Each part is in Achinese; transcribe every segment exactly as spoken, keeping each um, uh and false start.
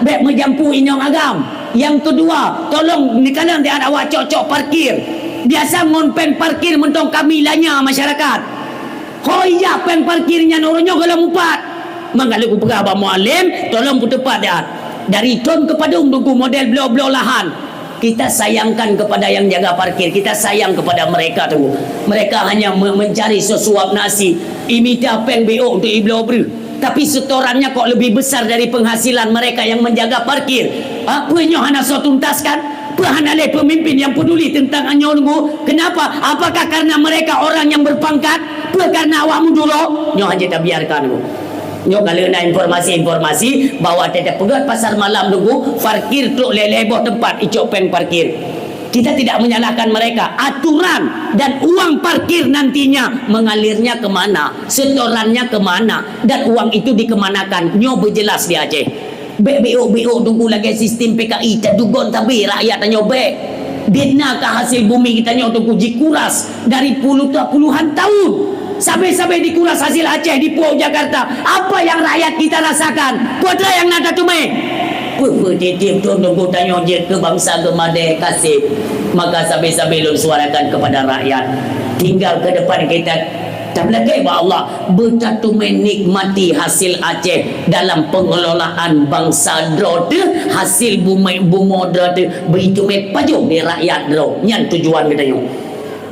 Bék meujampu inong agam. Nyang keudua, tolong neukalon di awak cok-cok parkir. Biasa ngon péng parkir mantong kami lanya masyarakat. Ho ijak péng parkir nyan uroe nyoe gohlom mupat. Maka lé kupeugah bak Mualem, tolong peuteupat dia. Dari thon keu padum Teungku model bloe-bloe lahan. Kita sayangkan kepada yang jaga parkir, kita sayang kepada mereka tu. Mereka hanya me-, mencari sesuap nasi, imita péng B O untuk ibloe breuh. Tapi setorannya kok lebih besar dari penghasilan mereka yang menjaga parkir. Ha, peue nyoe hana soe tuntaskan? Peue hana lé pemimpin yang peduli tentang nyoe Teungku? Kenapa? Apakah karena mereka orang yang berpangkat? Peue karena awak muduro? Nyoe hana tabiarkan Teungku. Nyoe ka lheueh na informasi-informasi bahwa tiep-tiep peugöt pasar malam Teungku, parkir trok lhèe-lhèe boh teumpat icok péng parkir. Kita tidak menyalahkan mereka. Aturan dan uang parkir nantinya mengalirnya ke mana, setorannya ke mana, dan uang itu dikemanakan. Nyoe beujelas di Aceh. Bék B O-B O Teungku lagèe sistem P K I, tadugon tabe rakyat tanyoe bék. Di na ka hasil bumi geutanyoe Teungku jikuras dari puluh ta-, puluhan tahun. Sabe-sabe dikuras hasil Aceh di Pulau Jakarta. Apa yang rakyat kita rasakan? Peue nyang na tateumé? Peue-peue tiep-tiep thon Teungku tanyoe jeuet keu bansa geumadé kaseb. Maka sabe-sabe lôn suarakan kepada rakyat. Tinggal ke depan kita tameulakèe bak Allah, beutateumé nikmati hasil Aceh dalam pengelolaan bansa droe teuh, hasil bumi bumoe droe teuh, beutateumé pajoh di rakyat droe. Nyan tujuan geutanyoe.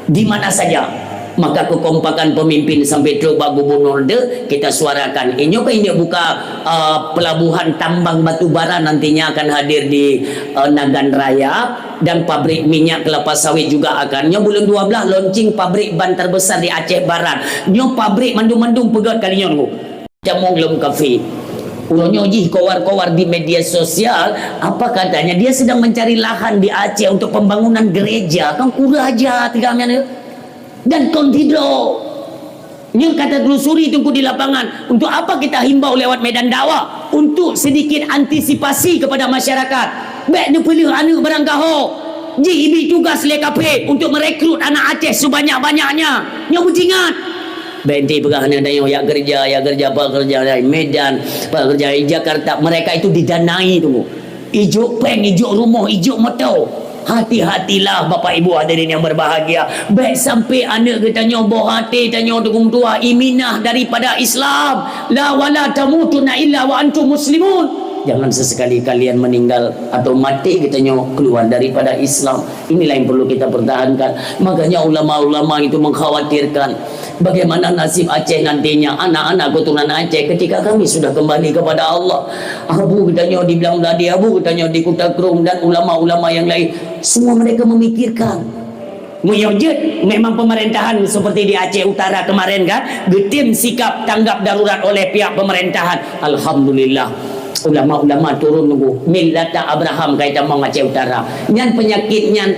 Di mana saja, maka kekompakan pemimpin sampai trok bak gubernur teuh kita suarakan. Inyoe kan ini buka, uh, pelabuhan tambang batu bara nantinya akan hadir di, uh, Nagan Raya. Dan pabrik minyak kelapa sawit juga akan. Nyoe buleuen dua belas launching pabrik ban terbesar di Aceh Barat. Nyoe pabrik mandum-mandum peugöt kali nyoe Teungku. Tamong lom kafe. Uroe nyoe jih kowar-kowar di media sosial, apa katanya dia sedang mencari lahan di Aceh untuk pembangunan gereja. Kan kurang ajar tiga nyan. Dan kon sidroe. Nyoe ka teutelusuri Teungku di lapangan. Untuk apa kita himbau lewat medan dakwah? Untuk sedikit antisipasi kepada masyarakat. Bék neupeuleueh aneuk barangkaho. Jih ibi tugas lé kafe untuk merekrut anak Aceh sebanyak-banyaknya. Nyoe beujingat. Bék enti peugah aneuk tanyoe jak keureuja, jak keureuja, pekerja di Medan, pekerja di Jakarta. Mereka itu didanai Teungku. Ijok péng, ijok rumoh, ijok moto. Hati-hatilah Bapak Ibu hadirin yang berbahagia. Bék sampai aneuk geutanyoe boh até tanyoe Teungku meutuah iminah daripada Islam. La wala tamutunna illa wa antum muslimun. Jangan sesekali kalian meninggal atau mati geutanyoe keluar daripada Islam. Inilah yang perlu kita pertahankan. Makanya ulama-ulama itu mengkhawatirkan. Bagaimana nasib Aceh nantinya, anak-anak keturunan Aceh ketika kami sudah kembali kepada Allah? Abu geutanyoe di Blang Meuladi, abu geutanyoe di Kuta Krueng dan ulama-ulama yang lain, semua mereka memikirkan. Meunyoe jeuet, memang pemerintahan seperti di Aceh Utara kemarin kan, geutem sikap tanggap darurat oleh pihak pemerintahan. Alhamdulillah. Ulama-ulama turun Teungku. Millata Abraham ka itamong Aceh Utara. Nyan penyakit nyan,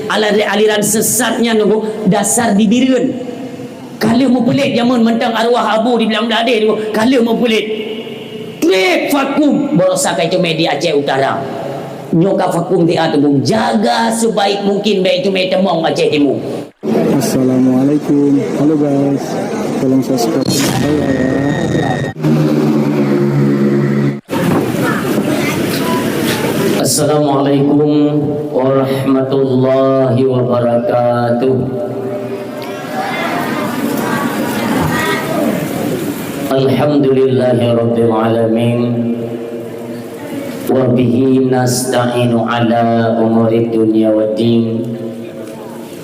alir-, aliran sesat nyan Teungku, dasar di Bireuen. Ka lheueh meupeulét jameun mantong arwah abu di Blang Meuladi Teungku, ka lheueh meupeulét. Trép vakum baroesa ka iteumé di Aceh Utara. Nyoe ka vakum di Aceh Teungku. Jaga sebaik mungkin bék iteumé tamong Aceh Timu. Assalamualaikum. Halo guys. Tolong subscribe channel saya ya. Assalamualaikum warahmatullahi wabarakatuh. Alhamdulillahirabbil alamin. Wa bihi nasta'inu ala umurid dunya waddin.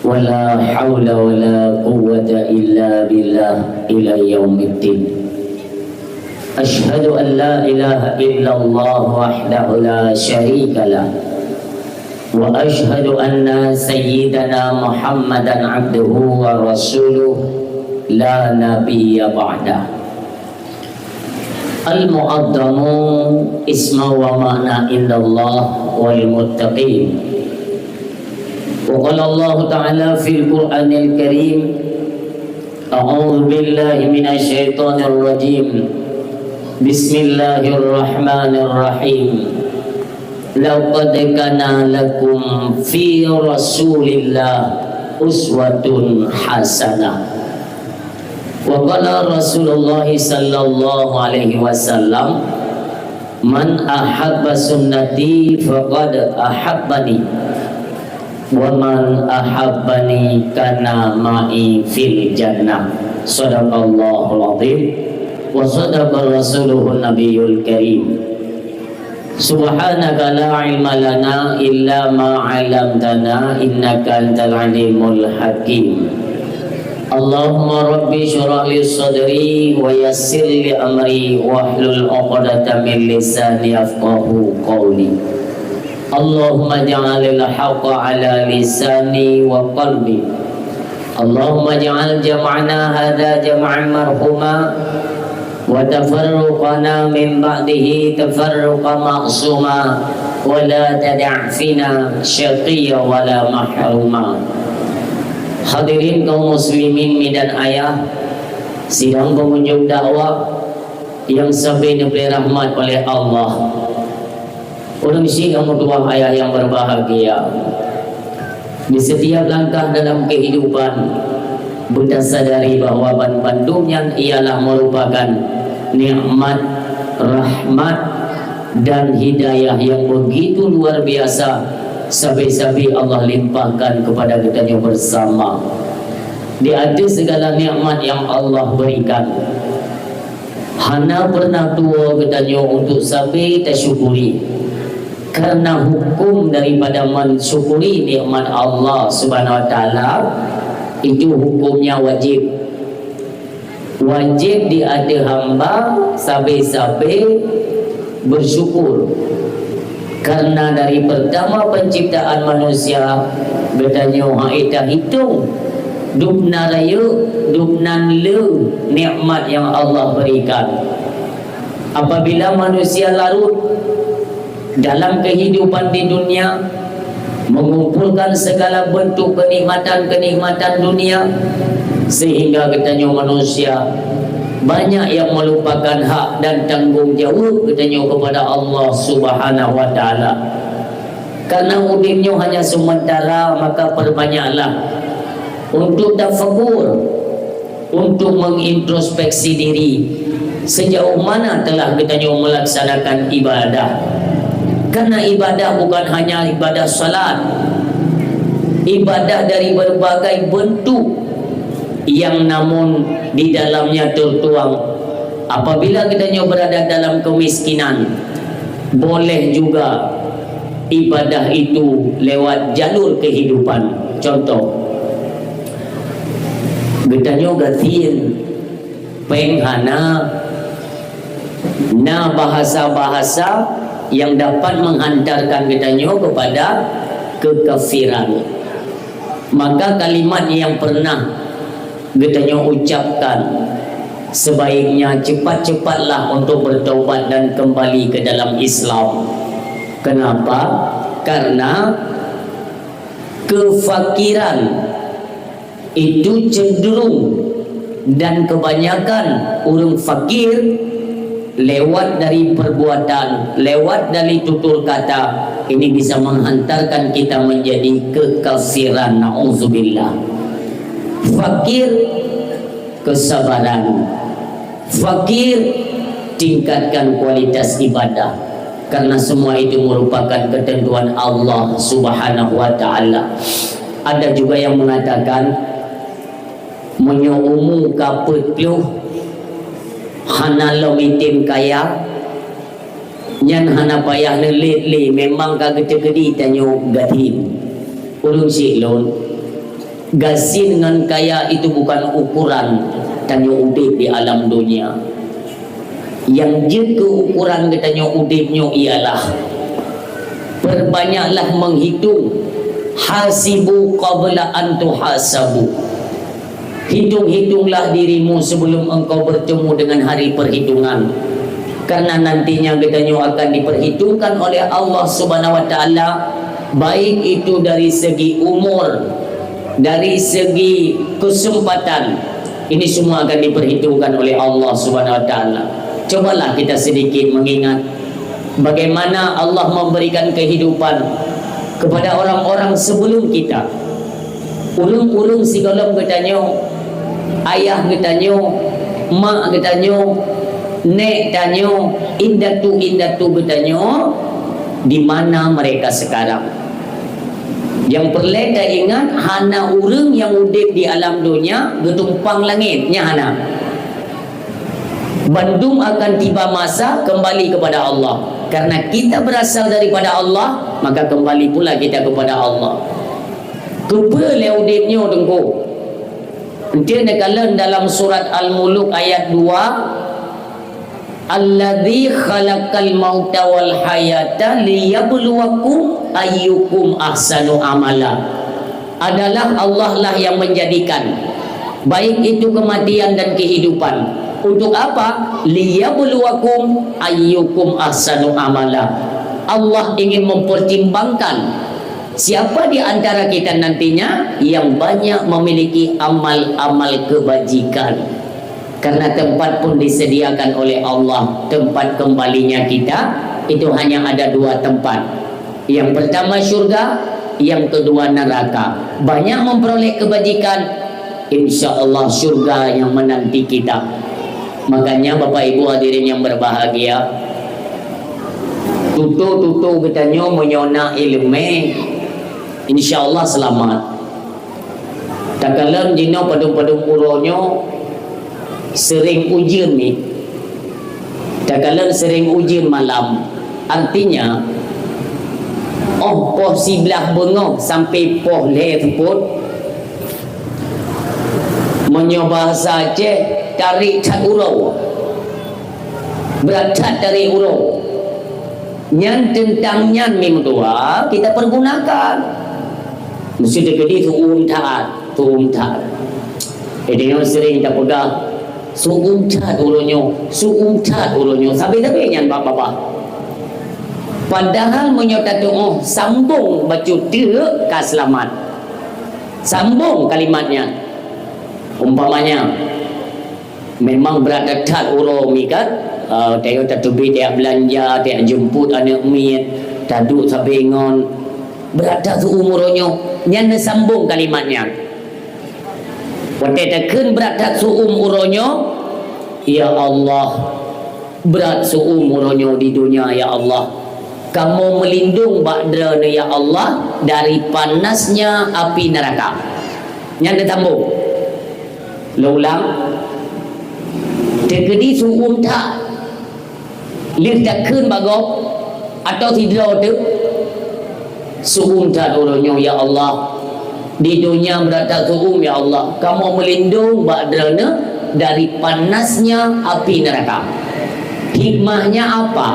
Wa la haula wa la quwwata illa billah ila yaumiddin. Asyhadu an la ilaha illallah wahdahu la syarika lah. Wa asyhadu anna sayyidana Muhammadan abduhu wa rasuluh la nabiyya ba'dah. Al-mu'azzamu isma wa ma'na indallah wal muttaqin. Wa qala Allahu ta'ala fil Qur'anil Karim, a'udzu billahi minasy syaithanir rajim. Bismillahirrahmanirrahim. Laqad kana lakum fi Rasulillah uswatun hasanah. Wa qala Rasulullah sallallahu alaihi wasallam, "Man ahabba sunnati faqad ahabbani, wa man ahabbani kana ma'i fil jannah." Shadaqallahul azim wa shadaqa rasuluhun nabiyul karim. Subhanaka la ilma lana illa ma 'allamtana, innaka antal alimul hakim. Allahumma rabbi shrah li sadri wa yassir li amri wahlul 'uqdatam min lisani yafqahu qawli. Allahumma ja'alil haqqa 'ala lisani wa qalbi. Allahumma ja'al jam'ana hadza jam'an marhuma, wa tafarruqana min ba'dihi tafarruqan ma'suma, wa la tada' fina syaqiyya wa la mahruma. Hadirin kaum muslimin mi dan ayah, sidang pengunjung dakwah yang sabe neubri rahmat oleh Allah. Ureueng syiek nyang meutuwah, ayah nyang berbahagia, di setiap langkah dalam kehidupan, beuta sadari bahwa ban-, bandum nyan ialah merupakan nikmat, rahmat, dan hidayah yang begitu luar biasa sabe-sabe Allah limpahkan kepada geutanyoe bersama. Di ateueh segala nikmat yang Allah berikan, hana pernah tuwo geutanyoe untuk sabe tasyukuri. Karena hukum daripada mensyukuri nikmat Allah Subhanahu wa Taala, itu hukumnya wajib. Wajib di ateueh hamba sabe-sabe bersyukur. Karena dari pertama penciptaan manusia, geutanyoe hana teuhitong dub na rayeuk, dub na le nikmat yang Allah berikan. Apabila manusia larut dalam kehidupan di dunia, mengumpulkan segala bentuk kenikmatan-kenikmatan dunia, sehingga geutanyoe manusia banyak yang melupakan hak dan tanggung jawab geutanyoe kepada Allah Subhanahu wa Taala. Karena udeb nyoe hanya sementara, maka perbanyaklah untuk tafakur, untuk mengintrospeksi diri, sejauh mana telah geutanyoe melaksanakan ibadah. Karena ibadah bukan hanya ibadah salat, ibadah dari berbagai bentuk yang namun di dalamnya tertuang, apabila geutanyoe berada dalam kemiskinan, boleh juga ibadah itu lewat jalur kehidupan. Contoh, geutanyoe gasien, péng hana, na bahasa-bahasa yang dapat menghantarkan geutanyoe kepada kekafiran. Maka kalimat yang pernah geutanyoe ucapkan, sebaiknya cepat-cepatlah untuk bertaubat dan kembali ke dalam Islam. Kenapa? Karena kefakiran itu cenderung dan kebanyakan ureueng fakir lewat dari perbuatan, lewat dari tutur kata, ini bisa menghantarkan kita menjadi kekafiran. Nauzubillah. Fakir, kesabaran. Fakir, tingkatkan kualitas ibadah. Karena semua itu merupakan ketentuan Allah Subhanahu wa Taala. Ada juga yang mengatakan, meunyoe umu ka peuet ploh, hana lom item kaya, nyan hana payah neulet lé, memang ka geuteukeudi tanyoe gasien. Ulôn syiek lôn, gasien ngon kaya itu bukan ukuran tanyoe udeb di alam donya. Nyang jeuet keu ukuran geutanyoe udeb nyoe ialah, perbanyaklah menghitung, hasibu qabla an tuhasabu. Hitung-hitunglah dirimu sebelum engkau bertemu dengan hari perhitungan. Karena nantinya geutanyoe akan diperhitungkan oleh Allah Subhanahu wa Taala, baik itu dari segi umur, dari segi kesempatan, ini semua akan diperhitungkan oleh Allah Subhanahu wa Taala. Cobalah kita sedikit mengingat bagaimana Allah memberikan kehidupan kepada orang-orang sebelum kita. Ureueng-ureueng sigohlom geutanyoe, ayah geutanyoe, mak geutanyoe, Nek tanyoe, indatu-indatu geutanyoe, di mana mereka sekarang? Nyang peureulée taingat, hana ureuëng nyang udeb di alam donya geutumpang langét, nyan hana. Bandum akan tiba masa kembali kepada Allah. Karena kita berasal daripada Allah, maka kembali pula kita kepada Allah. Keupeue lé udeb nyoe, Teungku? Enteuk neukalon dalam surat Al-Muluk ayat dua, "Alladzi khalaqal mauta wal hayata liyabluwakum ayyukum ahsanu amala." Adalah Allah lah yang menjadikan, baik itu kematian dan kehidupan. Untuk apa? "Liyabluwakum ayyukum ahsanu amala." Allah ingin mempertimbangkan siapa di antara kita nantinya yang banyak memiliki amal-amal kebajikan. Karena tempat pun disediakan oleh Allah, tempat kembalinya kita itu hanya ada dua tempat. Yang pertama syurga, yang kedua neraka. Banyak memperoleh kebajikan, insya Allah syurga yang menanti kita. Makanya Bapak Ibu hadirin yang berbahagia, tutoe-tutoe geutanyoe meunyoe na iéleumé, insya Allah seulamat. Takalon jinoe padum-padum uroe nyoe sering ujeuen ni. Takalon sering ujeuen malam. Artinya, óh poh siblaih beungoh sampai poh lhée seupôt, meunyoe bahasa Aceh, tarék that uroe. Brat that tarék uroe. Nyan teuntang nyan meutuwa kita pergunakan. Meusti teukeudi su'um that, su'um that. Jadi nyoe sering tapeugah, "Su'um that uroe nyoe, su'um that uroe nyoe." Sabe-sabe nyan bak babah. Padahal meunyoe tatu'oh sambong bacut teuk ka seulamat. Sambong kalimat nyan. Umpamanya, memang brat that uroe mi kan, ah, tayoe tateubiet, tajak beulanja, tajak jeumput aneuk miet, taduek sabe ngon, brat that su'um uroe nyoe. Nyan neusambong kalimat nyan. Watée takheun brat that su'um uroe nyoe, "Ya Allah, brat su'um uroe nyoe di donya, ya Allah. Kamoe meulindong bak Droeneuh, ya Allah, dari panasnya api neraka." Nyan neusambong. Lôn ulang. Teukeudi su'um that. Lheueh takheun bak gob, atau sidroe teuk, "Su'um that uroe nyoe, ya Allah. Di donya brat that su'um, ya Allah. Kamoe meulindong bak Droeneuh dari panasnya api neraka." Hikmahnya apa?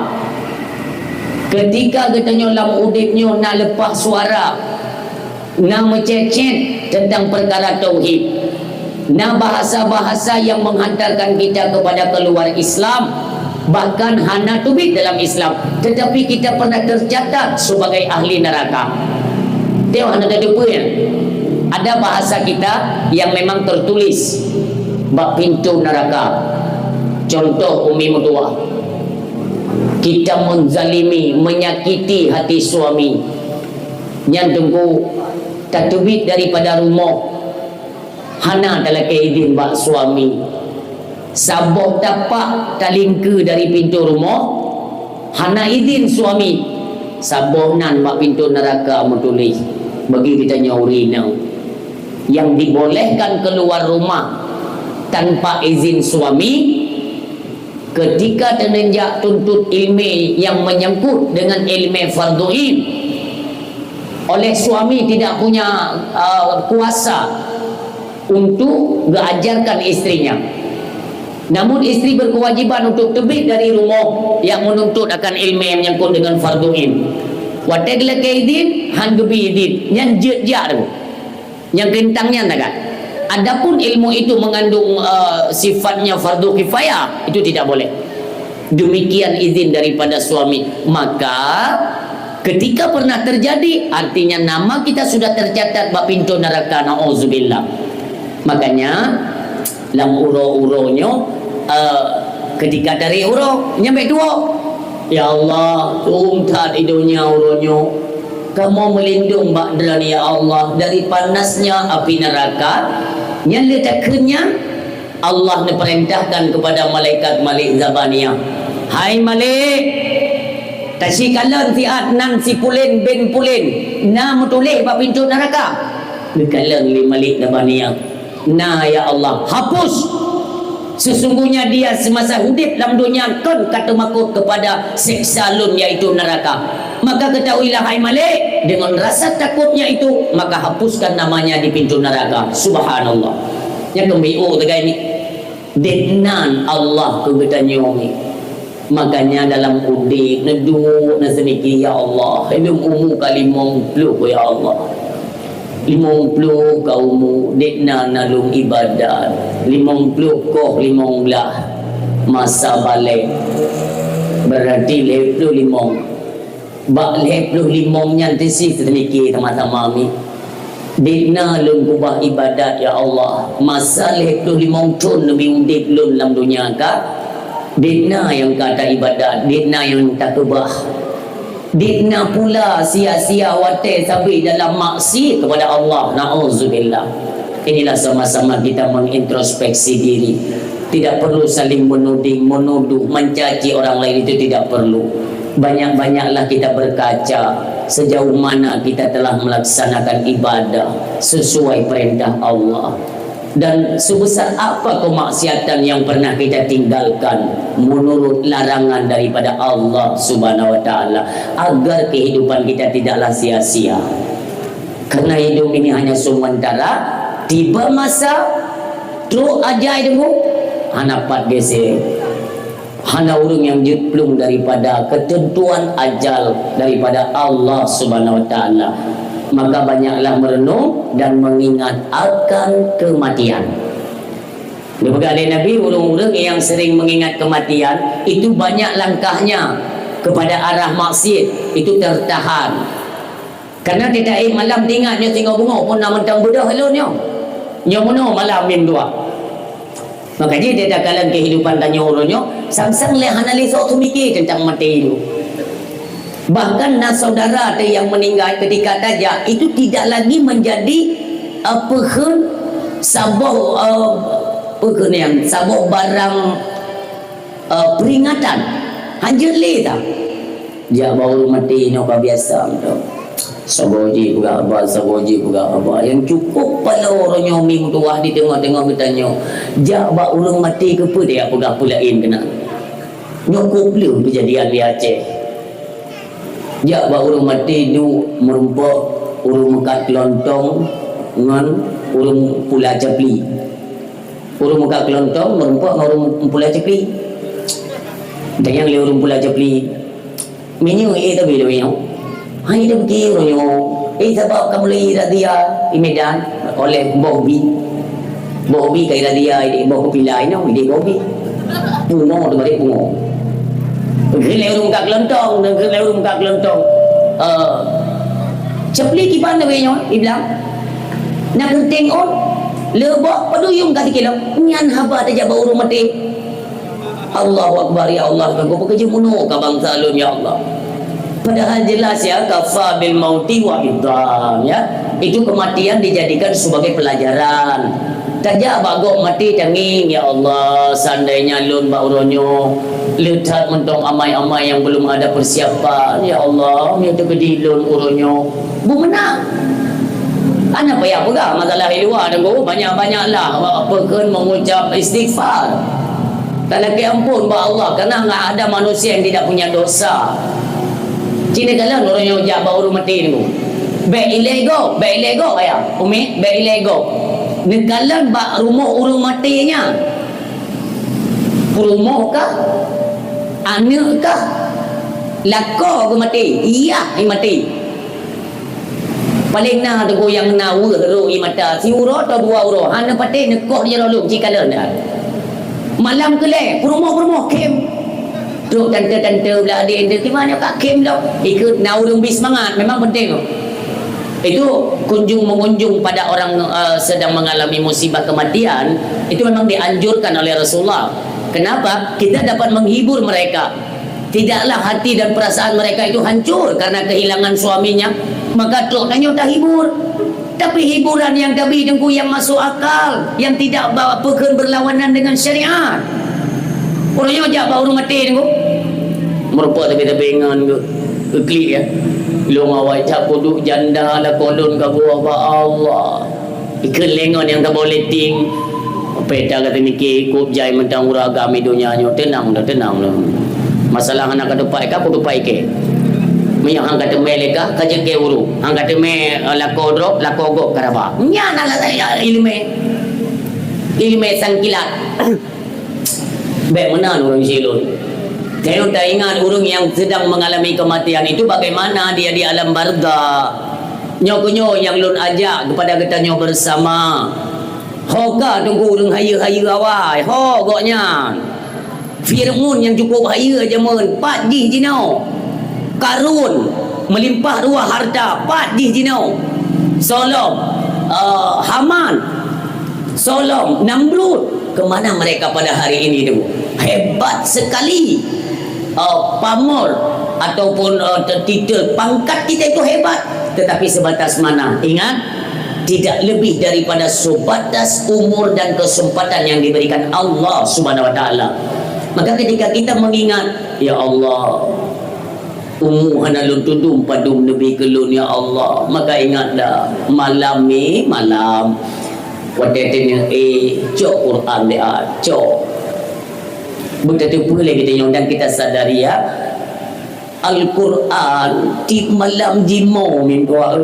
Ketika geutanyoe lam udeb nyoe na leupah suara, na meucék-cék teuntang peukara tauhid, na bahasa-bahasa yang menghantarkan kita kepada keluar Islam, bahkan hana teubiet dalam Islam, tetapi kita pernah tercatat sebagai ahli neraka. Teuh hana tateupeue nyan. Ada bahasa kita yang memang tertulis bak pintoe neraka. Contoh umi meutuwah, kita menzalimi, menyakiti hati suami. Nyan teungku tateubiet daripada rumoh, hana talakée idin bak suami. Saboh tapak talingkeue dari pintoe rumoh, hana idin suami. Saboh nan bak pintoe neuraka meutuléh, bagi geutanyoe ureueng inong nyang dibolehkan keuluar rumah tanpa izin suami, ketika teungeunjak tuntut ilmu nyang menyangkut dengan ilmu fardhu ain, oleh suami tidak punya, uh, kuasa untuk geuajarkan istrinya. Namun istri berkewajiban untuk teubiet dari rumoh nyang menuntut akan ilmu nyang menyangkut dengan fardhu ain. Watée geulakée idin, han geubi idin, nyan jeuet jak tu. Nyang keuntang nyan takat. Adapun ilmu itu mengandung, eh, sifatnya fardu kifayah, itu tidak boleh. Demikian izin daripada suami. Maka, ketika pernah terjadi, artinya nama kita sudah tercatat bak pintu neraka, na'udzubillah. Makanya, lam uroe-uroe nyoe, eh, ketika dari uroe, nyampe dua. Ya Allah, tu'um that di donya uroe nyoe. Kamoe meulindong bak Droeneuh, ya Allah, dari panasnya api neraka. Nyan lé takheun nyan, Allah neupeurintahkan keupada malaikat Malik Zabaniyah, "Hai Malik, tasikalon siat nan si pulen bin pulen na meutuléh bak pintoe neuraka." Neukalon lé Malik Zabaniyah, "Na, ya Allah, hapus! Sesungguhnya dia semasa udeb lam donya kon ka teumakot keupada seksa Lôn, yaitu neuraka. Maka ketahuilah, hai Malik, dengan rasa takutnya itu, maka hapuskan namanya di pintu neraka." Subhanallah. Nyan keumbioe teugai ni. Dek nan Allah keu geutanyoe ni. Makanya dalam udeb neuduek neuseumiki, "Ya Allah, lôn umu ka limong ploh, ya Allah. Limong ploh ka umu, dek nan na lôn ibadat. Limong ploh koh limong blah masa balek. Berarti lhèe ploh limong." Bak lhèe ploh limong nyan teusi teumiké sama-sama mi. Dek na lôn keubah ibadat, ya Allah. Masa lhèe ploh limong thon neubi udeb lôn lam donya ka. Dek na nyang ka taibadat, dek na nyang takeubah. Dek na pula sia-sia watèe sabé dalam maksiat kepada Allah. Na'udzubillah. Inilah sama-sama kita mengintrospeksi diri. Tidak perlu saling menuding, menuduh, mencaci orang lain, itu tidak perlu. Banyak-banyaklah kita berkaca sejauh mana kita telah melaksanakan ibadah sesuai perintah Allah. Dan sebesar apa kemaksiatan yang pernah kita tinggalkan menurut larangan daripada Allah Subhanahu wa Ta'ala, agar kehidupan kita tidaklah sia-sia. Karena hidup ini hanya sementara, tiba masa, trok ajai deungoe, hana pat geser. Hana ureueng nyang jeuet plueng daripada keuteuntuan ajal daripada Allah Subhanahu wa Ta'ala. Maka banyaklah merenung dan mengingat akan kematian. Geupeugah lé Nabi, ureueng-ureueng nyang sering mengingat kematian, itu banyak langkahnya kepada arah maksiat, itu tertahan. Karena teuka éh malam teuingat nyoe singoh beungoh pun na mantong beudôh lôn nyoe. Nyoe meunoe malam mim dua. Maka jih teuka lam kehidupan tanyoe uroe nyoe, sang-sang lé hana lé soe teumiké teuntang maté nyoe. Bahkan na saudara teuh nyang meuninggai ketika tajak, itu tidak lagi menjadi, eh, peukheun saboh, eh, peukheun nyang saboh barang, eh, peringatan. Hanjeuet lé ta. Jak bak ureueng maté nyoe ka biasa mantong. Sagoe jipeugah haba, sagoe jipeugah haba. Nyang cukôp paloe uroe nyoe mi meutuwah di teungoh-teungoh geutanyoe. Jak bak ureueng maté keupeue tajak peugah peue laén keunan. Nyoe kôp le keujadian di Aceh. Jak bak ureueng maté duek meurumpok ureueng meukat keulontong ngon ureueng pula capli. Ureueng meukat keulontong meurumpok ngon ureueng pula capli. Tanyong lé ureueng pula capli, "Meunyoe éh tabi lôn nyoe, hai tabi uroe nyoe, éh sabab ka mulai razia i Medan oleh boh bi. Boh bi ka razia, boh keupila inoe, boh bi. Pungo teubalik pungo." Geukheun lé ureueng meukat keulontong, geukheun lé ureueng meukat keulontong. Eh, "Capli kiban tabi nyoe?" ibilang. "Na geunteng ôn, leubok paduyueng ka sikilo." Nyan haba tajak bak ureueng maté. Allahu Akbar, ya Allah, ka geupeukeujeumunoe ka bansa lôn, ya Allah. Padahal jelas, ya, kafa bil mauti wa'idhan, ya. Itu kematian dijadikan sebagai pelajaran. Tajak bak gob maté tangieng, "Ya Allah, seandainya lôn bak uroe nyoe le that mantong amai-amai nyang belum ada persiapan, ya Allah, meunyoe teukeudi lôn uroe nyoe." Beumeunang. Hana payah peugah masalah di luwa, Teungku. Banyak-banyaklah, apa kheun, mengucap istighfar. Talakée amphon bak Allah, karena enggak ada manusia yang tidak punya dosa. Ci neukalon ureueng nyang jak bak ureueng maté, Teungku. Bék ilée gob, bék ilée gob, ayah. Umi, bék ilée gob. Neukalon bak rumoh ureueng maté nyan. Peurumoh kah? Aneuk kah? Lakoe geumaté? Yah, imaté. Paleng na Teungku nyang na weueh rhot ie mata, siuroe atau dua uroe, hana patéh neukoh di jaroe lôn, ci kalon dah. Malam keulhèe, peurumoh-peurumoh khém. Trok tante-tante blah adék, "Kiban nyoe ka khém lom?" Ikeu na ureueng bi seumangat, memang penting tu. Itu kunjung mengunjung pada orang, eh, sedang mengalami musibah kematian, itu memang dianjurkan oleh Rasulullah. Kenapa? Kita dapat menghibur mereka. Tidaklah hati dan perasaan mereka itu hancur karena kehilangan suaminya, maka trok tanyoe tahibur. Tapi hiburan nyang tabi Teungku nyang masuk akal, nyang tidak ba-, apa kheun berlawanan dengan syariat. Ureueng nyoe jak bak ureueng maté Teungku. Meurumpok tapi-tapi ngon geu-, geuklik ya. Lôn awai jak peuduek janda lakoe lôn ka geuwoe bak Allah. Ikheun lé ngon nyang taboh lé ting. Peta ka teumiki kop jai mantong ureueng agam di donya nyoe. Teunang dah, teunang dah. Masalah hana ka tupat ka, ku tupat ikei. Meunyoe han ka teumé lé ka, ka jeuet keu ureueng. Han ka teumé, eh, lakoe droe, lakoe gob ka raba. Nyan adalah ileumé. Ileumé sangkilat. Bèk meunan ureueng silôn. Kayém taingat ureueng nyang sedang mengalami kematian itu bagaimana dia di alam barzakh. Nyoe keuh nyoe nyang lôn ajak kepada geutanyoe bersama. Ho ka Teungku ureueng hayeue-hayeue awai, ho gobnyan. Fir'aun nyang cukup hayeue jameun, pat jih jinoe. Karun meulimpah ruah hareuta, pat jih jinoe. Soe lom, eh, Haman. Soe lom, Namrud. Ke mana mereka pada hari ini tu? Hebat sekali. Eh, pamor ataupun, eh, titel pangkat kita itu hebat, tetapi sebatas mana? Ingat, tidak lebih daripada sebatas umur dan kesempatan yang diberikan Allah Subhanahu wa Taala. Maka ketika kita mengingat, "Ya Allah, umu hana lôn tudum padum neubi keu lôn, ya Allah." Maka ingat dah, malam ni, malam. Watèe teungoh, eh, cok Quran dia, cok. Beuteupeue lé geutanyoe dan kita sadari, ya. Al-Quran tiep malam jimoe meudoa.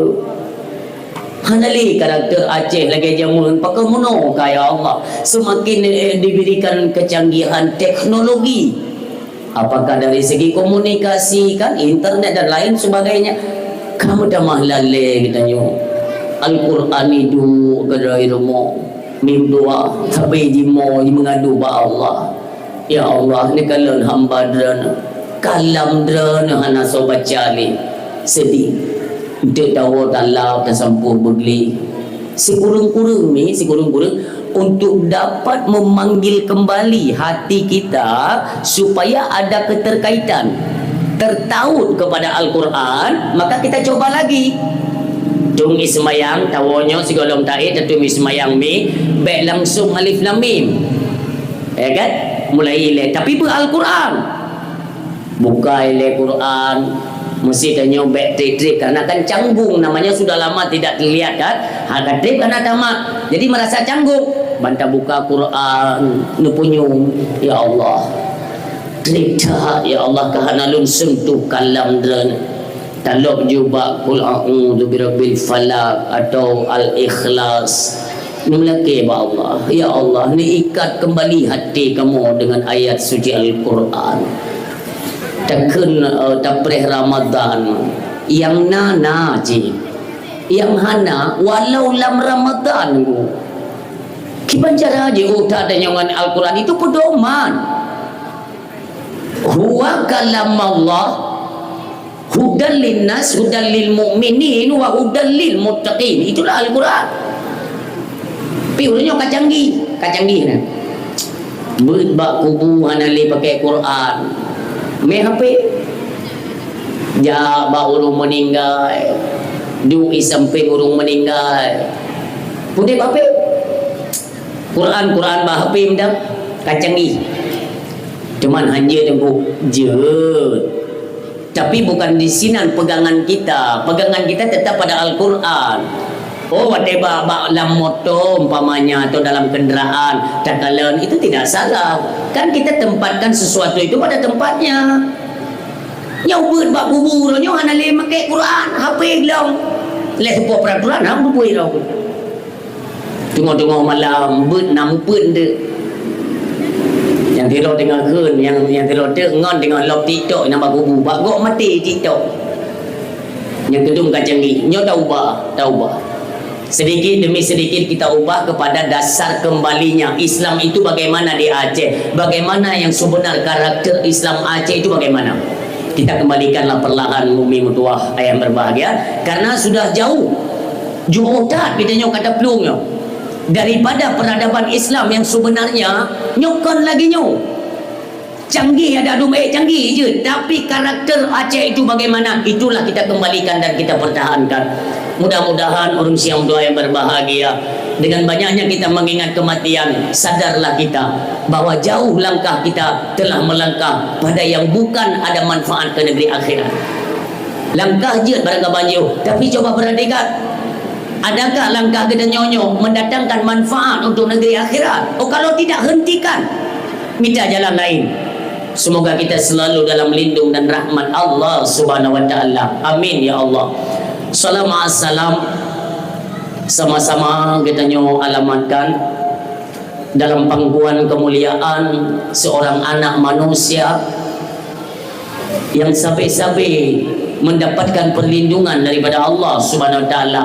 Hana lé karakter Aceh lagèe jameun, pakon meunoe ka, ya Allah. Semakin, eh, diberikan kecanggihan teknologi. Apakah dari segi komunikasi, kan, internet dan lain sebagainya. Ka meutamah lalè geutanyoe. Al-Quran iduek keudroe rumoh. Meudoa, sabe jimoe, meungadu bak Allah. Ya Allah, neukalon hamba Droeneuh. Kalam Droeneuh hana soe baca lé. Sedih. Eunteuk tawoe talab tasampôh beugléh. Sikureueng-kureueng ni, sikureueng-kureueng untuk dapat memanggil kembali hati kita supaya ada keterkaitan, tertaut kepada Al-Quran, maka kita coba lagi. Dong iseumayang, tawoe nyoe sigohlom taék, tateumé seumayang mi, bèk langsung alif lam mim. Ya kan? Mulai ilèe, tapi beu Al-Quran. Buka ilèe Quran, meusti tanyoe bèk trép-trép, karena kan canggung, namanya sudah lama tidak terlihat kan. Ha, ka trép hana tamat. Jadi merasa canggung. Ban tabuka Quran, neupeunyum, "Ya Allah, trép that, ya Allah, ka hana lôn sentuh kalam Droeneuh." Talop ju bak Qul a'udzu birabbil falaq atau Al-Ikhlas. Neulakèe bak Allah, "Ya Allah, neuikat kembali hati kamoe dengan ayat suci Al-Quran." Takheun, eh, tapreh Ramadan, nyang na, na cit. Nyang hana, walau lam Ramadan, kiban cara jiôh that tanyoe ngon Al-Quran itu pedoman. Huwa kalamullah, hudan linnas, hudan lil mu'minin, wa hudan lil muttaqin. Itulah Al-Quran. Tapi ureueng nyoe ka canggih, ka canggih na. Beuet bak kubu hana lé pakai Quran. Mé H P. Jak bak ureueng meuninggai. Duek i sampéng ureueng meuninggai. Udép H P. Quran, Quran bak H P meudan. Ka canggih. Cuman hanjeuet teungku jeuet. Tapi bukan di sinan pegangan kita. Pegangan kita tetap pada Al-Quran. Oh, watèe bak, bak lam moto umpamanya atau dalam kendaraan, takalon, itu tidak salah. Kan kita tempatkan sesuatu itu pada tempatnya. Nyoe beuet bak kubu uroe nyoe hana lé makai Quran, H P glong. Lé seupôt peraturan, hana beutôi lom. Teungoh-teungoh malam, beuet na mupeuen deuh. Nyang sidroe teungoh kheun, nyang, nyang sidroe teuk ngon teungoh lom TikTok nyang bak kubu, bak gok maté TikTok. Nyang keudum ka canggih, nyoe taubah, taubah. Sedikit demi sedikit kita ubah kepada dasar kembalinya Islam itu bagaimana di Aceh, bagaimana yang sebenar karakter Islam Aceh itu bagaimana. Kita kembalikanlah perlahan, Umi Meutuah, ayah berbahagia, karena sudah jauh. Jauh that kita nyoe ka taplueng nyoe. Daripada peradaban Islam yang sebenarnya, nyoe kon lagi nyoe. Canggih ada dum, eh, canggih je. Tapi karakter Aceh itu bagaimana? Itulah kita kembalikan dan kita pertahankan. Mudah-mudahan ureuëng siang dua yang berbahagia, dengan banyaknya kita mengingat kematian, sadarlah kita bahwa jauh langkah kita telah melangkah pada yang bukan ada manfaat ke negeri akhirat. Langkah jeuet barangkabanjur, tapi coba perhatikan, adakah langkah kita nyoe-nyoe mendatangkan manfaat untuk negeri akhirat? Oh, kalau tidak, hentikan. Mita jalan lain. Semoga kita selalu dalam lindung dan rahmat Allah Subhanahu wa Taala. Amin ya Allah. Salam, salam sama-sama kita nyoe alamatkan dalam pangkuan kemuliaan seorang anak manusia yang sabe-sabe mendapatkan perlindungan daripada Allah Subhanahu wa Taala.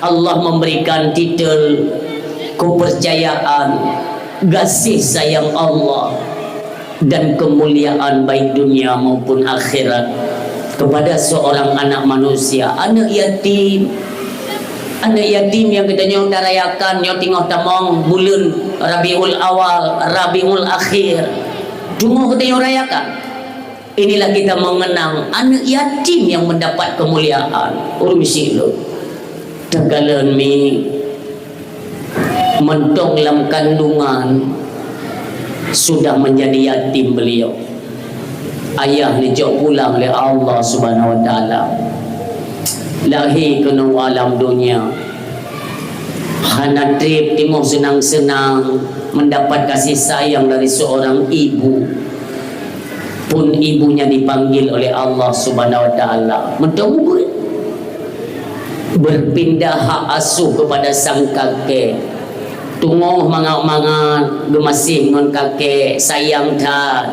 Allah memberikan titel kepercayaan, kasih sayang Allah, dan kemuliaan baik dunia maupun akhirat kepada seorang anak manusia, anak yatim. Anak yatim yang kita nyoe rayakan, nyoe teungoh tamong buleuen Rabiul Awal, Rabiul Akhir. Teungoh kita nyoe rayakan. Inilah kita mengenang anak yatim yang mendapat kemuliaan. Ureuëng sileuk. Takalon mi mantong lam kandungan sudah menjadi yatim beliau. Ayah dijok pulang oleh Allah Subhanahu wa Taala. Lahé keunoe alam dunia. Hana treb teungoh seunang-seunang mendapat kasih sayang dari seorang ibu. Pun ibunya dipanggil oleh Allah Subhanahu wa Taala. Meuteumé berpindah hak asuh kepada sang kakek. Teungoh mangat-mangat geumaséh ngon kakek, sayang that.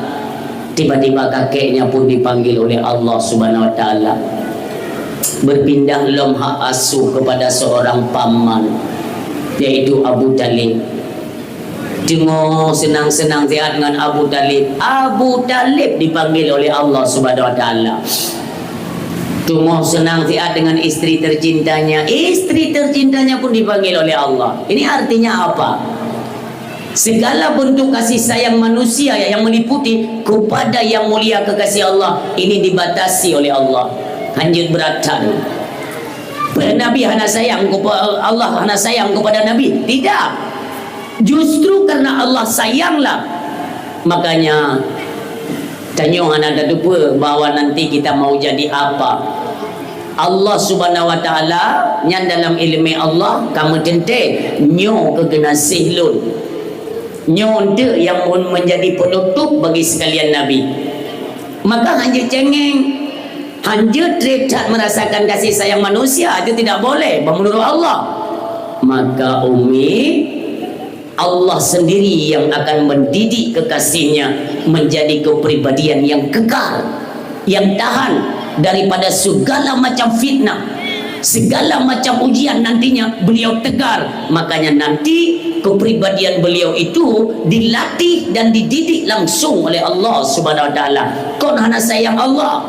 Tiba-tiba kakeknya pun dipanggil oleh Allah Subhanahu wa Taala. Berpindah lom hak asuh kepada seorang paman, yaitu Abu Talib. Teungoh seunang-seunang siat ngon Abu Talib. Abu Talib dipanggil oleh Allah Subhanahu wa Taala. Teungoh seunang siat dengan istri tercintanya. Istri tercintanya pun dipanggil oleh Allah. Ini artinya apa? Segala bentuk kasih sayang manusia yang meliputi kepada yang mulia kekasih Allah ini dibatasi oleh Allah. Hanjeuet beuratan. Nabi hana sayang kepa-, Allah hana sayang kepada Nabi. Tidak. Justru karena Allah sayanglah. Makanya, tanyoe hana tateupeue bahwa nanti kita mau jadi apa. Allah Subhanahu wa Taala nyan dalam ileumé Allah ka meuteuntée, nyoe keuh geunaséh lôn. Nyoe eunteuk nyang mun menjadi penutup bagi sekalian Nabi. Maka hanjeuet cengeng, hanjeuet treb that merasakan kasih sayang manusia, itu tidak boleh menurut Allah. Maka umi, Allah sendiri yang akan mendidik kekasihnya menjadi kepribadian yang kekal, yang tahan daripada segala macam fitnah, segala macam ujian nantinya beliau tegar. Makanya nanti kepribadian beliau itu dilatih dan dididik langsung oleh Allah Subhanahu wa Taala. Kon hana sayang Allah.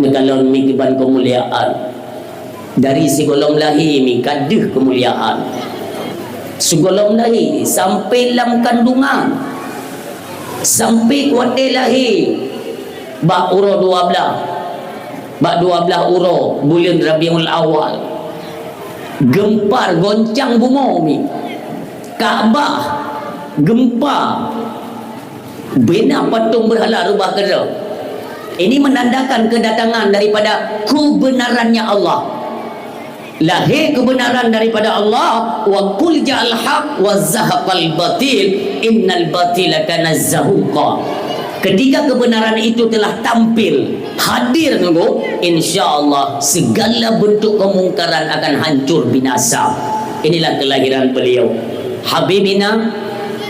Neukalon mi kiban kemuliaan. Dari sigohlom lahé mi ka deuh keumuliaan. Sigohlom lahé sampai lam kandungan, sampai kuaté lahé bak uroe dua blaih, bak dua blaih uroe buleuen Rabiul Awal, geumpar goncang bumoe mi. Ka'bah geumpa. Bina patung berhala rubah keudroe. Ini menandakan kedatangan daripada kebenarannya Allah. Lahé kebenaran daripada Allah, wa qul ja'al haq wa zahaqal batil, innal batila kana zahuqa. Ketika kebenaran itu telah tampil, hadir nunggu, insya Allah segala bentuk kemungkaran akan hancur binasa. Inilah kelahiran beliau. Habibina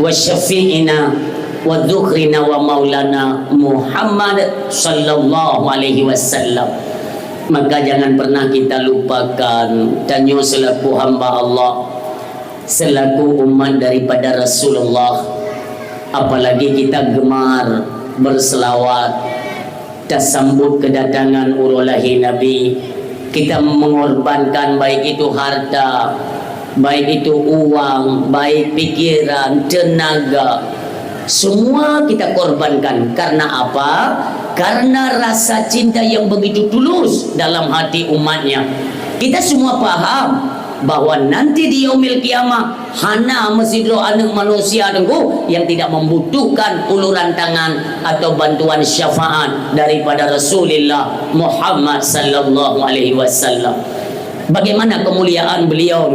wa syafi'ina wa dzukhrina wa maulana Muhammad sallallahu alaihi wasallam. Maka jangan pernah kita lupakan, tanyoe selaku hamba Allah, selaku umat daripada Rasulullah, apalagi kita gemar berselawat, tasambut kedatangan uroe lahé Nabi, kita mengorbankan baik itu harta, baik itu uang, baik pikiran, tenaga, Semua kita korbankan. Karena apa? Karena rasa cinta yang begitu tulus dalam hati umatnya. Kita semua paham bahwa nanti di Yaumil Qiyamah, hana meusidroe aneuk manusia, Teungku, yang tidak membutuhkan uluran tangan atau bantuan syafaat daripada Rasulullah Muhammad sallallahu alaihi wasallam. Bagaimana kemuliaan beliau?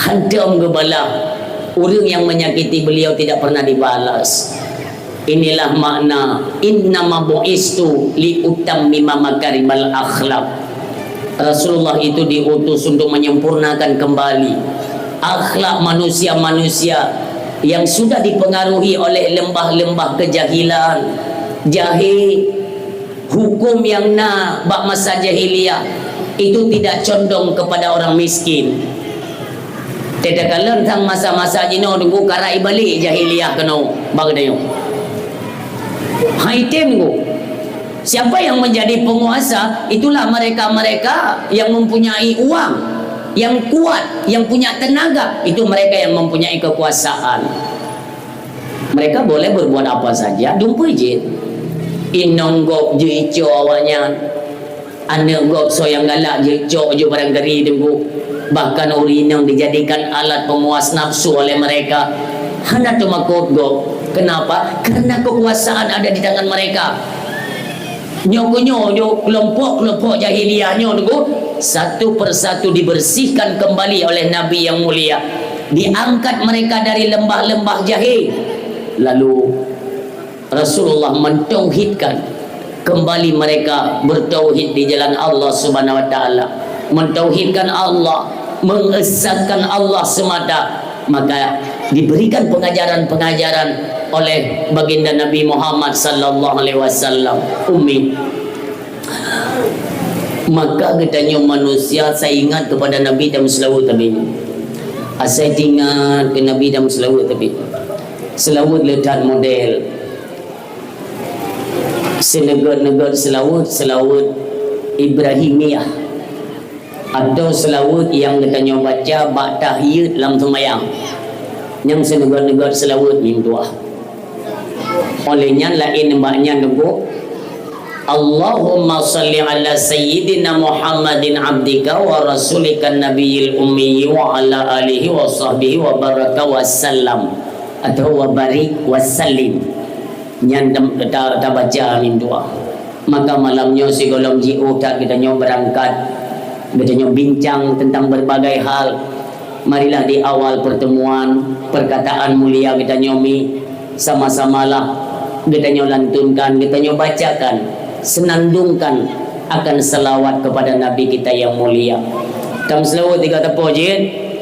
Hantom geubalah. Ureuëng yang menyakiti beliau tidak pernah dibalas. Inilah makna, "Innama bu'istu li utammima makarimal akhlak." Rasulullah itu diutus untuk menyempurnakan kembali akhlak manusia-manusia yang sudah dipengaruhi oleh lembah-lembah kejahilan, jahil, hukum yang na bak masa jahiliyah itu tidak condong kepada orang miskin. Teuka lôn sang masa-masa jinoe, Teungku, karai balik jahiliyah keunoe bak geutanyoe. Hai tem, Teungku. Siapa yang menjadi penguasa, itulah mereka-mereka yang mempunyai uang, yang kuat, yang punya tenaga, itu mereka yang mempunyai kekuasaan. Mereka boleh berbuat apa saja, dumpeue jeuet. Inong gob jeuet icok awaknyan. Aneuk gob soe nyang galak jeuet cok jeuet barangkari, Teungku. Bahkan ureuëng inong dijadikan alat pemuas nafsu oleh mereka. Hana teumakot gob. Kenapa? Karena kekuasaan ada di tangan mereka. Nyoe keuh nyoe, nyoe kelompok-kelompok jahiliyah nyoe, Teungku, satu persatu dibersihkan kembali oleh Nabi yang mulia. Diangkat mereka dari lembah-lembah jahil. Lalu Rasulullah mentauhidkan kembali mereka bertauhid di jalan Allah Subhanahu wa Taala, mentauhidkan Allah, mengesahkan Allah semata, maka diberikan pengajaran-pengajaran oleh baginda Nabi Muhammad sallallahu alaihi wasallam. Ummi, maka geutanyoe manusia sai ingat kepada Nabi dan selawat Nabi. Asai ingat ke Nabi dan selawat Nabi. Selawat le that model. Seuneugöt-neugöt selawat, selawat Ibrahimiyah, atau selawat nyang geutanyoe baca bak tahiyat lam seumayang. Nyang seuneugöt-neugöt selawat mintuah. Oleh nyan laén bak nyan, Teungku, Allahumma shalli ala sayyidina Muhammadin abdika wa rasulika nabiyil ummi wa ala alihi wa sahbihi wa baraka wa sallam, atau wa barik wa sallim. Nyan tam-, ta-, tabaca mintuah. Maka malam nyoe sigohlom jiôh that geutanyoe beurangkat, geutanyoe bincang teuntang beurbagai hal. Marilah di awal peurteumuan, peurkataan mulia geutanyoe mi, sama-samalah geutanyoe lantunkan, geutanyoe bacakan, seunandungkan akan seulaweuet keupada Nabi kita nyang mulia. Tameuseulaweuet tiga teupeu jeuet.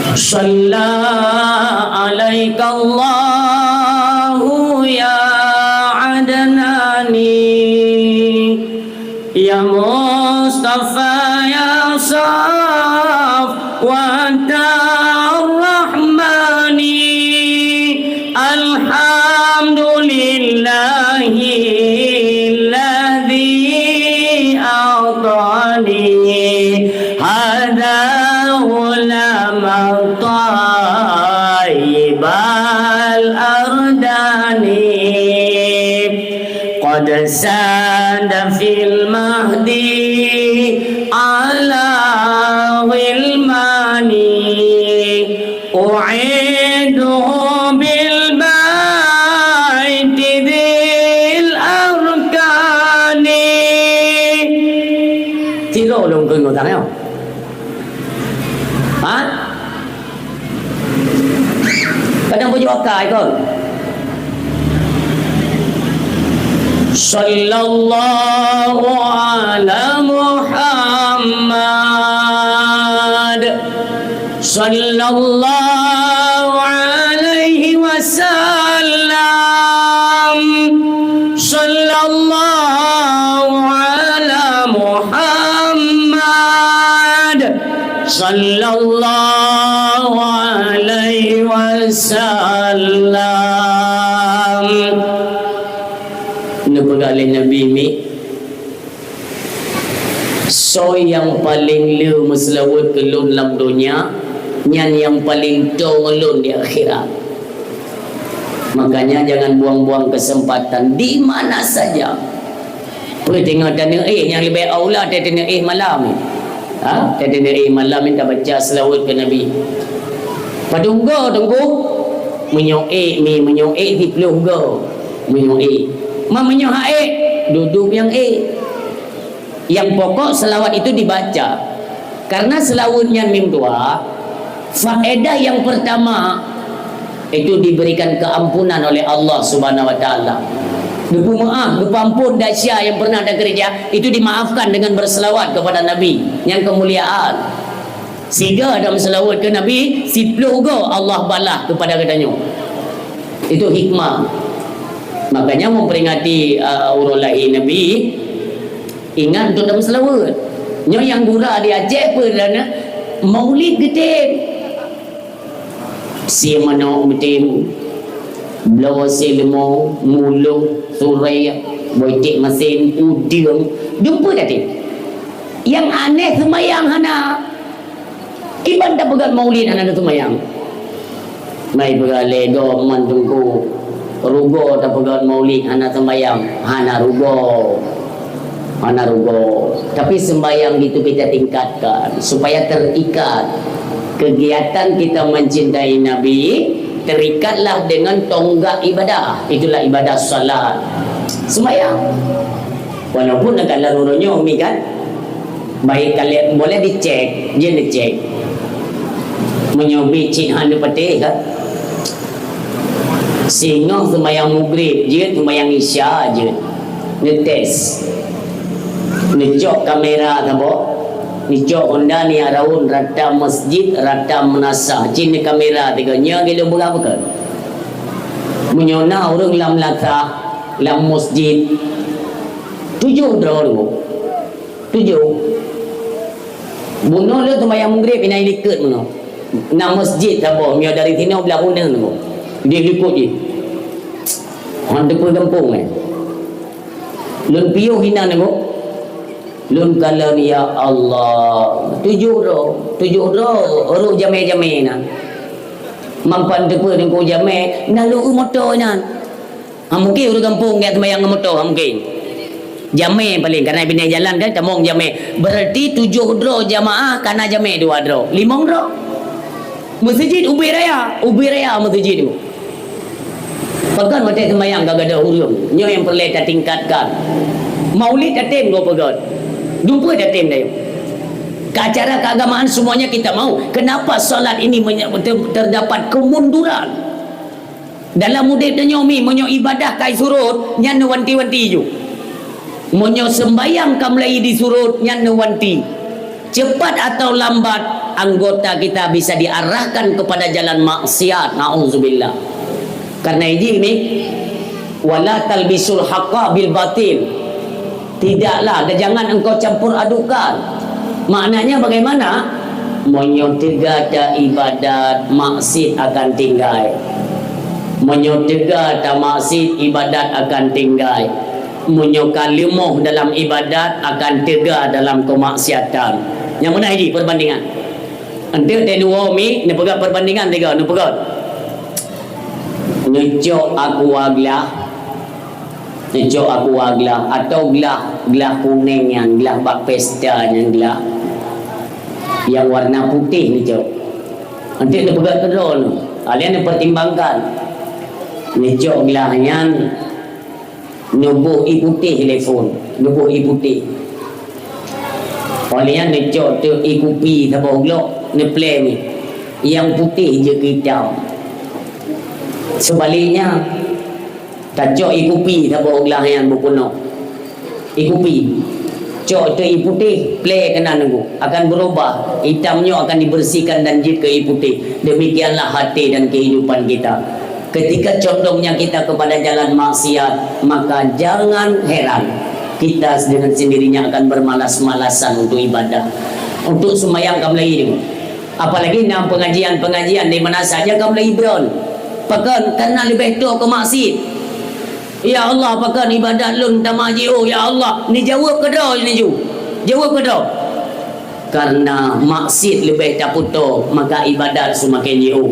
Shalla alaikallahu ya Adnani, ya Mustafa, ya Safwata Rahmani. Alhamdulillahilladzi a'tani hadza ghulaman thayyibal ardani. Qad sada fil mahdi ala ghilmani. U'iduhu bil baiti dzil arkani. Tiga ulôn keu ngutang, ya? Ha? Kadang bujur akai kon. Sallallahu ala Muhammad. Sallallahu alaihi wasallam. Sallallahu ala Muhammad. Sallallahu alaihi wasallam. Neupeugah lé Nabi mi, soe nyang paleng le meuseulaweuet keu lôn lam donya, Nyan nyang paleng toe ngon lôn di akhirat. Makanya jangan buang-buang kesempatan di mana saja. Peue teungoh taneuk éh, nyang leubeh aula taneuk éh malam. Ha? Taneuk éh malam ni tabaca seulaweuet keu Nabi. Padum go, Teungku? Meunyoe ék mi, meunyoe ék siplôh go. Meunyoe ék. Ma meunyoe hak ék, dudoe nyang ék. Yang pokok selawat itu dibaca. Karena selawat nyan mim dua, faedah yang pertama itu diberikan keampunan oleh Allah Subhanahu wa Taala. Geupeumaaf, geupeuampun desya yang pernah takeureuja, itu dimaafkan dengan berselawat kepada Nabi. Nyan kemuliaan. Siga dalam selawat ke Nabi, siplôh go Allah balah kepada geutanyoe. Itu hikmah. Makanya memperingati uh, uroe lahé Nabi, ingat untuk dalam selawat. Nyoe nyang gura di Aceh peue na? Maulid geutem. Sie manok meutem, bloe sie leumô, muloh, surée, boiték masen, udeueng, dumpeue tatem. Nyang aneh seumayang hana. Kiban tapeugét maulid hana seumayang. Mai peugah lé gob man Teungku, rugoe tapeugét maulid hana seumayang, hana rugoe. Hana rugoe. Tapi sembahyang itu kita tingkatkan supaya terikat. Kegiatan kita mencintai Nabi terikatlah dengan tonggak ibadah. Itulah ibadah salat. Sembahyang. Walaupun dekat dalam uroe nyoe umi kan, baik kalian boleh dicek, je dicek. Meunyoe bit cit hana patéh kan. Singoh seumayang Maghrib jeuet, seumayang Isya jeuet. Neutes. Neucok kamera saboh. Neucok Honda ni araun rata masjid, rata meunasah. Cit ni kamera tiga nya gelo beurah bukan. Meunyoe na ureueng lam lasah, lam masjid, tujoh droe dulu. Tujoh. Bunoe lé seumayang Maghrib inan likot bunoe. Na masjid saboh, mio dari sinoe blah uneun tu. Di likot jih. Han teupeue gampông eh. Lôn piôh inan nengok. Lôn kalon ya Allah. Tujoh droe, tujoh droe ureueng jamé-jamé na. Mampan teupeue nengok jamé, na lôn moto inan. Ha, mungkin ureueng gampông geujak seumayang ngon moto, ha, mungkin. Jamé paléng, karena binéh jalan kan, tamong jamé. Berarti tujoh droe jamaah, kana jamé dua droe. Limong droe. Meuseujid ubé raya, ubé raya meuseujid tu. Pakon watée seumayang ka gadôh ureueng, nyoe nyang peureulée tatingkatkan. Maulid tatem goe peugét. Dumpeue tatem dayeuh. Ke acara keagamaan semuanya kita mau. Kenapa salat ini menye-, ter-, terdapat kemunduran? Dalam udép tanyoe mi, meunyoe ibadah kai surot, nyan neuwanti-wanti ju. Meunyoe seumbayang ka mulai disurot, nyan neuwanti. Cepat atau lambat, anggota kita bisa diarahkan kepada jalan maksiat. Nauzubillah. Karena iji mi, "Wala talbisul haqqa bil batil." Tidaklah, dan jangan engkau campur adukan. Maknanya bagaimana? Meunyoe teuga ta ibadat, maksiat akan tinggai. Meunyoe teuga ta maksiat, ibadat akan tinggai. Meunyoe ka leumoh dalam ibadat, akan teuga dalam keumaksiatan. Nyang meunan jih perbandingan. Enteuk teuh dua mi, neupeugah perbandingan tiga, neupeugah. Neucok aqua glah, Neucok aqua glah atau glah, glah kunéng nyan, glah bak pesta nyan glah. Nyang warna putéh neucok. Enteuk neupeugah keudroe nyoe. Kalian neupertimbangkan. Neucok glah nyan, neuboh ié putéh lé phon, neuboh ié putéh. Óh lheueh nyan neucok teuk ié kupi saboh glok, neuplé mi. Nyang putéh jeuet keu itam. Seubaliknya, Tacok ié kupi saboh glah nyan beupeunoh. Ié kupi. Cok teuk ié putéh, plé keunan nunggu. Akan berubah. Itam nyoe akan dibersihkan dan jeuet keu ié putéh. Demikianlah hati dan kehidupan kita. Ketika condongnya kita kepada jalan maksiat, maka jangan heran kita dengan sendirinya akan bermalas-malasan untuk ibadah. Untuk sembahyang ka mulai nyoe. Apalagi na pengajian-pengajian di mana saja ka mulai ibron. Pakon? Karena leubeh toe keu maksiat. Ya Allah, pakon ibadat lôn tamah jiôh, ya Allah. Neujaweueb keudroe neujih. Jaweueb keudroe. Karena maksiat leubeh tapeutoe, maka ibadat seumaken jiôh.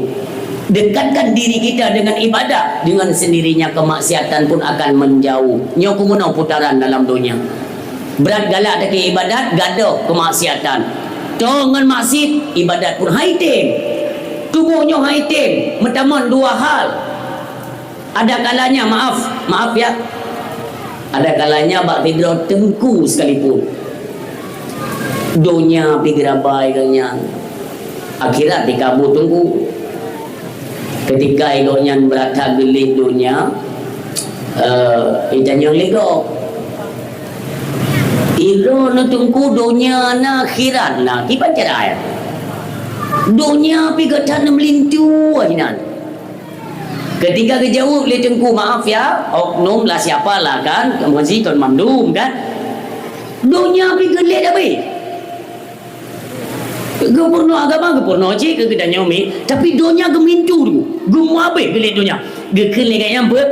Dekatkan diri kita dengan ibadat, dengan sendirinya kemaksiatan pun akan menjauh. Nyoe keuh meunoe putaran dalam donya. Brat galak takée ibadat, gadôh kemaksiatan. Toe ngon maksiat, ibadat pun hai tem. Tuboh nyoe hai tem, meutamong dua hal. Ada kalanya, maaf, maaf ya. Ada kalanya bak sidroe teungku sekalipun. Donya pih geurabai geuh nyan. Akhirat dikabut teungku. Ketika gobnyan beurata geulet donya, eh, itanyong lé gob. Ilôn teungku donya na akhirat na, kiban cara ya? Donya pih gata neumeulintu hinan. Ketika geujaweueb lé teungku, maaf ya, oknum lah siapa lah kan, meuzi kon mandum kan. Donya pih geulet abéh. Geupeurunoe agama, geupeurunoe cit keu geutanyoe mi, tapi donya geumintu teungku, geumeuabéh geulet donya. Geukheun lé gobnyan peue?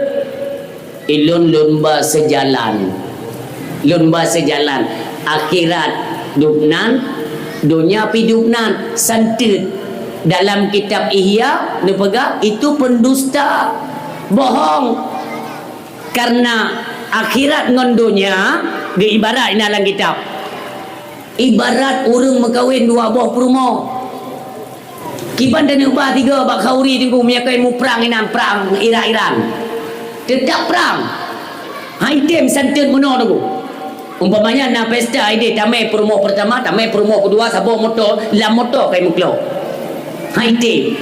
Ilôn lôn ba seujalan. Lôn ba seujalan. Akhirat dub nan, donya pih dub nan. Santeut. Dalam kitab Ihya neupeugah itu pendusta. Bohong. Karena akhirat ngon donya geuibarat inan lam kitab. Ibarat ureuëng meukawen dua boh peurumoh. Kiban taneuk ba tiga bak khauri teungku meunyoe keu muprang inan prang Iran-Iran. Teutap prang. Hai tem santeut meunoe teungku. Umpamanya na pesta ideh tamé peurumoh pertama, tamé peurumoh kedua, saboh moto, lam moto kai meuklok. Hai tem.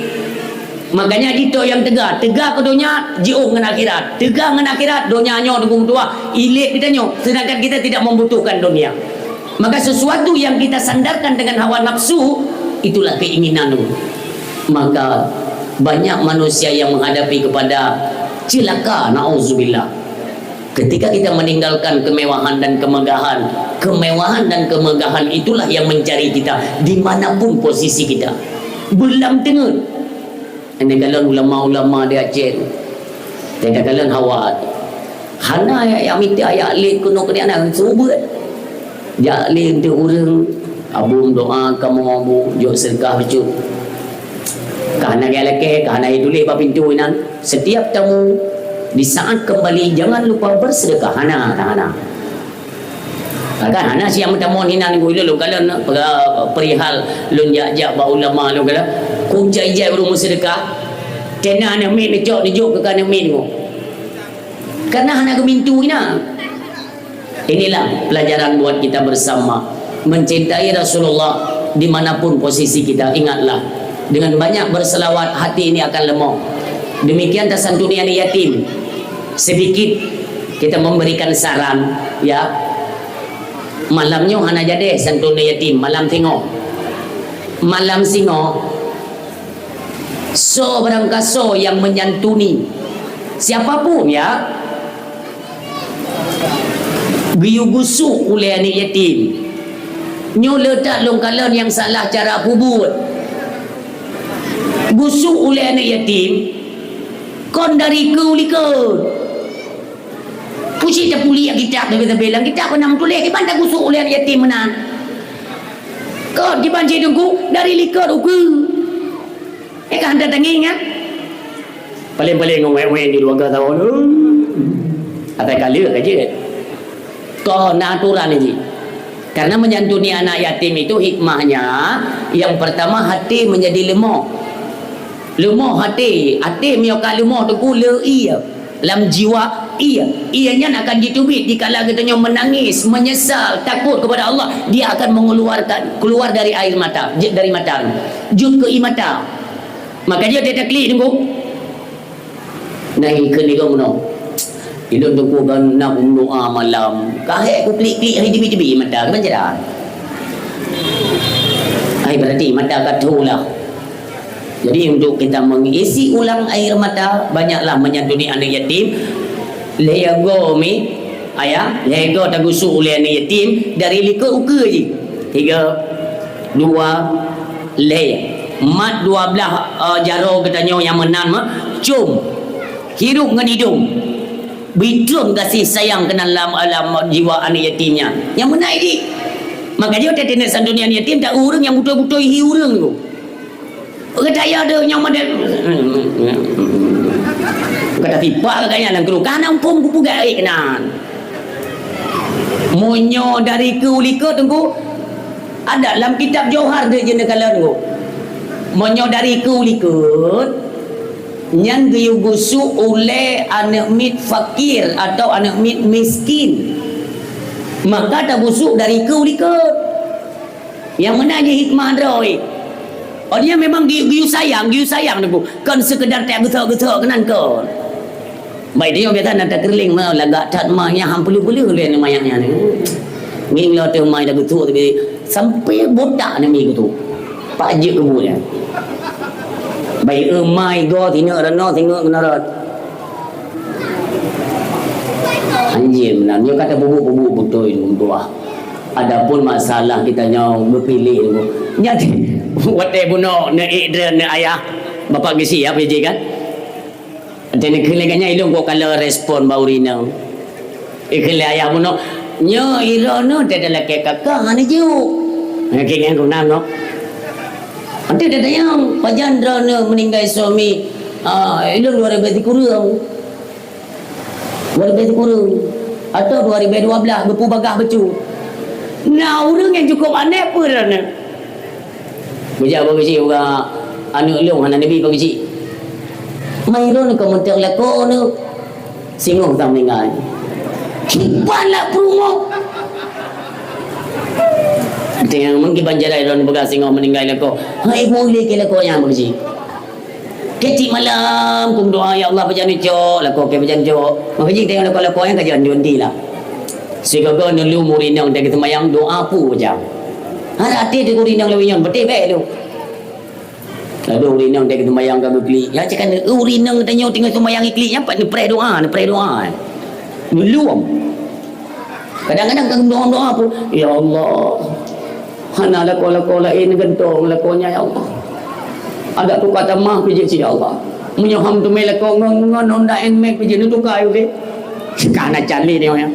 Makanya dito yang teuga, teuga ke donya jiôh ngon akhirat. Teuga ngon akhirat, donya nyoe teungku tuah, ilet kita nyoe, sedangkan kita tidak membutuhkan dunia. Maka sesuatu yang kita sandarkan dengan hawa nafsu, itulah keinginan tu. Maka banyak manusia yang menghadapi kepada celaka, naudzubillah. Ketika kita meninggalkan kemewahan dan kemegahan, kemewahan dan kemegahan itulah yang mencari kita dimanapun posisi kita. Beulam teungeut. Ini kalon ulama-ulama di Aceh tu. Teuka kalon hawa tu. Hana yak, yak mita yak lé keunoe keudian na seubeuet. Jak lé untuk ureuëng, abu doa kamoe abu, jok sedekah bacut. Ka hana gaya lakée, ka hana tuléh bak pintu inan. Setiap tamu, di saat kembali, jangan lupa bersedekah. Hana, hana, hana. Ha, kan, hana siang meutamong hinan ku ilôn lôn kalon pe-, perihal lôn jak-jak bak ulama lôn kalon. Ku jai-jai ureuëng meuseudeukah. Kena aneuk miet neucok neujok keu ka aneuk miet nyoe. Karena hana geumintu inan. Inilah pelajaran buat kita bersama. Mencintai Rasulullah dimanapun posisi kita, ingatlah, dengan banyak berselawat, hati ini akan lemah. Demikian tasantuni aneuk yatim. Sedikit kita memberikan saran, ya. Malam nyoe hana jadi santuni yatim, malam singoh. Malam singoh, soe barangkasoe nyang menyantuni, siapapun, ya, geuyue gusok ulée aneuk yatim. Nyoe le that lôn kalon nyang salah cara peubuet. Gusok ulée aneuk yatim, kon dari keu likot. Pucit tapuliek kitab, tapi, tapi lam kitab pernah meutuléh, kiban tagusok ulée aneuk yatim meunan. Kon kiban cit teungku, dari likot ukeue. Eh, ka hana tangieng, ya? Paling-paling ngon wék-wék di dua tahun. Atai kali ka jeuet. Kon na aturan jih. Karena menyantuni anak yatim itu hikmahnya, yang pertama, hati menjadi lemah. Leumoh até, até meunyoe ka leumoh teungku le ie lam jiwa ie. Ie nyan akan jiteubiet dikala geutanyoe meunangis, meunyeusal, takot kepada Allah, dia akan mengeluarkan, keluar dari air mata, j-, dari mata, jeuet keu ie mata. Maka jeuet tataklik teungku. Nah, ikheun lé gob meunoe. Ilôn teungku ban na meudoa malam. Ka hék kuklik-klik hai teubiet-teubiet mata, keuban cara. Hai berarti mata ka tho lah. Jadi untuk kita mengisi ulang air mata, banyaklah menyantuni anak yatim. Lhèe goe mi, ayah, lhèe goe tagusok ulèe anak yatim dari likot ukeue jih. Tiga, dua, lhèe. Mat dua blah, eh, jaroe geutanyoe nyang meunan mah, com. Hirup ngon idong. Beutrön gaséh sayang keunan lam, lam jiwa aneuk yatim nyan. Nyang meunan jih. Maka jeuet teutindak santunan yatim, tak ureuëng nyang beutôi-beutôi hi ureuëng tu. Gata ya deuh nyang model. Gata tipak gata nyan lam keuluh. Kana umpung kupeugah ék nan. Meunyoe dari keu likot teungku, ada lam kitab Johar deuh jeuneuh kala teungku. Meunyoe dari keu likot, nyan geuyue gusuk ulée aneuëk miet fakir atau aneuëk miet miskin. Maka tagusuk dari keu likot. Nyang meunan jih hikmah droe. Oh, dia memang geuyue sayang, geuyue sayang teungku. Kon sekedar tak geuthok-geuthok keunan kon. Baik dia biasa na takeuling ma lagak that ma nyang ham peuleuh-peuleuh lé mayang nyan. Ngieng lo teuh mai dah geuthok tapi sampai botak ni mi geuthok. Pak jeuet keu buet nyan. Baik, eh, mai go tinok rano, tinok keunoe rot. Anjing meunan, nyoe kata bubuk-bubuk beutôi dua. Adapun masalah kita nyoe geupiléh tu. Nyan watée bunoe neuék droe neu ayah. Bapak geusi ya, P J kan? Teuneukheun lagée nyan ilong kok kala respon bak ureuëng inong. Ikheun lé ayah bunoe, nyoe iroe nyoe teuda lakée kakak hana jiôh. Lakée nyan guna nyoe. Ante teuda nyang pajan droe nyoe meuninggai suami, ah, ilong dua ribée sikureueng. Dua ribée sikureueng. Atau dua ribée dua belas geupubagah bacut. Na ureuëng nyang cukôp aneh peue droe nyoe. Geujak bak geuchik uga aneuëk lôn hana neubi bak geuchik. Mai lôn keu meuntang lakoe neuh. Singoh ka meuninggai. Kiban lak peurumoh. Teuh meukiban jarai lôn peugah singoh meuninggai lakoe. Hai bu lé keu lakoe nyan bak geuchik. Tiep-tiep malam kum doa, "Ya Allah, pajan neucok lakoe, ke pajan cok." Maka jih tengok lakoe-lakoe nyang ka janji lah. Sigoe-goe neulheueh ureuëng inong teuh geuseumayang doa peue baca. Hana até teuh ureuëng inong lewat nyan, beuteh bèk tu. Lalu ureuëng inong teuh geuseumayang ka geuklik. Ya cakap ureuëng inong tanyoe tinggai seumayang iklik nyan pat neupreh doa, neupreh doa. Neulheueh. Kadang-kadang ka doa-doa pun, "Ya Allah, hana lakoe-lakoe laén geuntong lakoe nyan, ya Allah. Adak tuka tamah pih jeuet, ya Allah. Meunyoe ham teumé lakoe ngon, ngon Honda Nmax pih jeuet neutuka, ya Allah." Ka hana can lé nyoe, ya.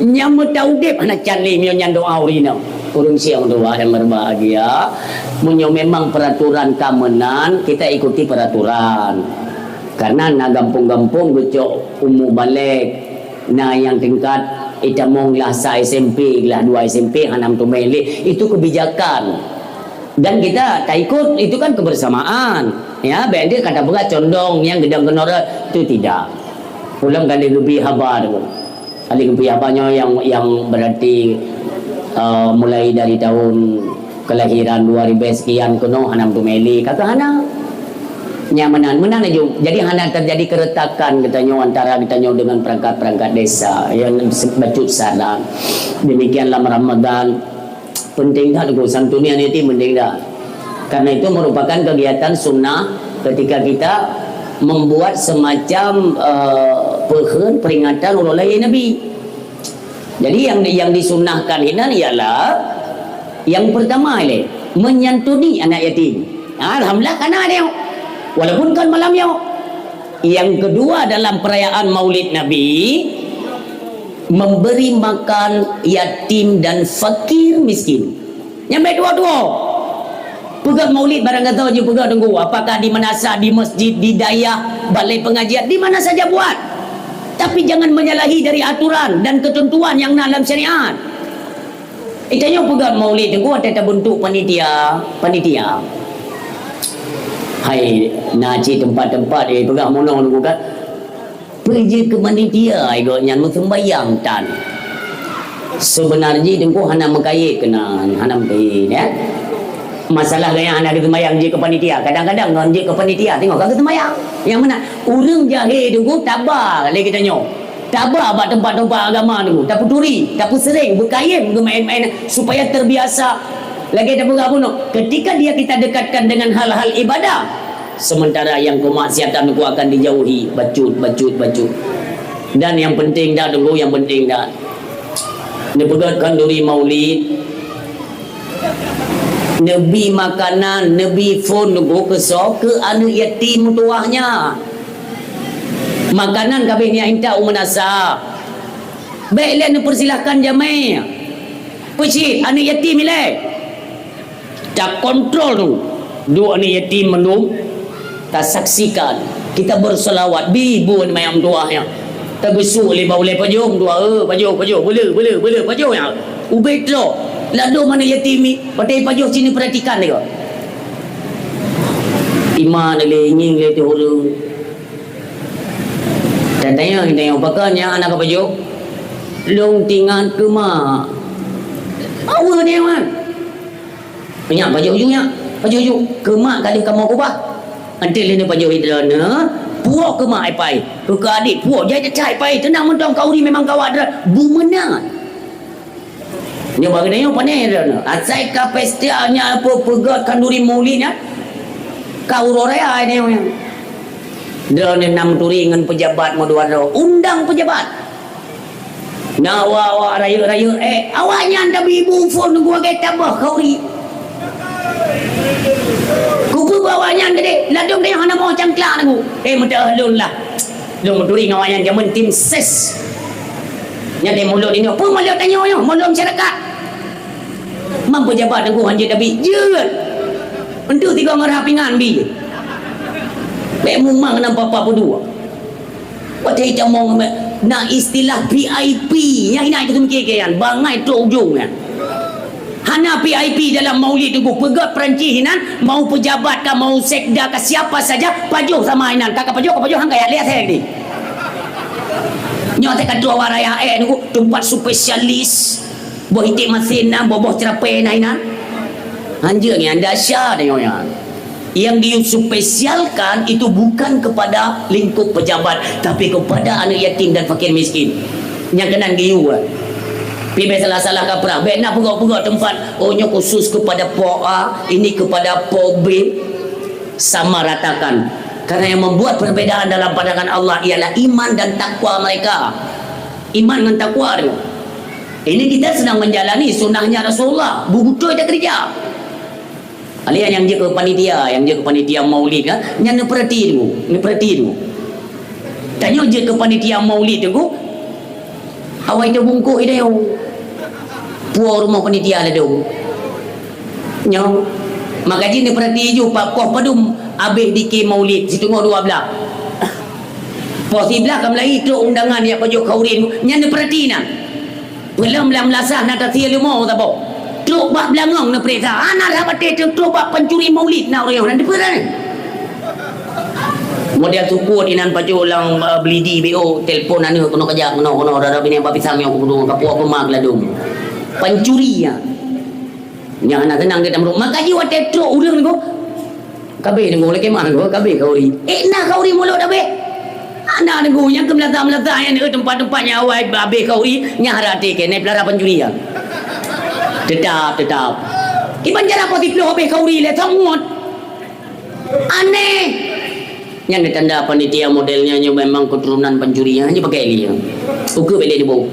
Nyang meuta udeb hana can lé meunyoe nyan doa ureuëng inong. Ureuëng siang doa yang berbahagia, meunyoe memang peraturan ka meunan, kita ikuti peraturan. Karena na gampông-gampông geucok umu balek, na nyang tingkat itamong glah sa S M P, glah dua S M P, hana meuteumé lé. Itu kebijakan. Dan kita taikut, itu kan kebersamaan. Ya, bèk deuh kata peugah condong nyang geudong keunoe, itu tidak. Ulôn ka lheueh geubri haba tu. Ka lheueh geubri haba nyoe yang, yang berarti, eh, mulai dari tahun kelahiran dua ribu sekian keunoe hana meuteumé lé, ka keuh hana. Nyang meunan, meunan laju. Jadi hana terjadi keretakan geutanyoe antara geutanyoe dengan perangkat-perangkat desa yang se-, bacut saran. Demikian lam Ramadan, penting that tu, santunan yatim penting that. Karena itu merupakan kegiatan sunnah ketika kita membuat semacam, eh, peuheun peringatan uroe lahé Nabi. Jadi yang, yang disunahkan inan ialah yang pertama lé, menyantuni anak yatim. Ha, alhamdulillah kana dia. Walaupun kan malam nyoe. Yang kedua dalam perayaan Maulid Nabi, memberi makan yatim dan fakir miskin. Nyang bèk tuwo-tuwo. Peugöt maulid barang gata jeuet peugöt teungku, apakah di meunasah, di masjid, di dayah, balai pengajian, di mana saja buat. Tapi jangan menyalahi dari aturan dan ketentuan yang na lam syariat. Itanyoe peugöt maulid teungku watèe tabentuk panitia, panitia. Hai, na cit teumpat-teumpat, eh, peugah mono teungku kan. Peue jeuet keu panitia, gobnyan meuseumbayang tan. Seubeuna jih teungku hana meukayèe keunan, hana meukayèe, ya. Masalah gaya hana geuseumayang jeuet keu panitia, kadang-kadang ngon jeuet keu panitia teungoh ka geuseumayang. Nyang meunan, ureueng jahé teungku taba lé geutanyoe. Taba bak teumpat-teumpat agama teungku, tapeuturi, tapeuseuring, beukayém geumaén-maén supaya terbiasa. Lagèe tapeugah bunoe, ketika dia kita dekatkan dengan hal-hal ibadah, sementara yang kemaksiatan itu akan dijauhi, bacut, bacut, bacut. Dan yang penting dah dulu, yang penting dah. Neupeugöt khanduri maulid, neubi makanan, neubi phôn, neubi keusoe keu aneuk yatim meutuwah nyan. Makanan ka abéh nyan intat u meunasah. Bèk lé neupersilahkan jamèe. Cit, aneuk yatim ilée. Takontrol tu. Duek aneuk yatim mandum, tasaksikan. Kita berselawat, bi bu aneuk mayang tuah nyan. Tageusuk lé bak ulée pajoh, dua, eh, pajoh, pajoh, beu le, beu le, beu le, pajoh nyan. Ubé troh. Ladôm aneuk yatim ni, watée pajoh cit neupeuratikan deungon. Iman lé, ngieng lé teuh ureueng. Tatanyong, tatanyong, pakon nyan aneuk ka pajoh? Lôn tingat keu mak. Aweue nyan, wan. Nyak pajoh ju nyak, pajoh ju. Keu mak ka lheueh kamoe keubah. Enteuk lheueh neupajoh droeneuh, puwoe keu mak ipai. Keu, keu adék puwoe, jai teucai ipai. Teunang mantong khanduri memang kawak droe. Beu meunan. Nyoe bagi nyoe pane droeneuh. Asai ka pesta nyan peugöt khanduri maulid nyan. Ka uroe raya nyoe nyan. Droeneuh na meuturi ngon peujabat meudua droe. Undang peujabat. Na awak-awak rayeuk-rayeuk, eh, awaknyan tabi ibu phon nunggu lagèe tabah khanduri. Kupeue bak awaknyan tadi, ladôm tanyoe hana moh cangklak nunggu. Eh, meuteuh lôn lah. Lôn meuturi ngon awaknyan jameun tim ses. Nyan deh mulod inong. Peue mulod tanyoe nyoe? Mulod masyarakat. Mam peujabat nunggu hanjeuet tabi. Jeuet. Enteuk tiga ngon rhah pingan bi. Bèk mumang nam papa peudua. Watèe itamong na istilah V I P, nyang hina itu mikir ke yan, bangai trok ujong nyan. Hana V I P dalam maulid tu, peugöt Perancis inan, mau pejabat ka, mau sekda ka, siapa saja, pajoh sama inan, ka, ka pajoh, ka pajoh, hang ka yak lihat saya ni. Nyoe teuka dua warai A E tu, tempat spesialis. Boh itik masin na, boh-boh cerapé na inan. Hanjeuet nyan, dahsyat nyoe nyan. Yang dispesialkan itu bukan kepada lingkup pejabat, tapi kepada anak yatim dan fakir miskin. Nyang keunan geuyue. Pi bèk salah-salah kaprah. Bèk na peugah-peugah tempat, oh, nyoe khusus kepada po A, ini kepada po B. Sama ratakan. Karena yang membuat perbedaan dalam pandangan Allah ialah iman dan takwa mereka. Iman ngon takwa tu. Ini kita sedang menjalani sunnahnya Rasulullah. Beutôi takeureuja. Alèh nyang jeuet keu panitia, nyang jeuet keu panitia maulid kan, nyan neupeurati tu, neupeurati tu. Tanyoe jeuet keu panitia maulid tu, awai teubungkôh idéh. Puwoe rumoh panitia ladôm. Nyoe, maka jih neupeurati ju, pa-, poh padum abéh dikir maulid, siteungoh dua blah. Poh siblah ka meulai trok undangan jak pajoh khanduri, nyan neupeurati na. Peulom lam lasah na tasie leumo saboh. Trok bak beulangong neupeuriksa. Hana that batèe trok, trok bak pancuri maulid na ureueng nyoe, na deupeue na. Model sukut inan pajoh lam, eh, Belidi B O, telpon aneuk keunoe keujak, keunoe, keunoe, dara binéh bak pisang nyoe keunoe, ka puwoe peuma keuladôm. Pancuri nyan. Nyan hana seunang geutanyoe. Maka jih watèe trok ureueng nyoe, Ka abéh nunggu lé kemah nunggu, ka abéh khanduri. Eh, na khanduri mulod abéh. Hana nunggu, nyang keu meulata-meulata nyan, eh, teumpat-teumpat nyang awai abéh khanduri, nyang hara até keuneuk peulara pancuri nyan. Teutap, teutap. Kiban cara poh siplôh abéh khanduri lé, song ngon. Aneh. Nyan tanda panitia model nyan, nyan memang keturunan pancuri, nyan hanya pakai lé. Ukeue bèk lé diboh.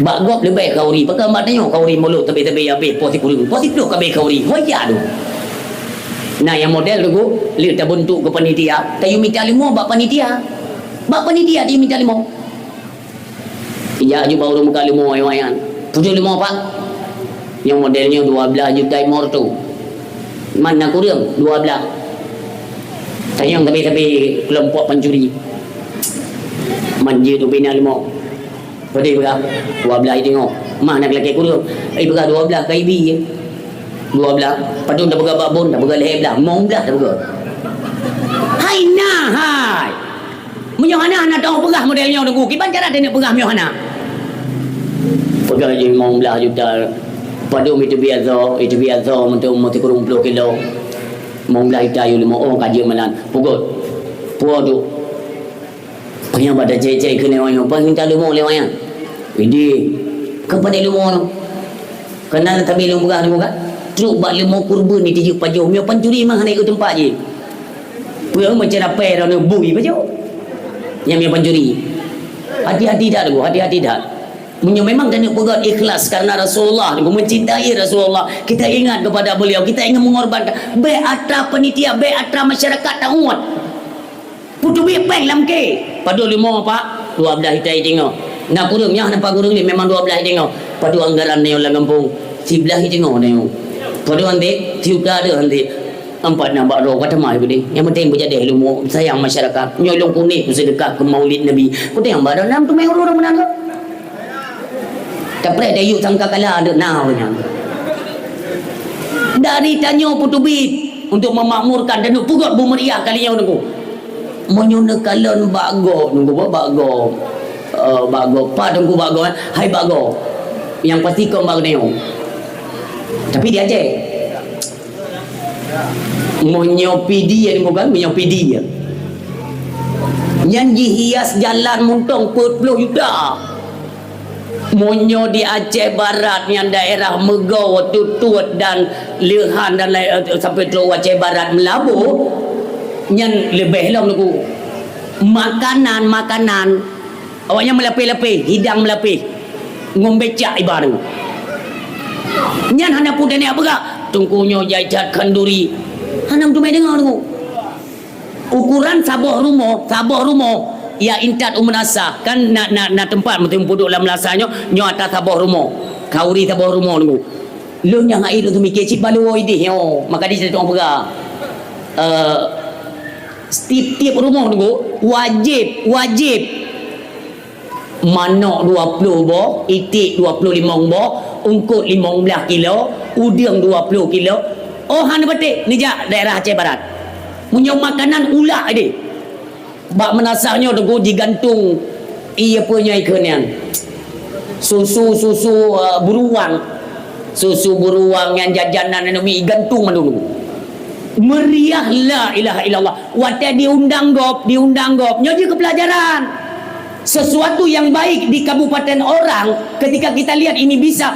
Bak gob leubeh khanduri, pakon bak tanyoe khanduri mulod teubit-teubit abéh poh sikureueng, poh siplôh ka abéh khanduri. Ho ya tu. Nah, nyang model tu, lheueh tabeuntuk keu panitia, tayue mita leumo bak panitia. Bak panitia tayue mita leumo. Ijak ju bak ureueng muka leumo, ayong ayan. Pujôh leumo, Pak. Nyang model nyoe dua blah juta lima ratus. Man na kureueng, dua blah. Tanyong sabe-sabe keulompok pancuri. Man jeuet ubé na leumo. Padum peugah, dua blah i teungoh. Mah na keu lakèe kureueng. Ai peugah dua blah ka ibi. Dua blah. Padum tapeugah bak bon, tapeugah lhèe blah. Limong blah tapeugah. Hai na hai. Meunyoe hana, hana teupeugah model nyoe teungku. Kiban cara taneuk peugah meunyoe hana? Peugah jih limong blah juta. Padum itu biasa, itu biasa untuk meusikureueng ploh kilo. Limong blah juta yue leumo, oh, ka jeuet meunan. Peugot. Puwoe tu. Panyang bak tacai-cai keuneuk wayang, panyang minta leumo lé wayang. Idéh, ka padum leumo nyoe? Keunan tabi lôn peugah leumo kan? Trok bak leumo kurban ni tijeuet pajoh, meunyoe pancuri mah hana ikot teumpat jih. Peue meucen apèe droeneuh bui pajoh? Nyang meunyoe pancuri. Hati-hati that, Bu, hati-hati that. Meunyoe memang taneuk peugöt ikhlas karena Rasulullah, mencintai Rasulullah, kita ingat kepada beliau, kita ingin mengorbankan, bèk atra panitia, bèk atra masyarakat tauet. Peuteubiet péng lam ke. Padum leumo, Pak? Dua blah juta i teungoh. Na kureueng nyoe, na pat kureueng lé, memang dua blah i teungoh. Padum anggaran nyoe lam gampông, siblaih jiteungoh nyoe. Padum hanté, sijuta deuh hanté. Ampat na bak droe ka teuma geude. Nyang penting beujadeh leumo, sayang masyarakat. Nyoe lôn kunek seudeukah keu Maulid Nabi. Kutem bak droe nam teumé ureueng meunan kah? Tapreh dayuek sangkakala deuh na nyan. Dari tanyoe peuteubiet untuk memakmurkan dan peugot beumeriah kali nyoe nunggu. Meunyoe neukalon bak gob, nunggu bak, bak gob. Eh, bak gob, pat nunggu bak gob, eh. Hai bak gob. Nyang pasti kon bak geutanyoe. Tapi di Aceh. Meunyoe pidi ya bukan, meunyoe pidi ya. Nyan jihias jalan muntong peuet ploh juta. Meunyoe di Aceh Barat nyan daerah Meugao, Tutuet dan Leuhan dan lain, eh, sampai trok Aceh Barat Meulaboh, nyan leubeh lom lagu. Makanan, makanan. Awaknyan meulapéh-lapéh, hidang meulapéh. Ngon becak ibarat. Nyan hana peue dan peugah. Teungku nyoe jai that khanduri. Hana meuteumé deungoe lagu. Ukuran saboh rumoh, saboh rumoh, ya intat u meunasah. Kan na, na, na teumpat meuteumé puduk lam meunasah nyoe, nyoe ata saboh rumoh. Khanduri saboh rumoh nunggu. Lôn nyang hai lôn teumiké cit balo idéh nyoe. Maka di situ peugah. Eh, tiep-tiep rumoh nunggu, wajéb, wajéb. Manok dua ploh boh, iték dua ploh limong boh, eungkot limong blaih kilo, udeueng dua ploh kilo. Oh, hana baték, neujak daerah Aceh Barat. Meunyoe makanan ulak deh. Bak meunasah nyoe teungku jigantung, iya peue nyoe ikheun nyan. Susu, susu, eh, beruang. Susu beruang nyan jajanan anu mi gantung mandum. Meriah la ilaha illallah. Watée diundang gob, diundang gob. Nyoe jeuet keu pelajaran. Sesuatu yang baik di kabupaten orang, ketika kita lihat ini bisa,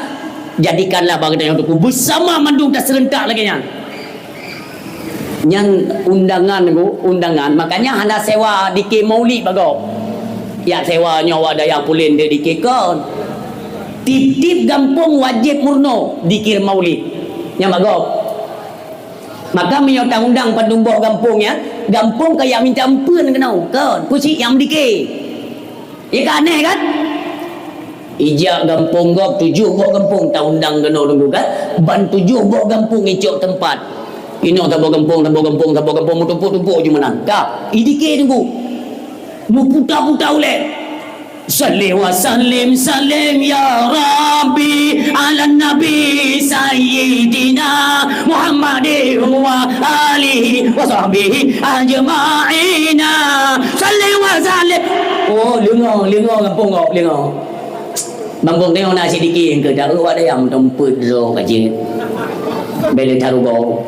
jadikanlah bagi yang teungku bersama mandum dah serentak lagi nyan. Nyan undangan, Bu, undangan. Makanya hana sewa dikir maulid bak gob. Yak sewa nyoe awak dayah pulen deh dikir kon. Tiep-tiep gampông wajéb murno dikir maulid. Nyan bak gob. Maka meunyoe taundang padum boh gampông nyan, gampông ka yak minta eumpeuen keunoe, kon? Peue cit nyang meudikir. Ya ka aneh kan? Ijak gampông gob tujoh boh gampông taundang keunoe teungku kan? Ban tujoh boh gampông icok teumpat. Inoe saboh gampông, saboh gampông, saboh gampông meutumpôk-tumpôk ju meunan. Ka, idikir teungku. Meuputa-puta ulée. Salli wa sallim, sallim ya Rabbi, ala Nabi Sayyidina Muhammadin wa alihi wa sahbihi ajma'ina. Salli wa sallim. Oh, leungoe, leungoe gampông gob, leungoe. Bang Gong tengok na sidikit ke dak awak dayah meutumpôt droe ka jeuet. Bèk lé tarugoe.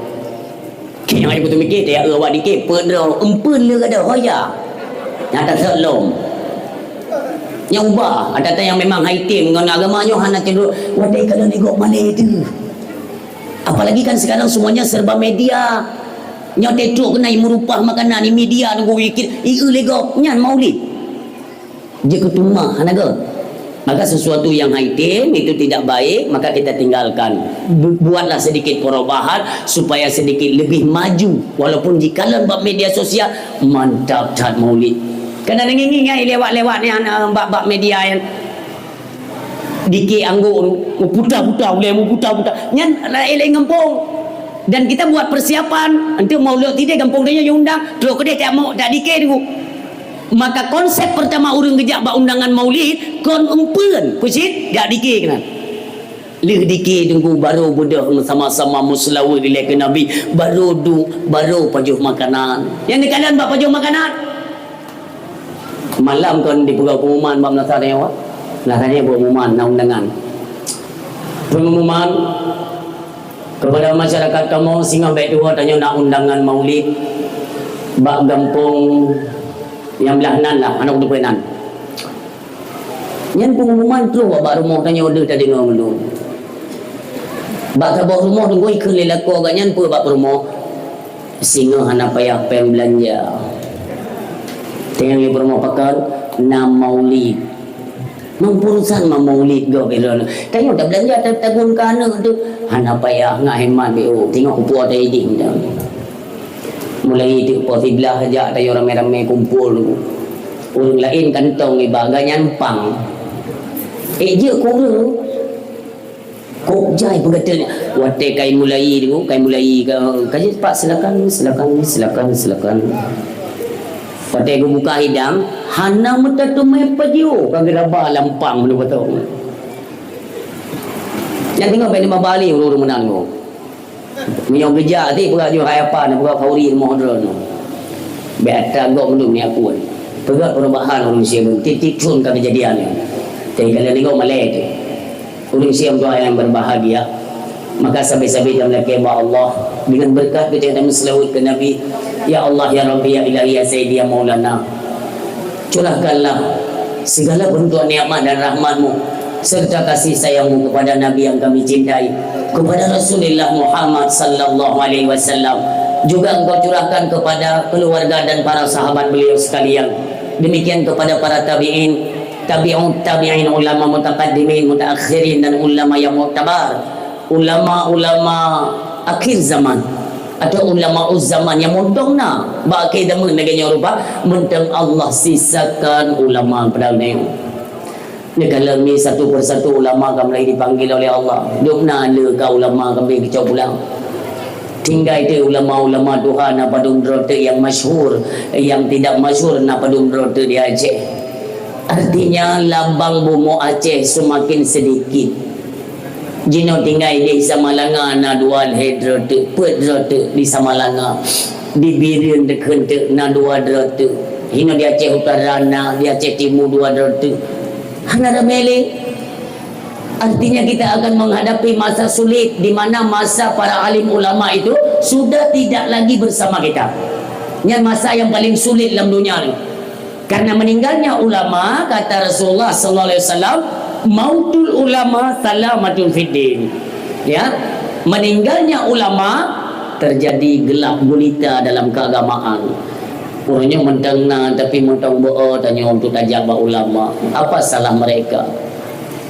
Keu nyang ibu teumikir, teuyak awak dikit, peuet droe, eumpeuen le gata, ho ya. Nyang tasok lom. Nyang ubah, ata-ata nyang memang hai tem ngon agama nyoe hana cenderung, watèe ka lôn igok malèe teuh. Apalagi kan sekarang semuanya serba media. Nyoe teutrok keunan i meurupah makanan, i media nunggu ikir, i eu lé gob, nyan maulid. Jeuet keu teuma hana göt. Maka sesuatu yang hai tem itu tidak baik, maka kita tinggalkan. Bu-, buatlah sedikit perubahan supaya sedikit lebih maju. Walaupun jikalon bak media sosial, mantap that maulid. Kadang ngieng-ngieng lewat-lewat nyan, eh, bak, bak media nyan. Dikir anggô tu, meuputa-puta, ulèe meuputa-puta. Nyan laén-laén gampông. Dan kita buat persiapan, untuk maulid tidak gampông dia undang, terus kedeh tak mau, tak dikir tu. Maka konsep pertama ureueng geujak bak undangan maulid, kon eumpeuen, peue cit, jak dikir keunan. Lheueh dikir teungku, baru beudôh sama-sama meuseulaweuet dilèe keu Nabi, baru duek, baru pajoh makanan. Nyang neukalon bak pajoh makanan. Malam kon dipeugah pengumuman bak meunasah nyoe, meunasah nyoe pengumuman na undangan. Pengumuman kepada masyarakat kamoe singoh bèk tuwoe tanyoe na undangan maulid bak gampông nyang blah nan lah, aneuk teupeu nan. Nyan pengumuman troh bak rumoh tanyoe deuh tadeungoe ngon lôn. Bak saboh rumoh teungku ikheun lé lakoe gobnyan peue bak peurumoh. Singoh hana payah péng beulanja. Tanyoe nyoe peurumoh pakon na maulid. Meupurusan ma maulid gob ilôn. Tanyoe tabeulanja ta-, tagun keu aneuk tu. Hana payah ngat hemat B O. Singoh kupuoe taideh dah. Mulai teuk poh siblaih jak tanyoe ramé-ramé kumpul. Ureueng laén kantong iba gobnyan pang. Eh, jeuet keu ureueng. Kok jai peugah teuk, watèe kai mulai tu, kai mulai ka, ka jeuet, "Pak, silakan, silakan, silakan, silakan." Watèe geubuka hidang, hana meuteumé pajoh, ka geuraba lam pang meunurot tu. Nyang teungoh bèk neumaba lé ureueng-ureueng meunan nyoe. Meunyoe geujak, ti peugah jih hai apa, na peugah khauri rumoh droeneuh. Bèk atra gob meunurot ni akun. Peugah perubahan ureueng sibeun, tiep-tiep thon ka keujadian nyoe. Tapi ka lheueh nyoe malèe tu. Ureueng siom doa yang berbahagia. Maka sabe-sabe dan lakèe bak Allah dengan berkat kita dan selawat ke Nabi. Ya Allah, ya Rabbi, ya Ilahi, ya Sayyidi, ya Maulana. Curahkanlah segala bentuk nikmat dan rahmat-Mu serta kasih sayang-Mu kepada Nabi yang kami cintai, kepada Rasulullah Muhammad sallallahu alaihi wasallam. Juga Engkau curahkan kepada keluarga dan para sahabat beliau sekalian. Demikian kepada para tabi'in, tabi'ut tabi'in, ulama mutaqaddimin, mutaakhirin, dan ulama yang muktabar, ulama-ulama akhir zaman atau ulama uzzaman nyang mantong na bak akhir zaman lagèe nyoe rupa, mantong Allah sisakan ulama padahai nyoe. Neukalon mi satu persatu ulama ka mulai dipanggil oleh Allah. Dum na le ka ulama ka mulai geucok pulang. Tinggai teuk ulama-ulama tuha na padum droe teuk nyang masyhur, nyang tidak masyhur na padum droe teuk di Aceh. Artinya, labang bumoe Aceh semakin sedikit. Jinoe tinggai di Samalanga na dua lhèe droe teuk, peuet droe teuk di Samalanga. Di Bireuen dikeue teuk na dua droe teuk. Hinoe di Aceh Utara na, di Aceh Timu dua droe teuk. Hana ramè lé. Artinya kita akan menghadapi masa sulit di mana masa para alim ulama itu sudah tidak lagi bersama kita. Nyan masa yang paling sulit dalam dunia ni. Karena meninggalnya ulama, kata Rasulullah sallallahu alaihi wasallam, "Mautul ulama salamatun fid din." Ya, meninggalnya ulama terjadi gelap gulita dalam keagamaan. Ureueng nyoe mantong na, tapi mantong beu-o tanyoe untuk tajak bak ulama. Apa salah mereka?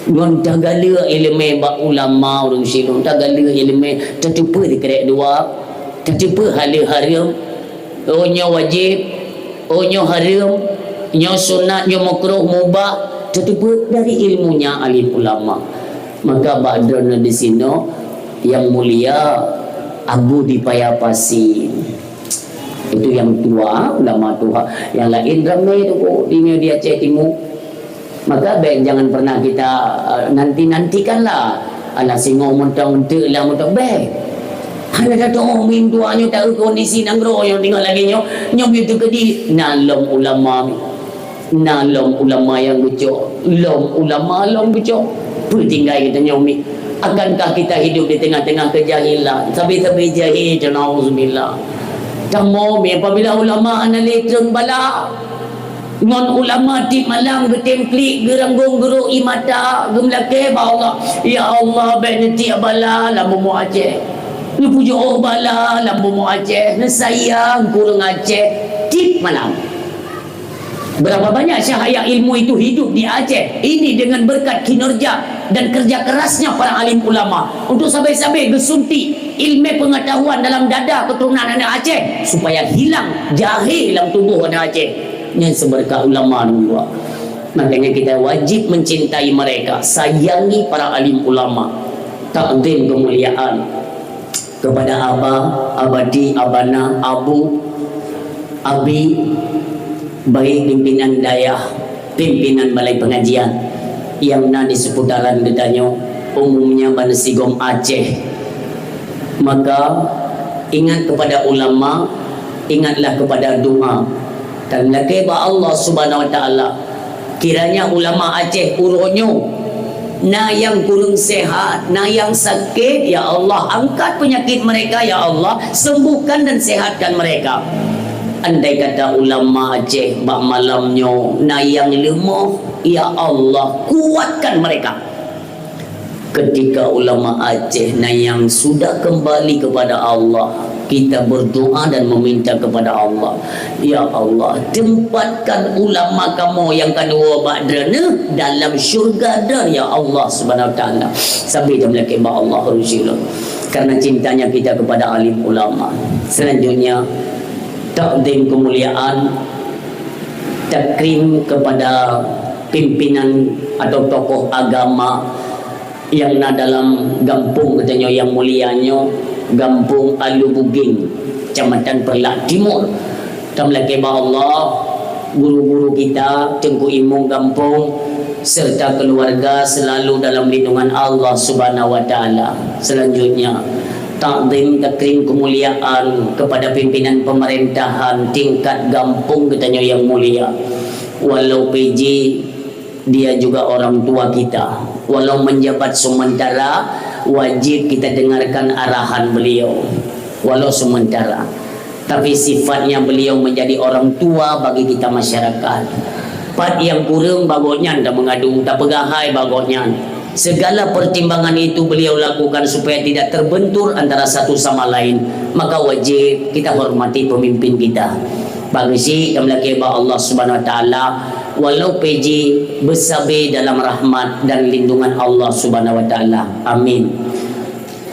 Ngon tagalak ileumèe bak ulama ureueng sidroe, tagalak ileumèe, tateupeue sikrek dua, tateupeue haleue hareuem, oh nyoe wajéb, oh nyoe hareuem, nyoe sunat, nyoe makruh, mubah, tateupeue dari ilmunya alim ulama. Maka bak droeneuh disinoe yang mulia Abu di Paya Pasi. Itu yang tua, ulama tuha. Yang lain ramè tu kok di, di Aceh Timu. Maka bèk jangan pernah kita, eh, nanti-nantikanlah. Alah singoh mantong, enteuk lah mantong, bèk. Hana tatu'oh meutuah nyoe taeu kondisi nanggroe nyang teungoh lagèe nyoe, nyoe beutôi keudéh na lom ulama. Na lom ulama nyang geucok, lom ulama lom geucok. Peue tinggai geutanyoe mi? Akankah kita hidup di tengah-tengah kejahilan? Sabe-sabe jahil, nauzubillah. Tamong mi apabila ulama hana lé treun bala. Ngon ulama tiep malam geutem klik, geuranggong geurok ie mata, geumeulakèe bak Allah, "Ya Allah, bèk neutiek bala lam bumoe Aceh. Neupujoe bala lam bumoe Aceh, neusayang kureueng Aceh." Tiep malam. Berapa banyak cahaya ilmu itu hidup di Aceh ini dengan berkat kinerja dan kerja kerasnya para alim ulama untuk sabe-sabe geusuntik ilmu pengetahuan dalam dada keturunan aneuk Aceh supaya hilang jahil lam tuboh aneuk Aceh. Nyan seubeurkat ulama dua. Makanya kita wajib mencintai mereka, sayangi para alim ulama, takzim kemuliaan kepada aba, abati, abana, abu, abi, baik pimpinan dayah, pimpinan balai pengajian yang na di seputaran geutanyoe, umumnya bansigom Aceh. Maka, ingat kepada ulama, ingatlah kepada doa. Dan lakèe bak Allah Subhanahu Wa Taala, kiranya ulama Aceh uroe nyoe na nyang kureueng sehat, na nyang sakét, ya Allah, angkat penyakit mereka, ya Allah, sembuhkan dan sehatkan mereka. Andai kata ulama Aceh bak malam nyoe na nyang leumoh, ya Allah, kuatkan mereka. Ketika ulama Aceh na nyang sudah kembali kepada Allah, kita berdoa dan meminta kepada Allah, "Ya Allah, tempatkan ulama kamoe nyang ka neuwoe bak Droeneuh dalam syurga Droeneuh, ya Allah Subhanahu Wa Taala." Sambil tameulakèe bak Allah, Rasulullah. Karena cintanya kita kepada alim ulama. Selanjutnya, takzim kemuliaan, takrim kepada pimpinan atau tokoh agama nyang na dalam gampông geutanyoe nyang mulia nyoe, Gampông Alubuging, Kecamatan Peureulak Timur. Tameulakée bak Allah, guru-guru kita, Teungku Imum Gampông, serta keluarga selalu dalam lindungan Allah Subhanahu wa Taala. Selanjutnya, takzim takrim kemuliaan kepada pimpinan pemerintahan tingkat gampông geutanyoe nyang mulia. Walau P J, dia juga orang tua kita. Walau menjabat sementara, wajib kita dengarkan arahan beliau. Walau sementara. Tapi sifatnya beliau menjadi orang tua bagi kita masyarakat. Pat nyang kureueng bak gobnyan tameungadu, tapeugah hai bak gobnyan. Segala pertimbangan itu beliau lakukan supaya tidak terbentur antara satu sama lain. Maka wajib kita hormati pemimpin kita. Bak geuchik tameulakée bak Allah Subhanahu wa Taala, walau P J beusabé dalam rahmat dan lindungan Allah Subhanahu wa Taala. Amin.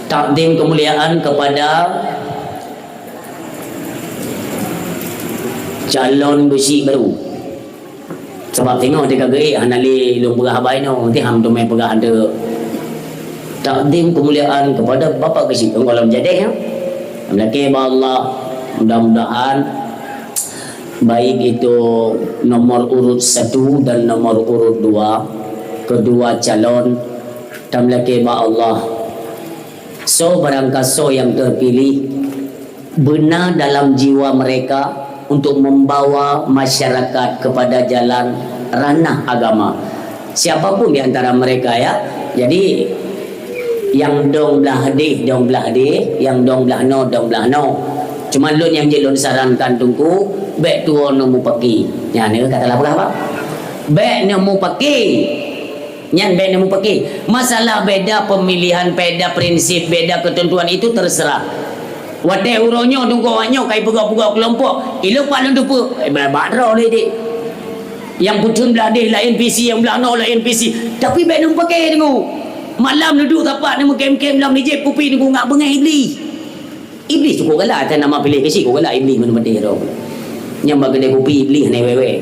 Takdim kemuliaan kepada calon beuchik baru. Sabab teungoh teuka geuék hana lé lôn peugah haba inoe, nanti ham teumé peugah hante. Takdim kemuliaan kepada Bapak Geuchik Teungku Alam Jadeh, ya. Meulakée bak Allah, mudah-mudahan baik itu nomor urut satu dan nomor urut dua, kedua calon, tameulakée bak Allah, soe barangkasoe nyang terpilih, beuna dalam jiwa mereka untuk membawa masyarakat kepada jalan ranah agama. Siapapun di antara mereka, ya. Jadi, nyang dong blah deh, dong blah deh, nyang dong blah noe, dong blah noe. Cuma lôn nyang jeuet lôn sarankan Teungku, bék tuwoe neumupaki. Nyan kata lah peugah apa? Bék neumupaki. Nyan bék neumupaki. Masalah beda pemilihan, beda prinsip, beda ketentuan itu terserah. Watée uroe nyoe teungku awak nyoe kai peugah-peugah keulompok, ilok pat lôn teupeu, eh, ba-, bak droe lé dek. Nyang peutheun blah deh laén visi, nyang blah noe laén visi. Tapi bék neumupaki teungku. Malam neuduek sapat neumeukem-kem lam lijép kupi teungku ngat beungéh Iblih. Iblih cukup galak, ata nama piléh keuchik, cukup galak Iblih meuneumeudeh droe. Nyang bak keudè kupi Iblih hana iwèe-wèe.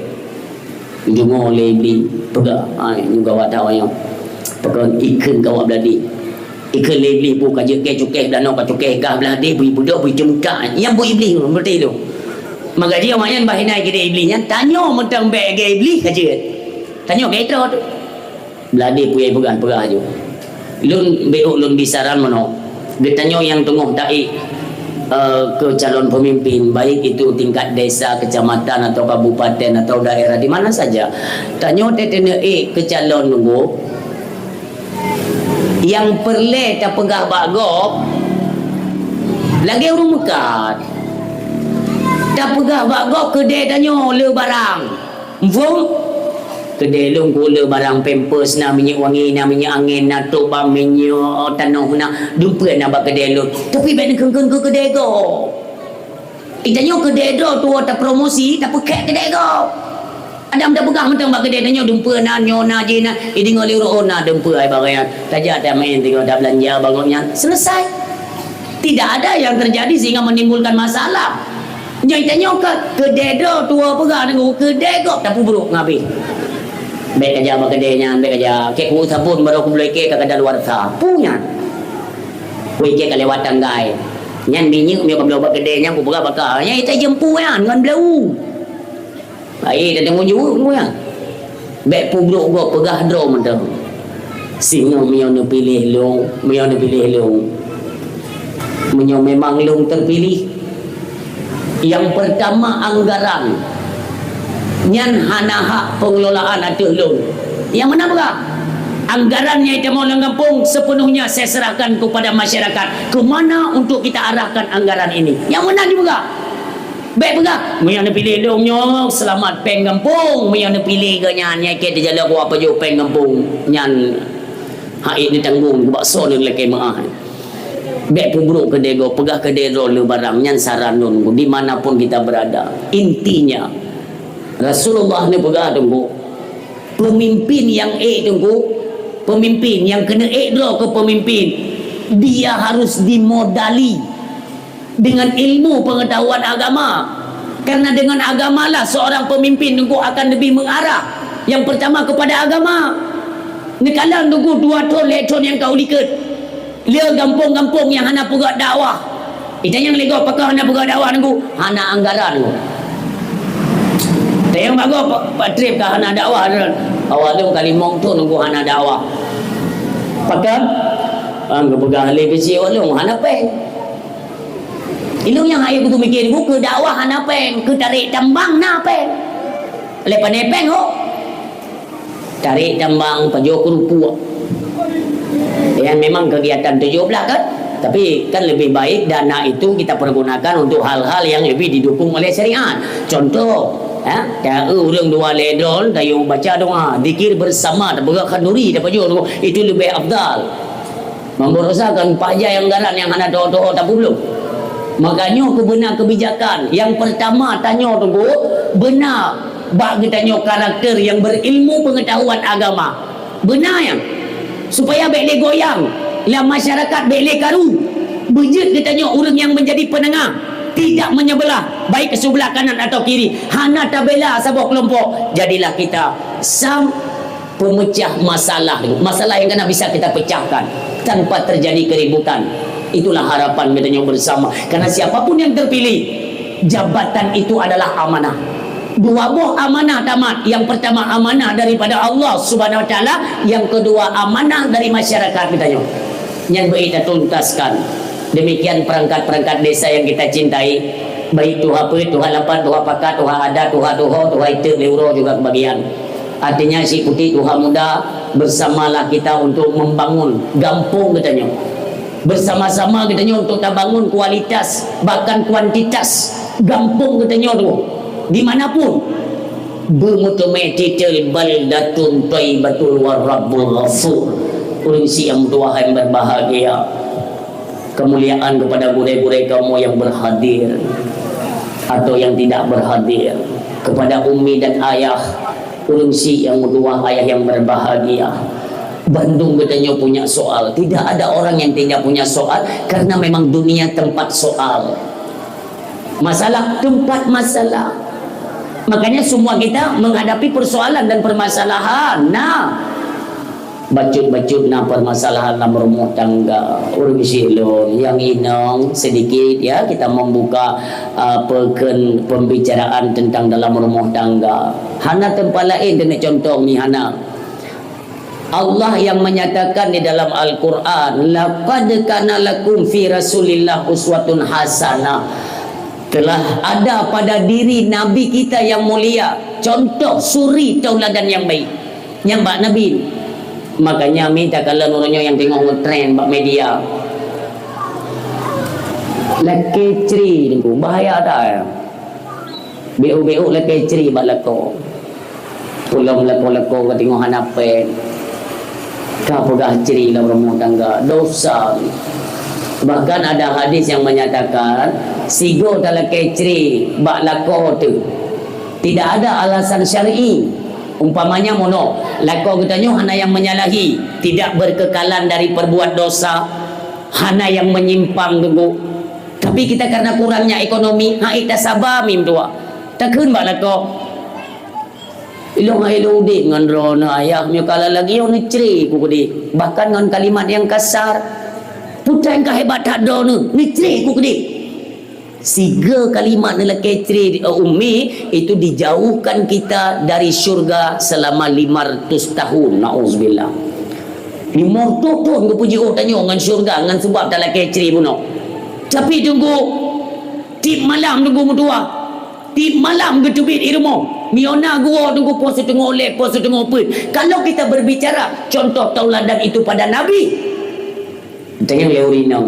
Deungoe lé Iblih, peugah, "Hai, nyoe gawat that awak nyoe. Pakon ikheun gawat blah deh." Ikheun lé Iblih, "Peue ka jeuet kèe cukèh blah noe, ka cukèh gah blah deh, bui beudôh, bui ceumeutak." Nyang buet Iblih meuneumeudeh lôn. Maka jih awak nyan bah inan keudè Iblih nyan, tanyoe mantong bèk lagèe Iblih ka jeuet. Tanyoe ka itroh tu. Blah deh peue nyang peugah-peugah aju. Lôn beuh lôn bi saran meunoe. Geutanyoe nyang teungoh taék, eh, keu calon peumimpin, baik itu tingkat desa, kecamatan, atau kabupaten, atau daerah di mana saja. Tanyoe teuteuneuh ék keu calon nunggu, nyang peureulèe tapeugah bak gob, lagèe ureueng meukat. Tapeugah bak gob keudè tanyoe le barang. Muphom? Keudè lôn ku le barang pampers, na minyeuk wangi, na minyeuk angèn, na tôb bak minyeuk tanoh, na dumpeue na bak keudè lôn. Tapi bèk neukheun-kheun keu keudè gob. Di tanyoe keudè droe tuwoe tapromosi, tapeukhèk keudè gob. Adam tapeugah mantong bak keudè tanyoe dumpeue na, nyoe na, jih na, ideungoe lé ureueng na dumpeue ai barang nyan. Tajak tamè teungoh tabeulanja bak gobnyan. Selesai. Tidak ada yang terjadi sehingga menimbulkan masalah. Nyoe tanyoe ka keudè droe tuwoe peugah nanggroe keudè gob tapeubrok ngabéh. Bèk kaja bak keudè nyan, bèk kaja. Kèk kuweuh sabon barô kubloe kèk ka kadaluwarsa. Peue nyan? Kuweuh kèk ka lewat tanggai. Nyan minyeuk miyueb kabloe bak keudè nyan kupeugah baka. Nyan ita jeuem peue nyan ngon blau. Hai, dah tengok jaweueb nyan. Bèk peubrok gob peugah droe mantong. Singoh meunyoe neupiléh lôn, meunyoe neupiléh lôn. Meunyoe memang lôn terpilih, nyang pertama anggaran. Nyan hana hak pengelolaan ateueh lôn. Nyang meunan peugah, anggaran nyang itamong lam gampông sepenuhnya saya serahkan kepada masyarakat. Ke mana untuk kita arahkan anggaran ini? Nyang meunan jipeugah. Bèk peugah, "Meunyoe neupiléh lôn nyoe seulamat pèng gampông, meunyoe neupiléh geuh nyan, nyan kèe teujalok kuat pajoh pèng gampông." Nyan hak neutanggong, bak soe neulakèe meu'ah. Bèk peubrok keudè gob, peugah keudè droe le barang, nyan saran lôn, di mana pun kita berada. Intinya, Rasulullah neupeugah teungku, peumimpin nyang ék teungku, peumimpin nyang keuneuk ék droe keu peumimpin, dia harus dimodali dengan ilmu pengetahuan agama. Karena dengan agamalah seorang pemimpin teungku akan lebih mengarah. Yang pertama kepada agama. Neukalon Teungku dua thon, lhèe thon nyang ka u likot. Le gampông-gampông nyang hana peugöt dakwah. Itanyong lé gob, pakon hana peugöt dakwah Teungku? Hana anggaran, Teungku. Tanyong bak gob, Pak, Pak Trip ka hana dakwah, Teungku. Awak lôn ka limong thon Teungku hana dakwah. Pakon? Ah, geupeugah lé keuchik awak lôn, hana péng. Ilôn nyang hayeu kutu mikir, Teungku, keu dakwah hana péng, keu tarek tambang na péng. Lé pane péng, ho? Tarek tambang, pajoh keurupuk. Ya, memang kegiatan tujuh belas kan? Tapi kan lebih baik dana itu kita pergunakan untuk hal-hal yang lebih didukung oleh syariat. Contoh, ya, ta-, ureueng dua lhèe droe, tayue baca doa, zikir bersama, tapeugah khanduri, tapajoh, itu lebih afdal. Memberusahakan pajai anggaran nyang hana toho-toho tapeublom. Makanya keu beuna kebijakan. Yang pertama, tanyoe Teungku, beuna bak geutanyoe karakter yang berilmu pengetahuan agama. Beuna nyan. Supaya bèk lé goyang. Lam masyarakat bèk lé karu. Beujeuet geutanyoe ureueng yang menjadi penengah. Tidak menyebelah. Baik ke sebelah kanan atau kiri. Hana tabela saboh kelompok. Jadilah kita sam- pemecah masalah. Masalah yang kena bisa kita pecahkan tanpa terjadi keributan. Itulah harapan geutanyoe bersama. Karena siapapun yang terpilih, jabatan itu adalah amanah. Dua boh amanah tamat. Yang pertama amanah daripada Allah Subhanahu Wa Taala, yang kedua amanah dari masyarakat geutanyoe. Nyan beu tatuntaskan. Demikian perangkat-perangkat desa yang kita cintai, baik tuha peuet, tuha lapan, tuha pakat, tuha adat, tuha tuho, tuha iték lé uroe juga kebagian. Artinya, si putik tuha muda, bersamalah kita untuk membangun gampông geutanyoe. Bersama-sama geutanyoe untuk tabangun kualitas, bahkan kuantitas gampông geutanyoe tu. Di mana pun, beumeuteumé titel baldatun thayyibatun wa rabbun ghafur. Ureueng syiek nyang meutuwah hai berbahagia. Kemuliaan kepada gurée-gurée kamoe yang berhadir atau yang tidak berhadir, kepada umi dan ayah, ureueng syiek nyang meutuwah, ayah yang berbahagia. Bandum geutanyoe punya soal. Tidak ada orang yang tidak punya soal, karena memang dunia tempat soal. Masalah, tempat masalah. Makanya semua kita menghadapi persoalan dan permasalahan. Nah, bacut-bacut na permasalahan lam rumah tangga. Ureueng syiek lôn, nyang inong sedikit, ya, kita membuka, uh, peken-, pembicaraan tentang dalam rumah tangga. Hana tempat laén keuneuk contoh mi hana. Allah yang menyatakan di dalam Al-Quran, "Laqad kana lakum fi Rasulillah uswatun hasanah." Telah ada pada diri Nabi kita yang mulia contoh suri tauladan yang baik. Nyang bak Nabi. Makanya mi takalon uroe nyoe nyang teungoh ngetren bak media. Lakée cri Teungku, bahaya that, ya. Beu-beu lakée cri bak lakoe. Peulom lakoe-lakoe ka teungoh hana péng. Ka peugah cri lam rumoh tangga, dosa. Bahkan ada hadis yang menyatakan, sigoe talakée cri bak lakoe teuh. Tidak ada alasan syar'i. Umpamanya mono, lakoe geutanyoe hana yang menyalahi, tidak berkekalan dari perbuat dosa, hana yang menyimpang teungku. Tapi kita karena kurangnya ekonomi, hai tasaba meutuah. Takheun bak lakoe. Ilong hai lôn udeb ngon droeneuh ayah, meunyoe kala lagée nyoe neucre ku keudeh. Bahkan ngon kalimat yang kasar. Putra nyang ka hebat that droeneuh, neucre ku keudeh. Sigoe kalimat neulakée cre, eh, Ummi, itu dijauhkan kita dari syurga selama lima ratus tahun. Nauzubillah. Lima ratus thon geupeujiôh tanyoe ngon syurga ngon sabab talakée cre bunoe. Tapi teungku, tiep malam teungku meutuah. Tiep malam geuteubiet i rumoh. Meunyoe na geuwoe teungku poh siteungoh lhèe, poh siteungoh peuet. Kalau kita berbicara contoh tauladan itu pada Nabi, Tanyong lé ureueng inong,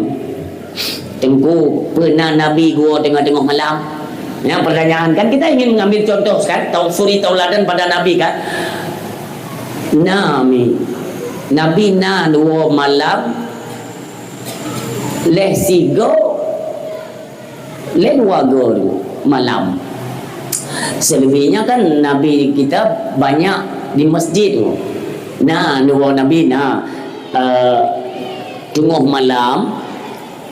"Teungku, peue na Nabi geuwoe teungoh-teungoh malam?" Nyan pertanyaan kan, kita ingin mengambil contoh kan, tau-, suri tauladan pada Nabi kan. Na mi, Nabi na geuwoe malam lhèe sigoe, lhèe dua goe malam. Selebihnya kan Nabi kita banyak di masjid tu. Na, neuwoe Nabi na, eh, teungoh malam,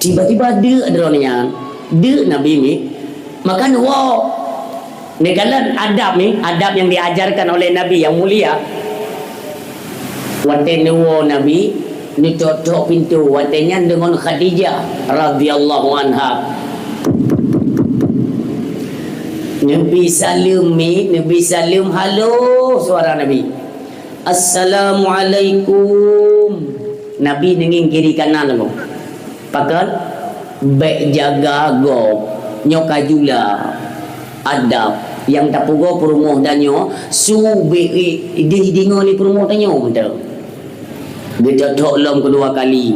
tiba-tiba deuk droeneuh nyan, deuk Nabi mi. Maka neuwoe, neukalon adab mi, adab yang diajarkan oleh Nabi yang mulia. Watée neuwoe Nabi, neutok-tok pintoe, watée nyan deungon Khadijah radhiyallahu anha. Neubi saleuem mi, neubi saleuem, halo suara Nabi. "Assalamualaikum." Nabi neungieng kiri kanan lom. Pakon? Bék jaga gob. Nyoe ka jula adab nyang tapeugoe peurumoh tanyoe, su bék ideh idingoe lé peurumoh tanyoe mantong. Geutok-tok lom keudua kali.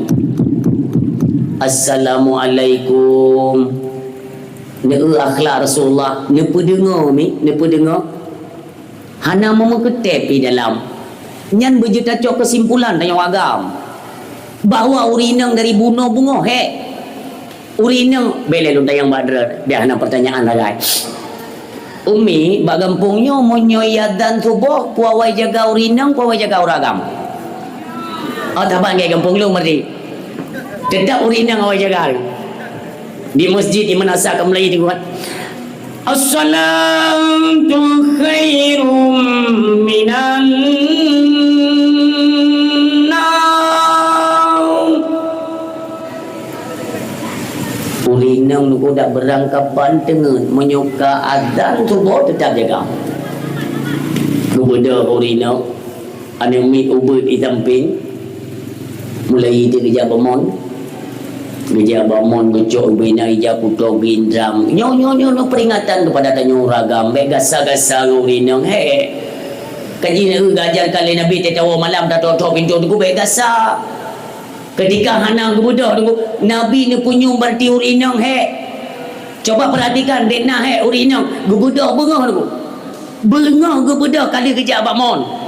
"Assalamualaikum." Neu akhlak Rasulullah, neupeudeungoe mi, neupeudeungoe. Hana meumeukeutép di dalam. Nyan beujeuet tacok keusimpulan tanyoe agam bahwa ureueng inong dari bunoe beungoh hék. Ureueng inong, bék lé lôn tanyong bak droe, biar hana pertanyaan lagée. Umi, bak gampông nyoe, meunyoe iazan suboh, peue awai jaga ureueng inong, peue awai jaga ureueng agam? Oh, taban lagée gampông lôn berarti. Teutap ureueng inong awai jaga. Di masjid, di madrasah ka mulai dibuat. As-salatu khairum minan naum. Ureueng inong nyoe dak beurangkapan teungeut, meunyoe ka azan suboh teutap jaga. Geubeudôh ureueng inong. Aneuk miet ubit di sampéng, mulai ijak bak mon. Geujak bak mon, geucok ubena ija kuto gindram. Nyoe, nyoe, nyoe, nyoe peringatan kepada tanyoe ureueng agam. Bék gasa-gasa ngon ureueng inong, hék. Kaji na eu geuajarkan lé Nabi, teuh tawoe malam, tatok-tok pintoe teungku, bék gasa. Keutika hana geubeudôh teungku, Nabi neupeunyum berarti ureueng inong, hék. Coba perhatikan, dék na, hék, ureueng inong geubeudôh beungoh teungku. Beungoh geubeudôh ka lheueh geujak bak mon.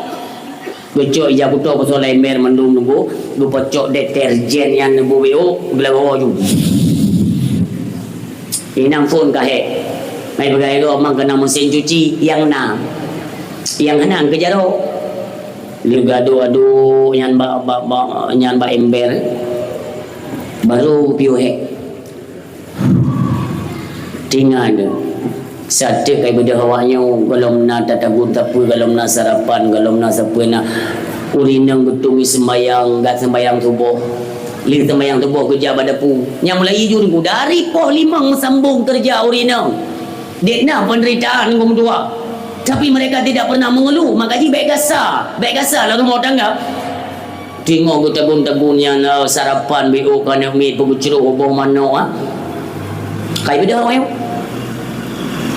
Geucok ija kuto peusoe ember mandum teungku, geupeucok deterjen nyang neubu B O, geulagoe ju. Inong phon ka hék. Mai peugah lé gob mang keunong mesin cuci nyang na. Nyang hana keu jaroe. Lheueh geuaduk-aduk nyan bak, bak, bak, nyan bak ember. Baru piôh hék. Tingan, sateuk kai beudôh awak nyoe, gohlom na tatagun sapeue, gohlom na sarapan, gohlom na sapeue na. Ureueng inong beutôi seumbahyang, gat seumbahyang suboh. Lheueh seumbahyang suboh geujak bak dapu. Nyang mulai ijun ku dari poh limong meusambong keureuja ureueng inong. Dék na peundeuritaan ngon meutuah. Tapi mereka tidak pernah mengeluh, maka jih bék gasa, bék gasa lam rumoh tangga. Teungoh geutagun-tagun nyan, eh, sarapan B O keu aneuk miet, peugeucrok boh manok, ah. Kai beudôh, eh.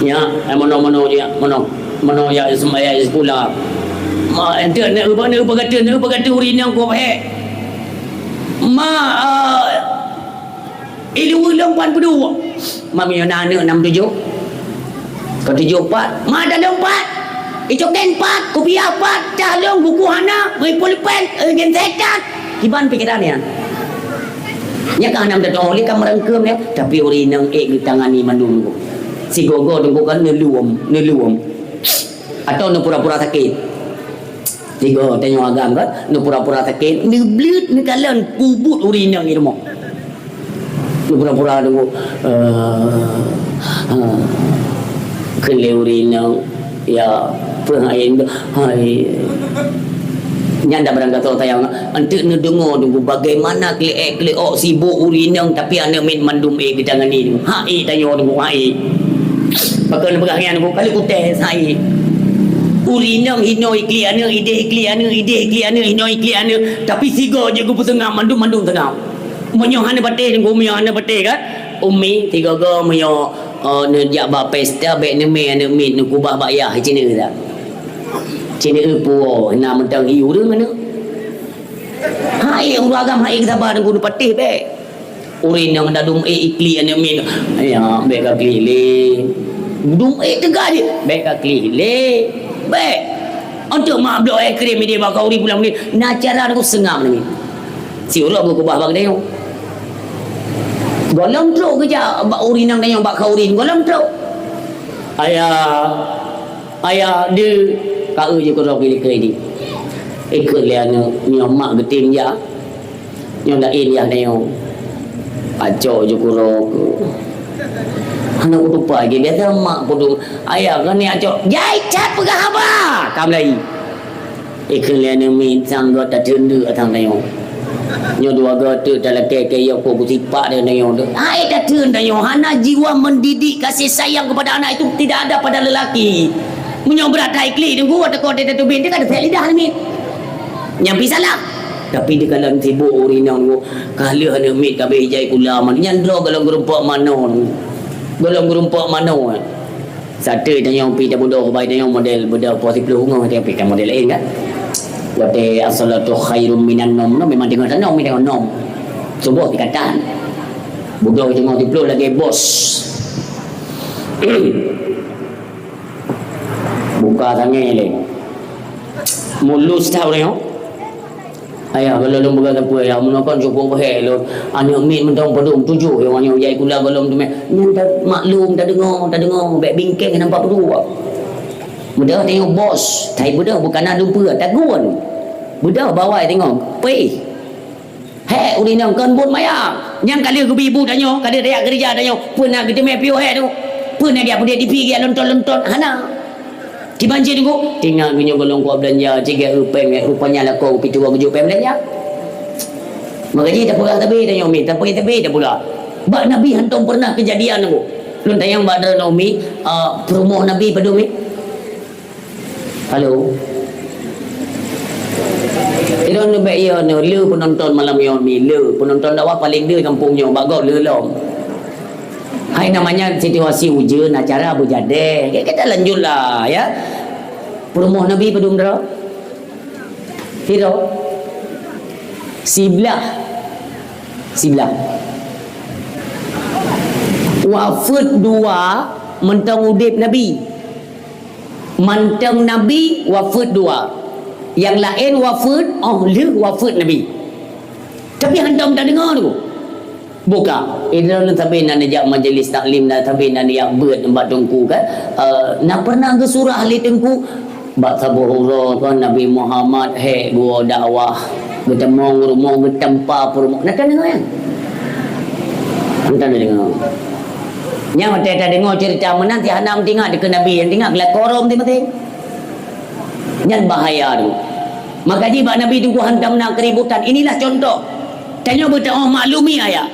Nyak, eh, manok-manok jak, manok, manok jak seumbahyang sikula. Ma, ente, nek, nek, peugah, nek, peugah tu rinang ku, eh. Ma, eh, Ilu lôn pan peuduek. Mami na aneuk nam tujoh. Ka tujoh pat. Ma dalong pat. Icoken pat. Kupiah pat. Cah lôn buku hana. Beri pulpen. Eh, gen setan. Kiban pikiran nyan. Nya ka nam teutoh lé ka meurangkeum nyan. Tapi ureueng inong ék geutangani mandum. Sigoe-goe teungku kan neuluem, neuluem. Atau neupura-pura sakét. Tiga tanyoe agam kan, neupura-pura sakét, neubleut neukalon peubuet ureueng inong di rumoh. Neupura-pura teungku, eh, ha, keu lé ureueng inong, ya, peue hai, hai. Nyan dah barang kata sayang, enteuk neudeungoe teungku bagaimana keuliek-keuliek sibuk ureueng inong, tapi aneuk miet mandum ék geutangani teungku. Ha ék tanyoe teungku, ha ék. Pakon peugah nyan, ka lheueh kutéh sai. Ureueng inong hinoe iklik aneuk, ideh iklik aneuk, ideh iklik aneuk, hinoe iklik aneuk. Tapi sigoe jeuet geupeuseungab, mandum-mandum seungab. Meunyoe hana patéh, meunyoe hana patéh kan? Umi, sigoe-goe meunyoe, eh, neujak bak pesta, bék neumé aneuk miet, neukubah bak yah, ci neueu dak? Ci neueu puwoe, na mantong hi ureueng aneuk. Hai, ureueng agam, hai, sabar, neukubah patéh, bék. Ureueng inong dah dum ék iklik aneuk miet. Ya, bék ka klik lé. Dum ék teuga jih. Bék ka klik lé. Bék. Enteuk mak bloe es krim ideh bak khauri pulang ni. Na cara aku seungab ni. Siuroe geukubah bak geutanyoe. Gohlom trok geujak bak ureueng inong tanyoe bak khauri. Gohlom trok. Ayah. Ayah, deuh. Ka eu jeuet keudroe keu likot nyoe. Ikot lé aneuk. Nyoe mak geutem jak. Nyoe laén yah nyoe. Acok ju keudroe keu. Hana kutupai lé, biasa mak pudum. Ayah keuneuk acok. Jai cat peugah haba. Ka mulai. Ikheun lé aneuk miet sang göt tateun deuk sang tanyoe. Nyoe dua göt teuk talakée keu yôh ku sipak deungon tanyoe. Hai tateun tanyoe hana jiwa mendidik kasih sayang kepada anak itu tidak ada pada lelaki. Meunyoe brat hai klik deungku ateueh kote tateubiet dia ka teusek lidah aneuk miet. Nyang pi salah. Tapi di kalan sibuk ureueng inong ka lheueh aneuk miet ka abéh ijai kula man nyan droe golom geurumpok manoe. Golom geurumpok manoe. Sateue tanyoe pi tabudoh bai tanyoe model beudôh poh siploh ngon tanyoe pi model laén kan. Watée as-salatu khairum minan nom, nom memang teungoh tanom, teungoh nom. Suboh tikatan. Budoh teungoh siploh lagée bos. Buka tangai lé. Mulus tau nyoe. Ayah, kalau lôn peugah sapeue, ayah, meunoe kon cukup hék lôn. Aneuk miet mantong padum tujoh nyang nyoe jai kula gohlom teumé. Nyan ta maklum, tadeungoe, tadeungoe, bék bingkeng nampak peuduek. Beudôh tanyoe bos, tai beudôh bukan na lumpeue, tagun. Beudôh bawai tanyoe, pih. Hék ureueng inong kon buet maya. Nyang ka lheueh geubi ibu tanyoe, ka lheueh tajak keureuja tanyoe, peue na geuteumé piôh hék tu? Peue na geujak peudeh dipi geujak lontot-lontot? Hana. Kiban cit teungku, tingat meunyoe gohlom kuat beulanja, cit gét eu péng, rupanya lakoe pitu dua geujok péng beulanja. Maka jih tapeugah tabe tanyoe mi, tapeugah tabe tapeugah. Bak Nabi hantom pernah keujadian teungku. Lôn tanyong bak droeneuh mi, a, peurumoh Nabi padum mi? Halo. Droeneuh bèk yo neuh, le peunonton malam nyoe mi, le peunonton dakwah paléng le kampung nyoe, bak gob le lom. Hai namanya situasi ujeuen, acara beujadeh. Oke, kita lanjutlah, ya. Peurumoh Nabi padum droe? Sidroe? Siblah. Siblah. Wafeuet dua mantong udeb Nabi. Mantong Nabi wafeuet dua. Nyang laén wafeuet óh lheueh wafeuet Nabi. Tapi hantom tadeungoe tu. Buka. Idroeneuh sabe na neujak majlis taklim, na sabe na neujak beuet bak teungku kan. Eh, na pernah geusurah lé teungku bak saboh uroe kan Nabi Muhammad hék geuwoe dakwah, geutamong rumoh, geutampa peurumoh. Na kan deungoe nyan? Hantom tadeungoe. Nyang watèe tadeungoe cerita meunan, si hana meutingat dikeue Nabi, nyang tingat geulakoe rom ti maté. Nyan bahaya tu. Maka jih bak Nabi teungku hantom na keributan. Inilah contoh. Tanyoe beuteuôh maklumi ayah.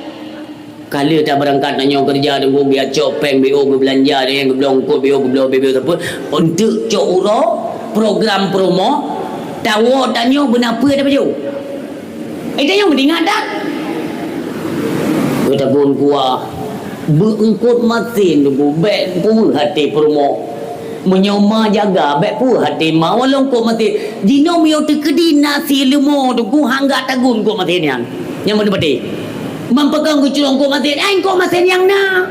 Ka lheueh tabeurangkat tanyoe keureuja teungku, geujak cok péng B O geubeulanja, geubloe eungkôt B O, geubloe B B sapeue. Untuk cok uroe program peurumoh, tawoe tanyoe beuna peue tapajoh. Eh, tanyoe meuingat that? Beutagun kuah, beueungkôt masin teungku, bèk peue até peurumoh. Meunyoe ma jaga, bèk peue até ma, walau eungkôt masin. Jinoe meunyoe teukeudi na si leumo teungku, hangga tagun eungkôt masin nyan. Nyang beuteupaté. Meupakon geucurong eungkôt masin, eh, eungkôt masin nyang na.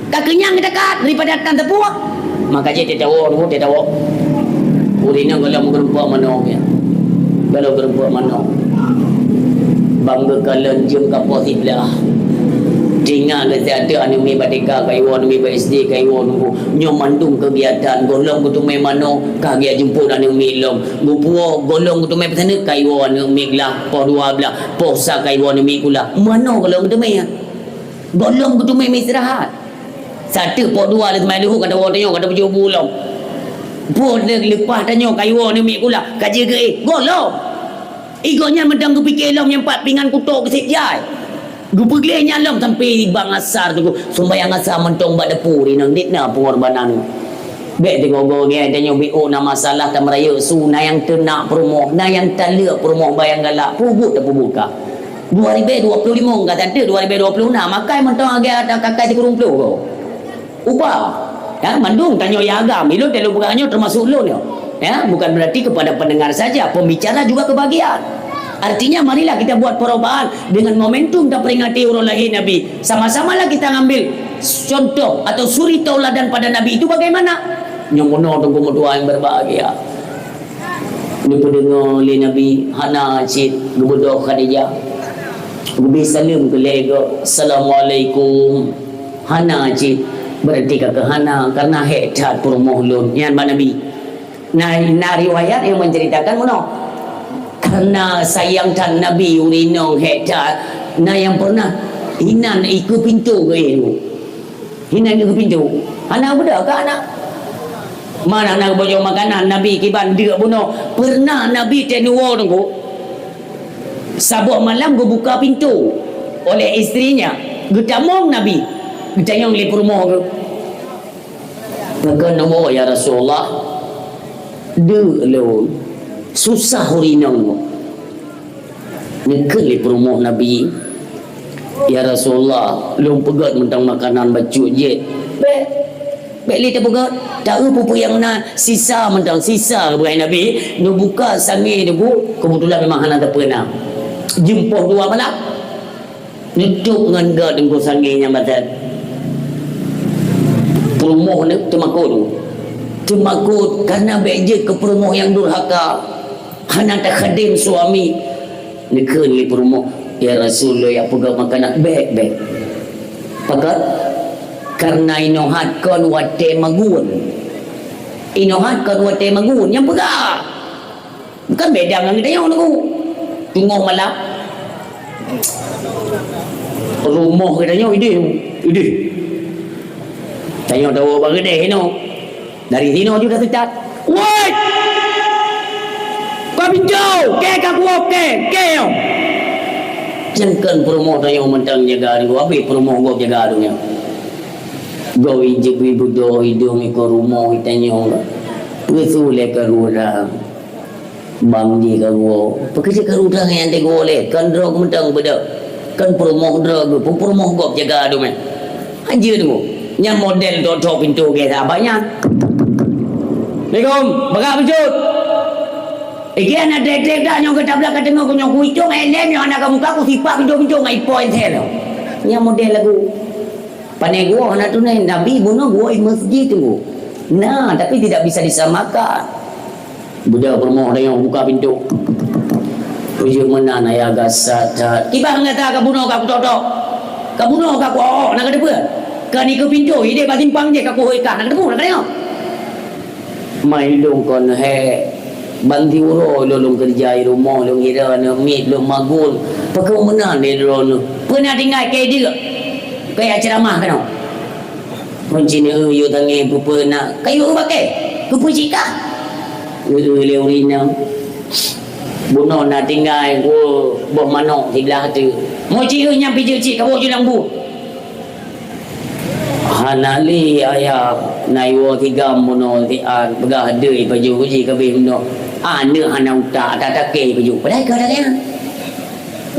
Ka keunyang geudakat daripada tan teupuek. Maka jih teuh tawoe, teuh tawoe. Ureueng inong gohlom geurumpok manoe, ya. Gohlom geurumpok manoe. Bang geukalon jeuem ka poh siblah. Tingat lé siat teuk aneuk miet bak T K, ka iwoe aneuk miet bak S D, ka iwoe nunggu. Nyoe mandum keugiatan gohlom geuteumé manoe, ka geujak jemput aneuk miet lom. Geupuwoe gohlom geuteumé peusaneuk, ka iwoe aneuk miet glah, poh dua blah, poh sa ka iwoe aneuk miet kula. Manoe gohlom geuteumé, ya. Gohlom geuteumé meuistirahat. Sateuk poh dua lé seumayang luhô ka tawoe tanyoe, ka tapajoh bu lom. Poh lé leupah tanyoe ka iwoe aneuk miet kula, ka jeuet geuéh. Gohlom. Igoe nyan mantong geupike lom nyang pat pingan kuto geusit jai. Geupeugleh nyan lom sampai bang asar teungku. Sumbayang asar mantong bak dapu rinong dit na peungorbanan. Bèk teungoh goe nyan tanyoe B O na masalah tameurayeuk su, na nyang teunak peurumoh, na nyang taleuek peurumoh bayang galak, peubuet tapeubuka. Dua ribèe dua ploh limong ka sateuk dua ribèe dua ploh na, makai mantong agak ada kakai sikureueng ploh goe. Uba, ya, mandum tanyoe ya agam, ilôn teuh lôn peugah nyoe teumasuk lôn nyoe. Ya, bukan berarti kepada pendengar saja, pembicara juga kebagian. Artinya marilah kita buat perubahan dengan momentum kita peringati uroe lahir Nabi. Sama-samalah kita ngambil contoh atau suri tauladan pada Nabi itu bagaimana? Nyang meunoe teungku meutuah yang berbahagia. Neupeudeungoe lé Nabi hana cit geubeudôh Khadijah. Geubi saleuem keu lhèe goe, "Assalamualaikum." Hana cit, berarti ka keuh hana, karena hék that peurumoh lôn. Nyan bak Nabi. Nah, na riwayat nyang menceritakan meunoe. Karena sayang that Nabi ureueng inong hék that, na nyang pernah hinan ikeue pintoe geuéh nyoe. Hinan ikeue pintoe. Hana beudôh ka aneuk. Mana na bojo makanan Nabi kiban deuk bunoe. Pernah Nabi teunuwoe teungku. Saboh malam geubuka pintoe oleh istrinya. Geutamong Nabi. Geutanyong lé peurumoh geuh. Pakon neuwoe, ya Rasulullah? Deuk lôn. Susah ureueng inong. Neukheun lé peurumoh Nabi, "Ya Rasulullah, lôn peugöt mantong makanan bacut jeuet." "Bèk, bèk lé tapeugöt. Taeu peue-peue nyang na sisa mantong, sisa," geupeugah Nabi. Neubuka sangé teungku, keubeutulan memang hana sapeue na. Jeuem poh dua malam. Neutôp ngon gèt teungku sangé nyang bacut. Peurumoh nyoe teumakot. Teumakot kareuna bèk jeuet keu peurumoh nyang durhaka. Hana takhadém suami. Neukheun lé peurumoh, "Ya Rasul, lôn jak peugöt makanan." "Bèk, bèk." Pakon? Kareuna inoe hat kon watèe magun. Inoe hat kon watèe magun. Nyang peugah. Bukan beda ngon geutanyoe, Teungku. Teungoh malam. Rumoh geutanyoe idéh, idéh. Tanyoe tawoe bak keudè inoe. Dari sinoe ju tateucat. "Woi! Buka pintoe! Kèe ka kuwoe, kèe! Kèe nyoe!" Nyan kon peurumoh tanyoe mantong jaga dua, habéh peurumoh gob jaga dua nyan. Gob ijeuet beudoh idong iko rumoh tanyoe. Peue su lé ka urang. Bang jih ka geuwoe. Pakon jih ka urang nyang teungoh lé? Kon droe mantong beudôh. Kon peurumoh droe geuh, peurumoh gob jaga dum nyan. Hanjeuet teungoh. Nyan model thok-thok pintoe gét saban nyan. Assalamualaikum, bak bacut. Ike na dek-dek dak nyoe geutablah ka teungoh, nyoe kuitong, eh, lem nyoe hana kamuka, kusipak pintoe-pintoe ngon ipoh ensel. Nyan model lagu. Pane geuwoe hana tunai, Nabi bunoe geuwoe i masjid teungku. Nah, tapi tidak bisa disamakan. Beudôh peurumoh tanyoe buka pintoe. Ujeut meunan ayah gasat that. Kiban gata ka bunoe ka kutok-tok. Ka bunoe ka kuok-ok, na kateupeue? Ka nikeue pintoe, idéh bak simpang jih ka kuhôi kah, na kateupeue, na kateupeue. Mai lôn kon hék, ban siuroe lôn, lôn keureuja i rumoh, lôn hira aneuk miet, lôn magun. Pakon meunan lé droeneuh? Peue na tinggai keu jeuet? Keu jak ceuramah keunoe. Kon ci neu yue tangé peue-peue na. Ka yue bakée? Keupeue cit kah? Eu lé ureueng inong. Bunoe na tinggai boh manok siblah teuk. Mo ci nyan pih jeuet cit ka boh ju lam bu. Hana lé ayah, na iwoe tigam bunoe siat, peugah deuh pajoh jih kabeh bunoe. Aneuk hana utak, ata takée pajoh. Padahai ka takée.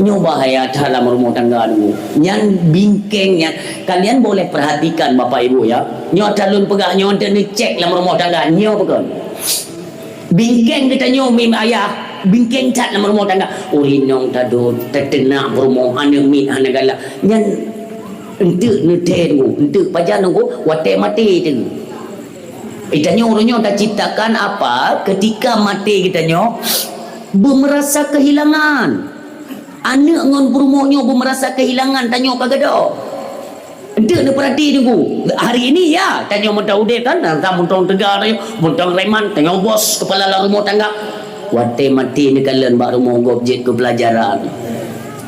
Nyoe bahaya that lam rumoh tangga dulu. Nyan bingkeng nyan. Kalian boleh perhatikan bapak ibu ya. Nyoe that lôn peugah nyoe, enta neucek lam rumoh tangga. Nyoe peugah. Bingkeng geutanyoe mim ayah, bingkeng that lam rumoh tangga. Ureueng inong tadot, tateunak peurumoh, aneuk miet hana galak. Nyan enteuk neuthée teungku, enteuk pajan teungku, watée maté teungku. Geutanyoe uroe nyoe taciptakan apa, ketika maté geutanyoe, beumerasa kehilangan. Aneuk ngon peurumoh nyoe beumerasa kehilangan, tanyoe ka gadôh. Enteuk neupeurati teungku. Hari ini ya, tanyoe mantong udeb kan, mantong teuga tanyoe, mantong reman, tanyoe bos, kepala lam rumoh tangga. Watée maté neukalon bak rumoh gob jeuet keu pelajaran.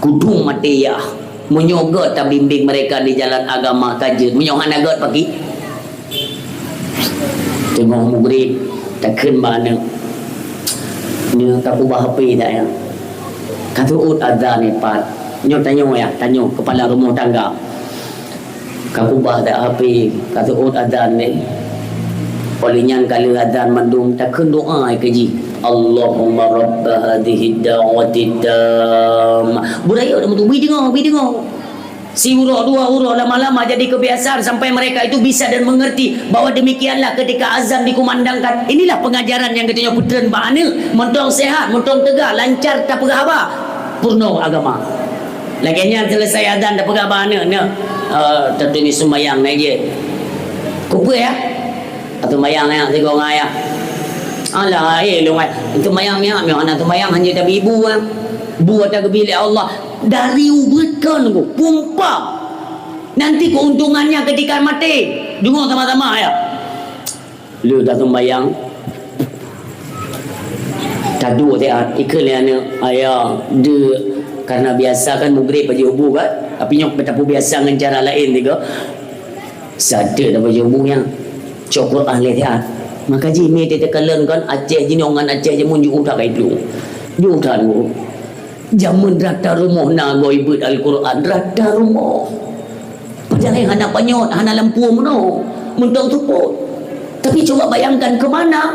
Kudung maté yah. Meunyoe göt tabimbing mereka di jalan agama ka jeuet. Meunyoe hana göt paki. Teungoh mugrib, takheun bak aneuk. Nyoe ka kubah H P dak nyan. Ka teuôt azan nyoe pat. Nyoe tanyoe ya, tanyoe kepala rumoh tangga. Ka kubah dak H P, ka teuôt azan nyoe. Oleh nyan ka lheueh azan mandum takheun doa keu jih. Allahumma rabba hadzihid da'watid tammah. Beurayeuk dak meutu, bri deungoe, bri deungoe. Siuroe dua uroe lama-lama jadi kebiasaan sampai mereka itu bisa dan mengerti bahwa demikianlah ketika azan dikumandangkan. Inilah pengajaran nyang geutanyoe peutreun bak aneuk, mantong sehat, mantong teuga, lancar tapeugah haba, peurunoe agama. Lagée nyan selesai azan tapeugah bak aneuk, "Neuk, eh, tatunyok sumbayang na jih." Kupeue ya? Ka sumbayang ya, sigoe ngon ayah. Alah, eh, lôn ai. Sumbayang miak, miak hana sumbayang, hana tabi bu, eh. Bu ata geubi lé Allah. Dari ubeut kon ku, pumpa. Nanti keuntungannya ketika maté. Deungoe sama-sama, ya. Lheueh tasumbayang. Taduek siat, ikheun lé aneuk, "Ayah, deuk, karena biasa kan mugrib pajoh bu kan? Tapi nyoe tapeubiasa ngon cara laén tiga." Sateuk dah baca buku nyan. Cok Quran lé siat. Maka jih mi teukalon kan Aceh jinoe ngon Aceh jameun jiôh that ka iplueng. Jiôh that dulu. Jameun rata rumoh na goe beuet Al-Quran, rata rumoh. Padahai hana panyöt, hana lampu meunoe, mantong seupôt. Tapi cuba bayangkan ke mana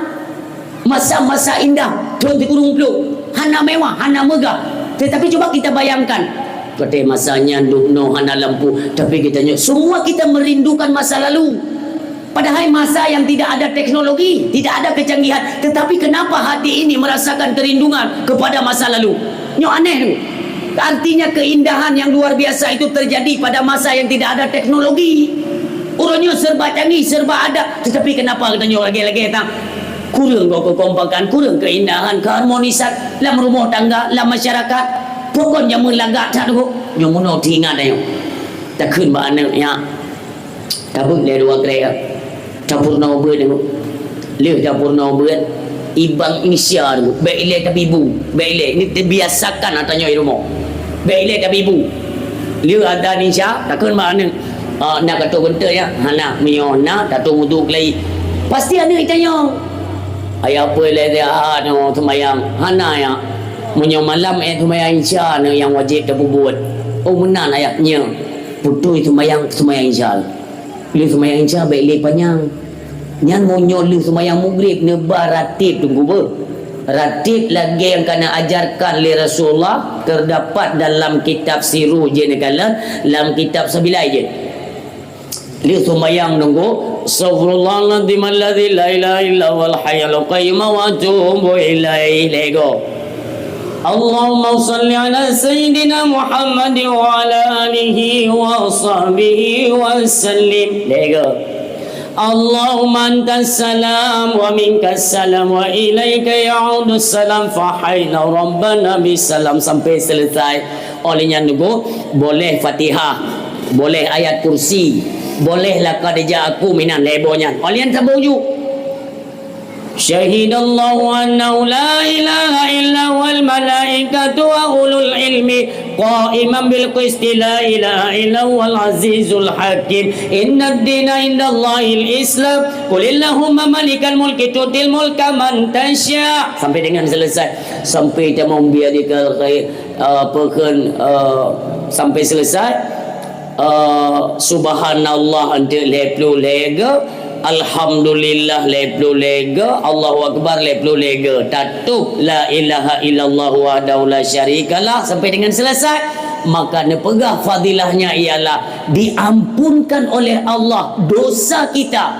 masa-masa indah thôn sikureueng ploh, hana mewah, hana megah. Tetapi cuba kita bayangkan, pada masa nyan dum noe hana lampu, tapi kita nyoe semua kita merindukan masa lalu. Padahai masa yang tidak ada teknologi, tidak ada kecanggihan, tetapi kenapa hati ini merasakan kerinduan kepada masa lalu? Nyoe aneh tu. Artinya keindahan yang luar biasa itu terjadi pada masa yang tidak ada teknologi. Uroe nyoe serba canggih, serba ada, tetapi kenapa kita nyoe lagèe-lagèe ta? Kureueng kekompakan, kureueng keindahan, keharmonisan lam rumoh tangga, lam masyarakat. Pokon jameun lagak that tu. Nyoe meunoe teuingat nyoe. Takheun bak aneuk nyan. Tabeuet lé dua krek, tapeurunoe beuet nyoe. Lheueh tapeurunoe beuet, ibang insya nyoe, bèk ilèe tabibu, bèk ilèe. Ni terbiasakan ata nyoe di rumoh. Bèk ilèe tabibu. Lheueh ata insya, takheun bak aneuk, "Ah, na ka tô geunteuk ya?" "Hana, meunyoe na, tatô wudhu keulayi." Pasti aneuk itanyong, "Ayah peue lé siat nyoe seumayang?" "Hana ya. Meunyoe malam eh seumayang insya nyoe nyang wajéb tapeubuet." "Oh, meunan ayah." "Nyoe, putôi seumayang, seumayang insya." Lheueh seumayang Isya bèk lé panyang. Nyan meunyoe lheueh seumayang Maghrib neuba ratib teungku beuh. Ratib lagèe nyang ka neuajarkan lé Rasulullah, terdapat dalam kitab Sirru jeuet neukalon, lam kitab Sabilai jeuet. Lheueh seumayang teungku, "Astaghfirullahaladzim alladzi la ilaha illa huwal hayyul qayyum wa atubu ilaih." Lhèe goe. Allahumma shalli ala Sayyidina Muhammad wa ala alihi wa sahbihi wa sallim. Lhèe goe. Allahumma antas salam wa minkas salam wa ilaika ya'udus salam fa hayna rabbana bis salam sampai selesai. Oleh nyan teungku, boleh Fatihah, boleh Ayat Kursi, boleh Laqad ja'akum inan lhèe boh nyan. Oleh nyan sambung ju. Syahidallahu annahu la ilaha illa huwal malaikatu wa ulul ilmi qaiman bil qisti la ilaha illa huwal azizul hakim. Innad dina indallahil Islam. Qulillahumma malikal mulki tu'til mulka man tasya. Sampai dengan selesai. Sampai tamong biadikal khair, uh, apa kheun, uh, sampai selesai. Eh, subhanallah anteuk lhèe ploh lhèe goe, alhamdulillah lhèe ploh lhèe goe, Allahu akbar lhèe ploh lhèe goe. Tatôb la ilaha illallah wahdahu la syarikalah sampai dengan selesai, maka neupeugah fadilahnya ialah diampunkan oleh Allah dosa kita.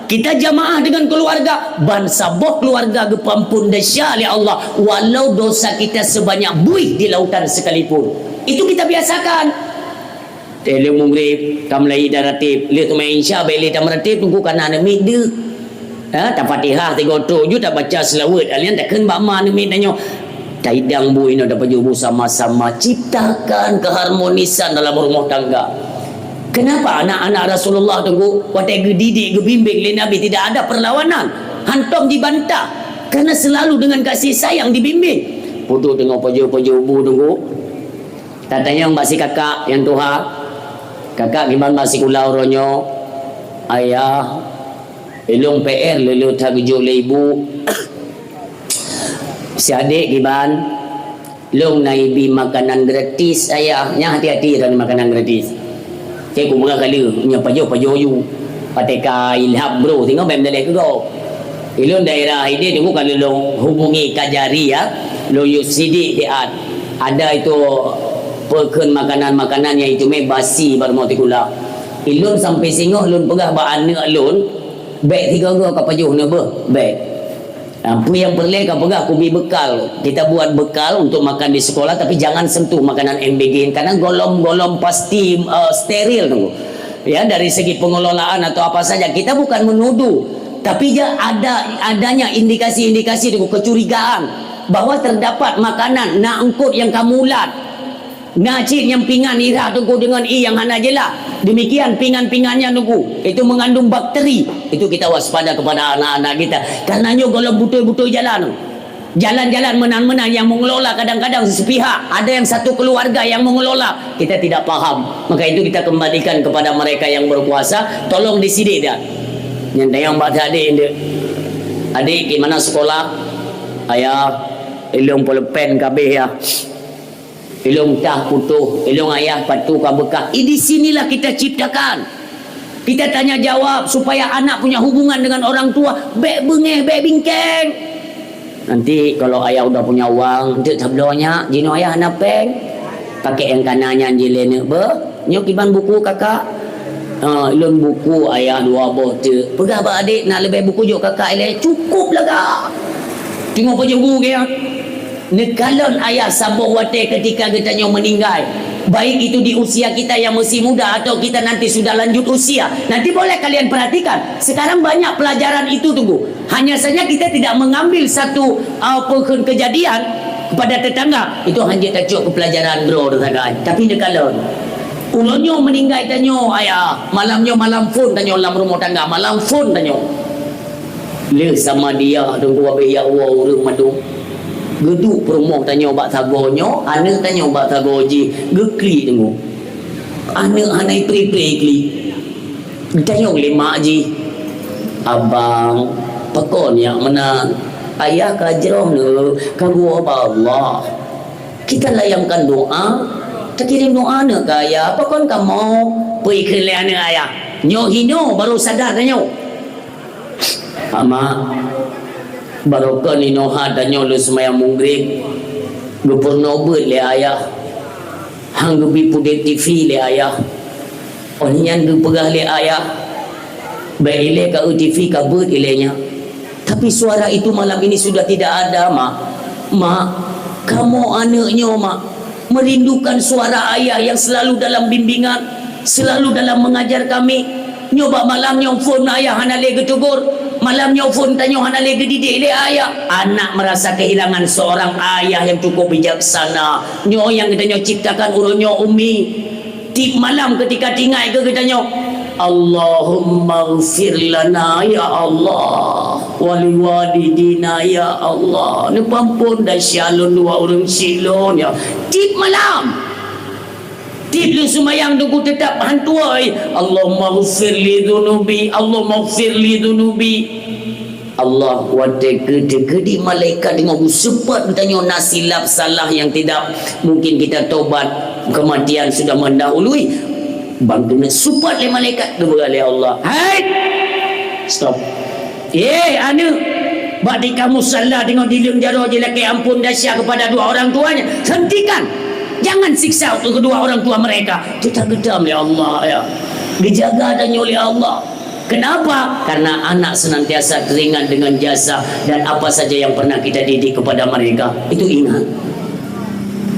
Kita jamaah dengan keluarga, ban saboh keluarga geupeuampun desya lé Allah, walau dosa kita sebanyak buih di lautan sekalipun. Itu kita biasakan. Teuh lheueh Maghrib, ka meulayi taratib. Lheueh teuma Isya, bèk lé tameuraratib, teungku kana aneuk miet deuk. Ha, tafatihah sigoe trok ju, tabaca seulaweuet. Alèh nyan takheun bak ma aneuk miet tanyoe, "Taidang bu inoe, tapajoh bu sama-sama." Ciptakan keharmonisan dalam rumah tangga. Kenapa anak-anak Rasulullah teungku, watèe geudidik, geubimbing lé Nabi, tidak ada perlawanan, hantom jibantah, karena selalu dengan kasih sayang dibimbing. Putôh teungoh pajoh-pajoh bu teungku. Tatanyong bak si kakak nyang tuha, "Kakak, kiban bak sikula uroe nyoe?" "Ayah, ilôn P R lé lôn that geujok lé ibu." "Si adék kiban?" "Lôn na ibi makanan gratis, Ayah." Nyan hati-hati droeneuh makanan gratis. Cit kupeugah keu lheueh, nyoe pajoh-pajoh ju. Watèe ka ilham bro, singoh bèk meudaleh keu gob. Ilôn daerah idéh teungku ka lôn hubungi Kak Jari ya, lôn yue sidik siat. Ada itu peue kheun makanan-makanan nyang iteumé basi bak rumoh sikula. Ilôn sampai singoh lôn peugah bak aneuk lôn, "Bèk sigoe-goe kapajoh neubeuh, bèk." Ah, peue nyang peureulèe kapeugah kubi bekal. Kita buat bekal untuk makan di sekolah, tapi jangan sentuh makanan M B G, karena gohlom-gohlom pasti, eh, steril tu. Ya, dari segi pengelolaan atau apa saja, kita bukan menuduh, tapi ja-, ada, adanya indikasi-indikasi tu, kecurigaan bahwa terdapat makanan na eungkôt nyang ka mulat. Na cit nyang pingan irah teungku deungon ié nyang hana jeulaih. Demikian pingan-pingan nyan teungku, itu mengandung bakteri. Itu kita waspada kepada anak-anak kita. Karena nyoe gohlom beutôi-beutôi jalan. Jalan-jalan meunan-meunan nyang mengelola kadang-kadang sepihak. Ada yang satu keluarga yang mengelola. Kita tidak paham. Maka itu kita kembalikan kepada mereka yang berkuasa. Tolong disidik dah. Nyang tayang bak tadi, "Adik, di mana sekolah?" "Ayah, ilong pulpen ka habéh, yah. Ilong tah putôh, ilong ayah patu ka beukah." Eh, di sinilah kita ciptakan. Kita tanya jawab supaya anak punya hubungan dengan orang tua, bék beungéh, bék bingkeng. Nanti kalau ayah udah punya uang, enteuk tabloe nyak, jinoe ayah hana péng. Pakai nyang kana nyan jilée neuk beuh. Nyoe kiban buku kakak. Ha, lôn buku ayah dua boh teuk. Peugah bak adik, nak leubeh buku jok kakak ilée. Cukup lah kak. Tengok peujeubu ke ya. Neukalon ayah saboh watée ketika geutanyoe meninggai. Baik itu di usia kita yang masih muda atau kita nanti sudah lanjut usia. Nanti boleh kalian perhatikan. Sekarang banyak pelajaran itu tunggu. Hanya saja kita tidak mengambil satu, uh, apa kejadian kepada tetangga. Itu hanya tacok ke pelajaran bro tetangga. Tapi neukalon. Uroe nyoe meninggai tanyoe ayah. Malam nyoe malam phon tanyoe lam rumah tangga. Malam phon tanyoe. Le sama dia dong kuabeh ya Allah ureuëng madum. Geuduek peurumoh tanyoe bak sagoe nyoe, aneuk tanyoe bak sagoe jih, geukli teungoh. Aneuk hana ipri-pri kli. Geutanyong lé mak jih, "Abang, pakon nyak meunan? Ayah ka jroh neu ka geuwoe bak Allah. Kita layangkan doa, takirém doa neu keu ayah, pakon kamoe?" Peue ikheun lé aneuk ayah. Nyoe hinoe baru sadar tanyoe. Mak, barokon inoe ha tanyoe lôn seumayang mugreb, geupeurunoe beuet lé ayah, han geubi pudeb TV lé ayah. Óh nyan geupeugah lé ayah, "Bék ilée ka eu TV ka beuet ilée nyan." Tapi suara itu malam ini sudah tidak ada, Mak. Mak, kamoe aneuk nyoe, Mak, merindukan suara ayah yang selalu dalam bimbingan, selalu dalam mengajar kami. Nyoe bak malam nyoe phon ayah hana lé geutegur. Malam nyoe phon tanyoe hana lé geudidik lé ayah. Anak merasa kehilangan seorang ayah yang cukup bijaksana. Nyoe nyang geutanyoe ciptakan uroe nyoe, Umi. Tiep malam ketika tingai keu geutanyoe, "Allahummaghfir lana ya Allah, wa liwalidina ya Allah." Neupeuampon desya lôn dua ureuëng syik lôn ya. Tiep malam. Tiep lôn seumayang teungku teutap han tuwoe, "Allahummaghfir li dzunubi, Allahummaghfir li dzunubi." Allah watée keu teukeudi malaikat deungoe geuseupôt geutanyoe na silap salah yang tidak mungkin kita tobat, kematian sudah mendahului. Ban keuneuk seupôt lé malaikat geupeugah lé Allah, "Hai! Stop! Eh, aneuk! Bak di kamu salah deungoe dileueng jaroe jilakée ampon desya kepada dua orang tuanya. Hentikan! Jangan siksa kedua orang tua mereka." Teuta geudam lé Allah ya. Geujaga tanyoe lé Allah. Kenapa? Karena anak senantiasa teringat dengan jasa dan apa saja yang pernah kita didik kepada mereka. Itu ingat.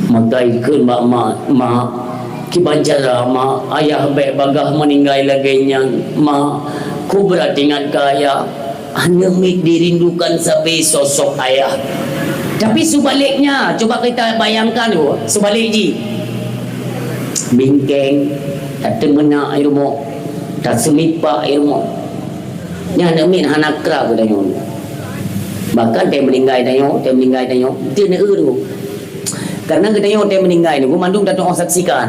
Maka ikheun bak mak, "Mak, kiban cara mak, ayah bék bagaih meninggai lagée nyan. Mak, ku brat ingat keu ayah." Aneuk miet dirindukan sabe sosok ayah. Tapi sebaliknya, coba kita bayangkan tu, sebalik jih. Bingkeng, tateumeunak i rumoh, taseumipak i rumoh. Nyan aneuk miet hana krab geutanyoe. Bahkan teuh meuninggai tanyoe, teuh meuninggai tanyoe, teuh neu-eu tu. Karena geutanyoe teuh meuninggai nyoe, mandum tatuoh saksikan.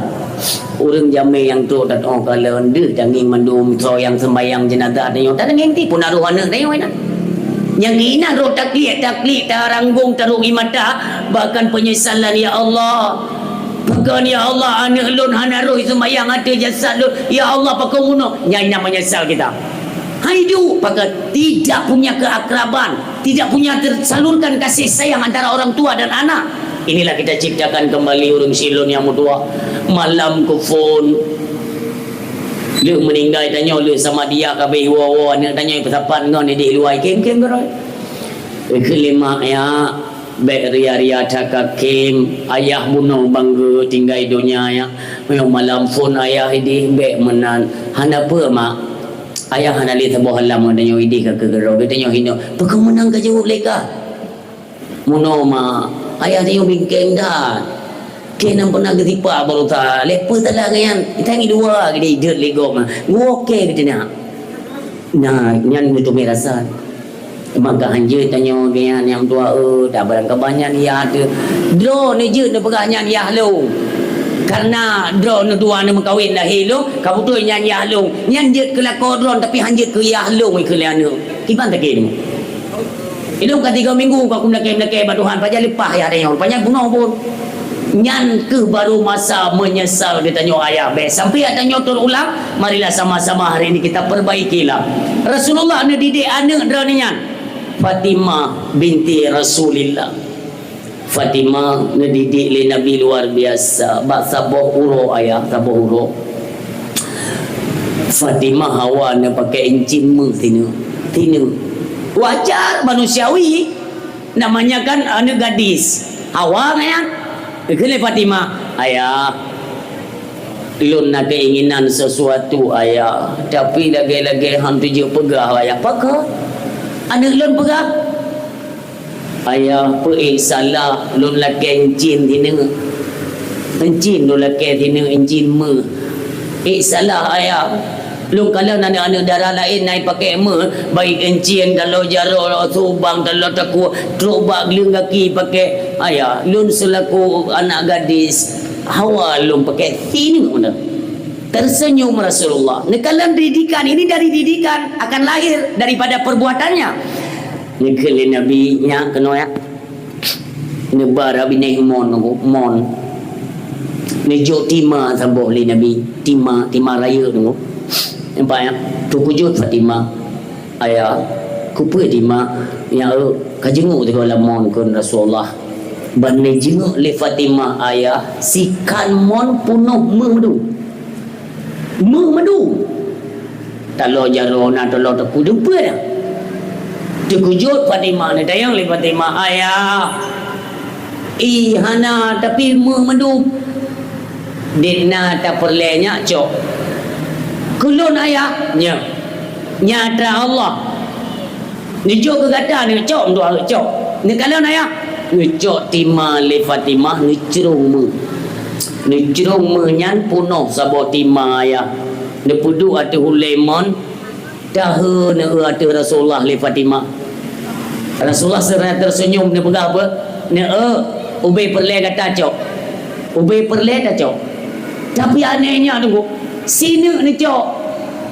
Ureuëng jamé nyang trok tatuoh kalon deuh tangieng mandum, soe nyang seumbahyang jeunazah tanyoe, tangieng tiep pun arwah aneuk tanyoe nyan. Nyang keuinan rot takliek-takliek, taranggong, tarok ie mata, bahkan penyesalan, "Ya Allah, pakon ya Allah aneuk lôn hana roh seumbahyang ateueh jasad lôn, ya Allah pakon bunoe." Nyan nyang menyesal kita. Hai duek, pakon tidak punya keakraban. Tidak punya tersalurkan kasih sayang antara orang tua dan anak. Inilah kita ciptakan kembali ureuëng syik lôn nyang meutuah. Malam keu phon. Lheueh meuninggai tanyoe, lheueh sama dia ka abéh woe-woe aneuk tanyoe peusapat ngon idéh luwai kém-kém keudroe. Ikheun lé mak, "Ya, bék ria-ria that ka kém. Ayah bunoe bangga tinggai donya ya. Meunyoe malam phon ayah idéh bék meunan." "Hana peue, Mak." Ayah hana lé saboh alam ngon tanyoe idéh ka keu keudroe, geutanyoe hinoe. Pakon meunan ka jaweueb lé kah? Bunoe ma, ayah tanyoe bingkeng that. Keunan pernah geusipa baroesa, lé peue salah ngon nyan? Tangieng dua geude ideuet lé gob ma. Geuwoe kèe geutanyoe. Nah, nyan meuteumé rasa. Maka hanjeuet tanyoe geuh nyan nyang tuha, eh, dak barang kaban nyan yah teuh. Droeneuh jeuet neupeugah nyan yah lôn. Karena droeneuh dua neumeukawen lahé lôn, ka beutôi nyan yah lôn. Nyan jeuet keu lakoe droeneuh, tapi hanjeuet keu yah lôn ikheun lé aneuk. Kiban sakét nyoe. Ilôn ka tiga minggu ka kumeulakée-meulakée bak Tuhan, pajan leupah ayah tanyoe, pajan bunoe phon. Nyan keuh baru masa meunyeusal geutanyoe ayah. Bék sampai ayah tanyoe terulang, marilah sama-sama hari ini kita perbaikilah. Rasulullah neudidik aneuëk droeneueh nyan, Fatimah binti Rasulillah. Fatimah neudidik lé Nabi luar biasa, bak saboh uroe ayah, saboh uroe. Fatimah hawa neupaké incin meuh sineuk. Sineuk. Wajar, manusiawi. Namanya kan aneuëk gadis. Hawa nyan. Geukheun lé Fatimah, "Ayah, lôn na keinginan sesuatu, Ayah. Tapi lagée-lagée han tujeuet peugah, Ayah." "Pakon?" "Aneuëk lôn peugah, 'Ayah, peu ék salah lôn lakée incin sineuk? Incin lôn lakée sineuk, incin meuh. Ék salah, Ayah. Lôn kalon aneuëk-aneuëk dara laén na jipaké meuh, baik incin, taloe jaroe, subang, taloe takue, trok bak gleueng gaki paké. Ayah, lôn seulaku anak gadis, hawa lôn paké sineuk meunan.'" Tersenyum Rasulullah. Neukalon didikan, ini dari didikan akan lahir daripada perbuatannya. Neukheun lé Nabi, "Nyak keunoe, yak." Neuba binéh mon, mon. Neujok tima saboh lé Nabi, tima, tima rayeuk tu. Nampak, ya? Teukujut Fatimah, "Ayah, keupeue tima?" "Ya, eu, ka jinguk teuka lam mon," kheun Rasulullah. Ban neujinguk lé Fatimah, ayah, sikan mon peunoh meuh meudu. Meuh meudu. Taloe jaroe na, taloe takue, dum peue na. Teukujut Fatimah, neutanyong lé Fatimah, "Ayah, i hana, tapi meuh meudu." "Dek na tapeureulée nyak cok." "Keu lôn, Ayah?" "Nyo. Nyan atra Allah." Neujok keu gata, neucok meutuah cok. Neukalon ayah. Neucok tima lé Fatimah, neucrông meuh. Neucrông meuh nyan peunoh saboh tima ayah. Neupeuduek ateueh ulée mon, tahe neueu ateueh Rasulullah lé Fatimah. Rasulullah seurah teusenyum, neupeugah apa? Neueu, ubé peureulée gata cok. Ubé peureulée tacok. Tapi aneh nyan teungku, sineuk neucok.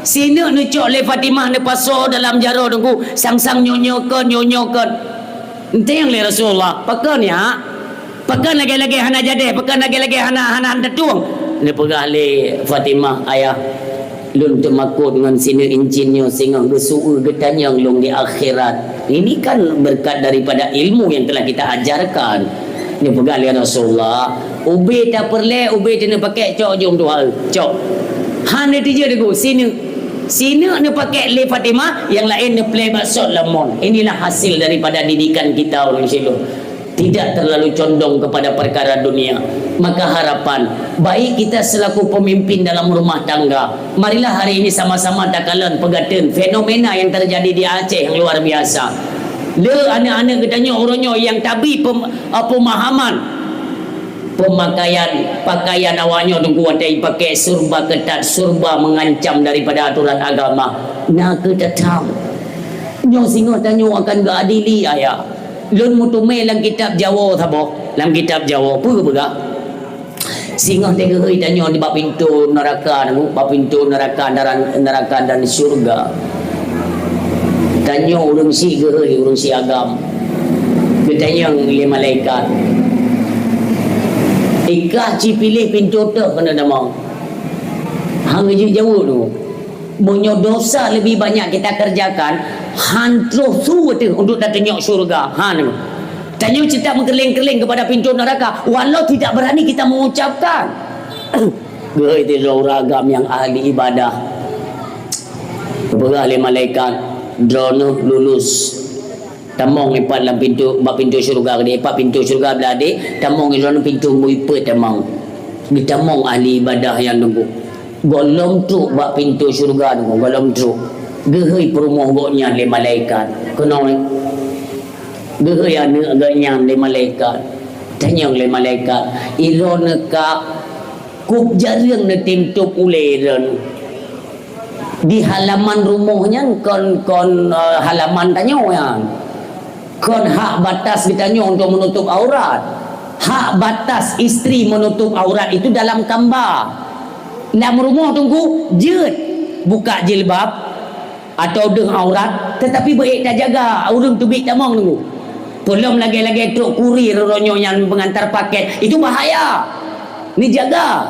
Sineuk neucok lé Fatimah neupasoe dalam jaroe teungku, sang-sang nyoe-nyoe kon, nyoe-nyoe kon. Eunteung lé Rasulullah, "Pakon nyak? Pakon lagée-lagée hana jadeh, pakon lagée-lagée hana, hana, hana tatueng?" Neupeugah lé Fatimah, "Ayah, lôn teumakot ngon sineuk incin nyoe singoh geusu-, geutanyong lôn di akhirat." Ini kan berkat daripada ilmu yang telah kita ajarkan. Neupeugah lé Rasulullah, "Ubé tapeureulée, ubé teuneuk pakék cok jom tuha, cok." Han neuteujeut teungku, sineuk. Sineuk neupakék lé Fatimah, nyang laén neuplée bak sot lam mon. Inilah hasil daripada didikan kita ureuëng silon. Tidak terlalu condong kepada perkara dunia. Maka harapan, baik kita selaku pemimpin dalam rumah tangga, marilah hari ini sama-sama takalon peugateun fenomena yang terjadi di Aceh yang luar biasa. Le aneuëk-aneuëk geutanyoe uroe nyoe nyang tabi pem-, eh, pemahaman pemakaian, pakaian awak nyoe teungku watée jipakék serba ketat, serba mengancam daripada aturan agama. Na keutatang. Nyoe singoh tanyoe akan geuadili, ayah. Lôn meuteumé lam kitab Jawoe saboh, lam kitab Jawoe, peue geupeugah? Singoh teuh geuhôi tanyoe di bak pintoe neuraka, bak pintoe neuraka, neuraka dan syeuruga. Tanyoe ureuëng syiek geuhôi, ureuëng syiek agam. Geutanyong lé malaikat, "Ikah ci piléh pintoe teuh keuneuk tamong?" Han geujeuet jaweueb teungku. Meunyoe dosa lebih banyak kita kerjakan, han troh su teuh untuk tatunyok syeuruga. Han. Tanyoe cit meukeureuléng-keureuléng kepada pintoe neuraka, walau tidak berani kita mengucapkan. Geuhôi teuh droe ureuëng agam nyang ahli ibadah. Geupeugah lé malaikat, "Droeneueh lulus." Tamong ipat lam pintoe, bak pintoe syeuruga keudeh, ipat pintoe syeuruga blah deh, tamong droeneueh pintoe muipeue tamong. Geutamong ahli ibadah nyan teungku. Gohlom trok bak pintoe syeuruga teungku, gohlom trok. Geuhôi peurumoh gobnyan lé malaikat. Keunoe, geuhôi aneuëk gobnyan lé malaikat. Tanyong lé malaikat, "Droeneueh ka kub jareueng neutem tôb ulée droeneueh?" Di halaman rumoh nyan kon, kon, eh, halaman tanyoe nyan. Kon hak batas geutanyoe untuk menutup aurat. Hak batas istri menutup aurat itu dalam kamba. Lam rumoh teungku, jeuet buka jilbab. Atau deuh aurat, tetapi beuék tajaga ureuëng teubiet tamong nunggu. Peulom lagée-lagée trok kurir uroe nyoe nyang meungantar paket, itu bahaya. Neujaga.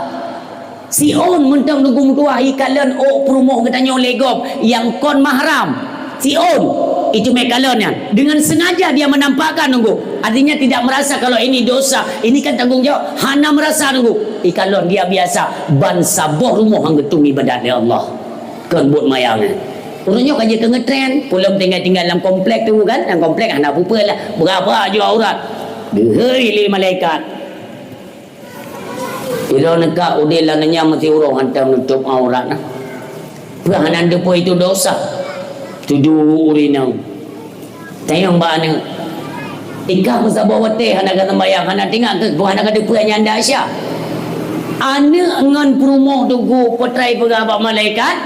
Siôn mantong nunggu meutuah ikalon ôk peurumoh geutanyoe lé gob nyang kon mahram. Siôn, itu meukalon nyan. Dengan sengaja dia menampakkan nunggu. Artinya tidak merasa kalau ini dosa. Ini kan tanggung jawab. Hana merasa nunggu. Ikalon dia biasa. Ban saboh rumoh nyang geutum ibadat lé Allah. Kon buet maya nyan. Ureuëng nyoe ka jeuet keu ngetren, peulom tinggai-tinggai lam komplek tu kan, lam komplek hana peue-peue lah. Beurapa aju aurat. Geuhôi lé malaikat. Ilôn neuka udeb lam donya meusiuroe hantom nutup aurat na. Peue hana teupeue itu dosa. Tuju ureuëng inong. Tanyong bak aneuëk. Ikah meusaboh watée hana ka seumbahyang, hana teuingat keu hana ka teupeue nyang dahsyat. Aneuëk ngon peurumoh teungku peutrai peugah bak malaikat,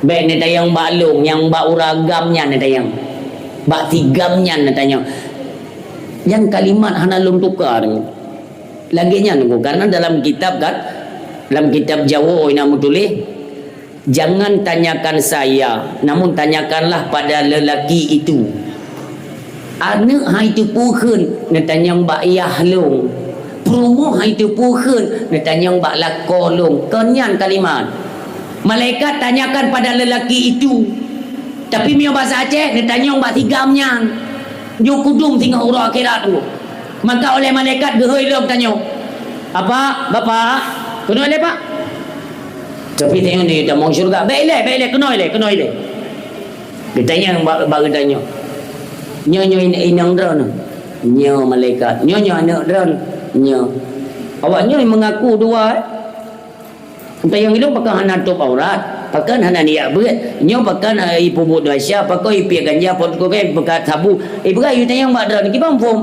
bék neutanyong bak lôn, nyang bak ureuëng agam nyan neutanyong. Bak si gam nyan neutanyong. Nyan kalimat hana lôn tuka deungon. Lagée nyan teungku, karena dalam kitab kan, dalam kitab Jawoe na meutuléh, "Jangan tanyakan saya, namun tanyakanlah pada lelaki itu." Aneuëk hai teupeue kheun, neutanyong bak yah lôn. Peurumoh hai teupeue kheun, neutanyong bak lakoe lôn. Kon nyan kalimat. Malaikat tanyakan pada lelaki itu. Tapi meunyoe basa Aceh, neutanyong bak si gam nyan. Nyoe kudum singoh uroe akhirat tu. Maka oleh malaikat geuhôi lom tanyoe. "Apa, Bapak?" "Keunoe lé, Pak." Tapi tanyoe ni tamong syurga. "Bék ilée, bék ilée, keunoe ilée, keunoe ilée." Geutanyong bak, bak geutanyoe. "Nyoe, nyoe in-, inong droeneuh?" "Nyoe malaikat." "Nyoe, nyoe aneuëk droeneuh?" "Nyoe." "Awak nyoe meungaku dua, eh?" Tanyong ilôn pakon hana tôp aurat, pakon hana niat beuet, nyoe pakon, eh, ipeubuet dosa, pakon ipiep ganja, pakon ipeugah sabu, ipeugah yue tanyong bak droeneuh, kiban phom.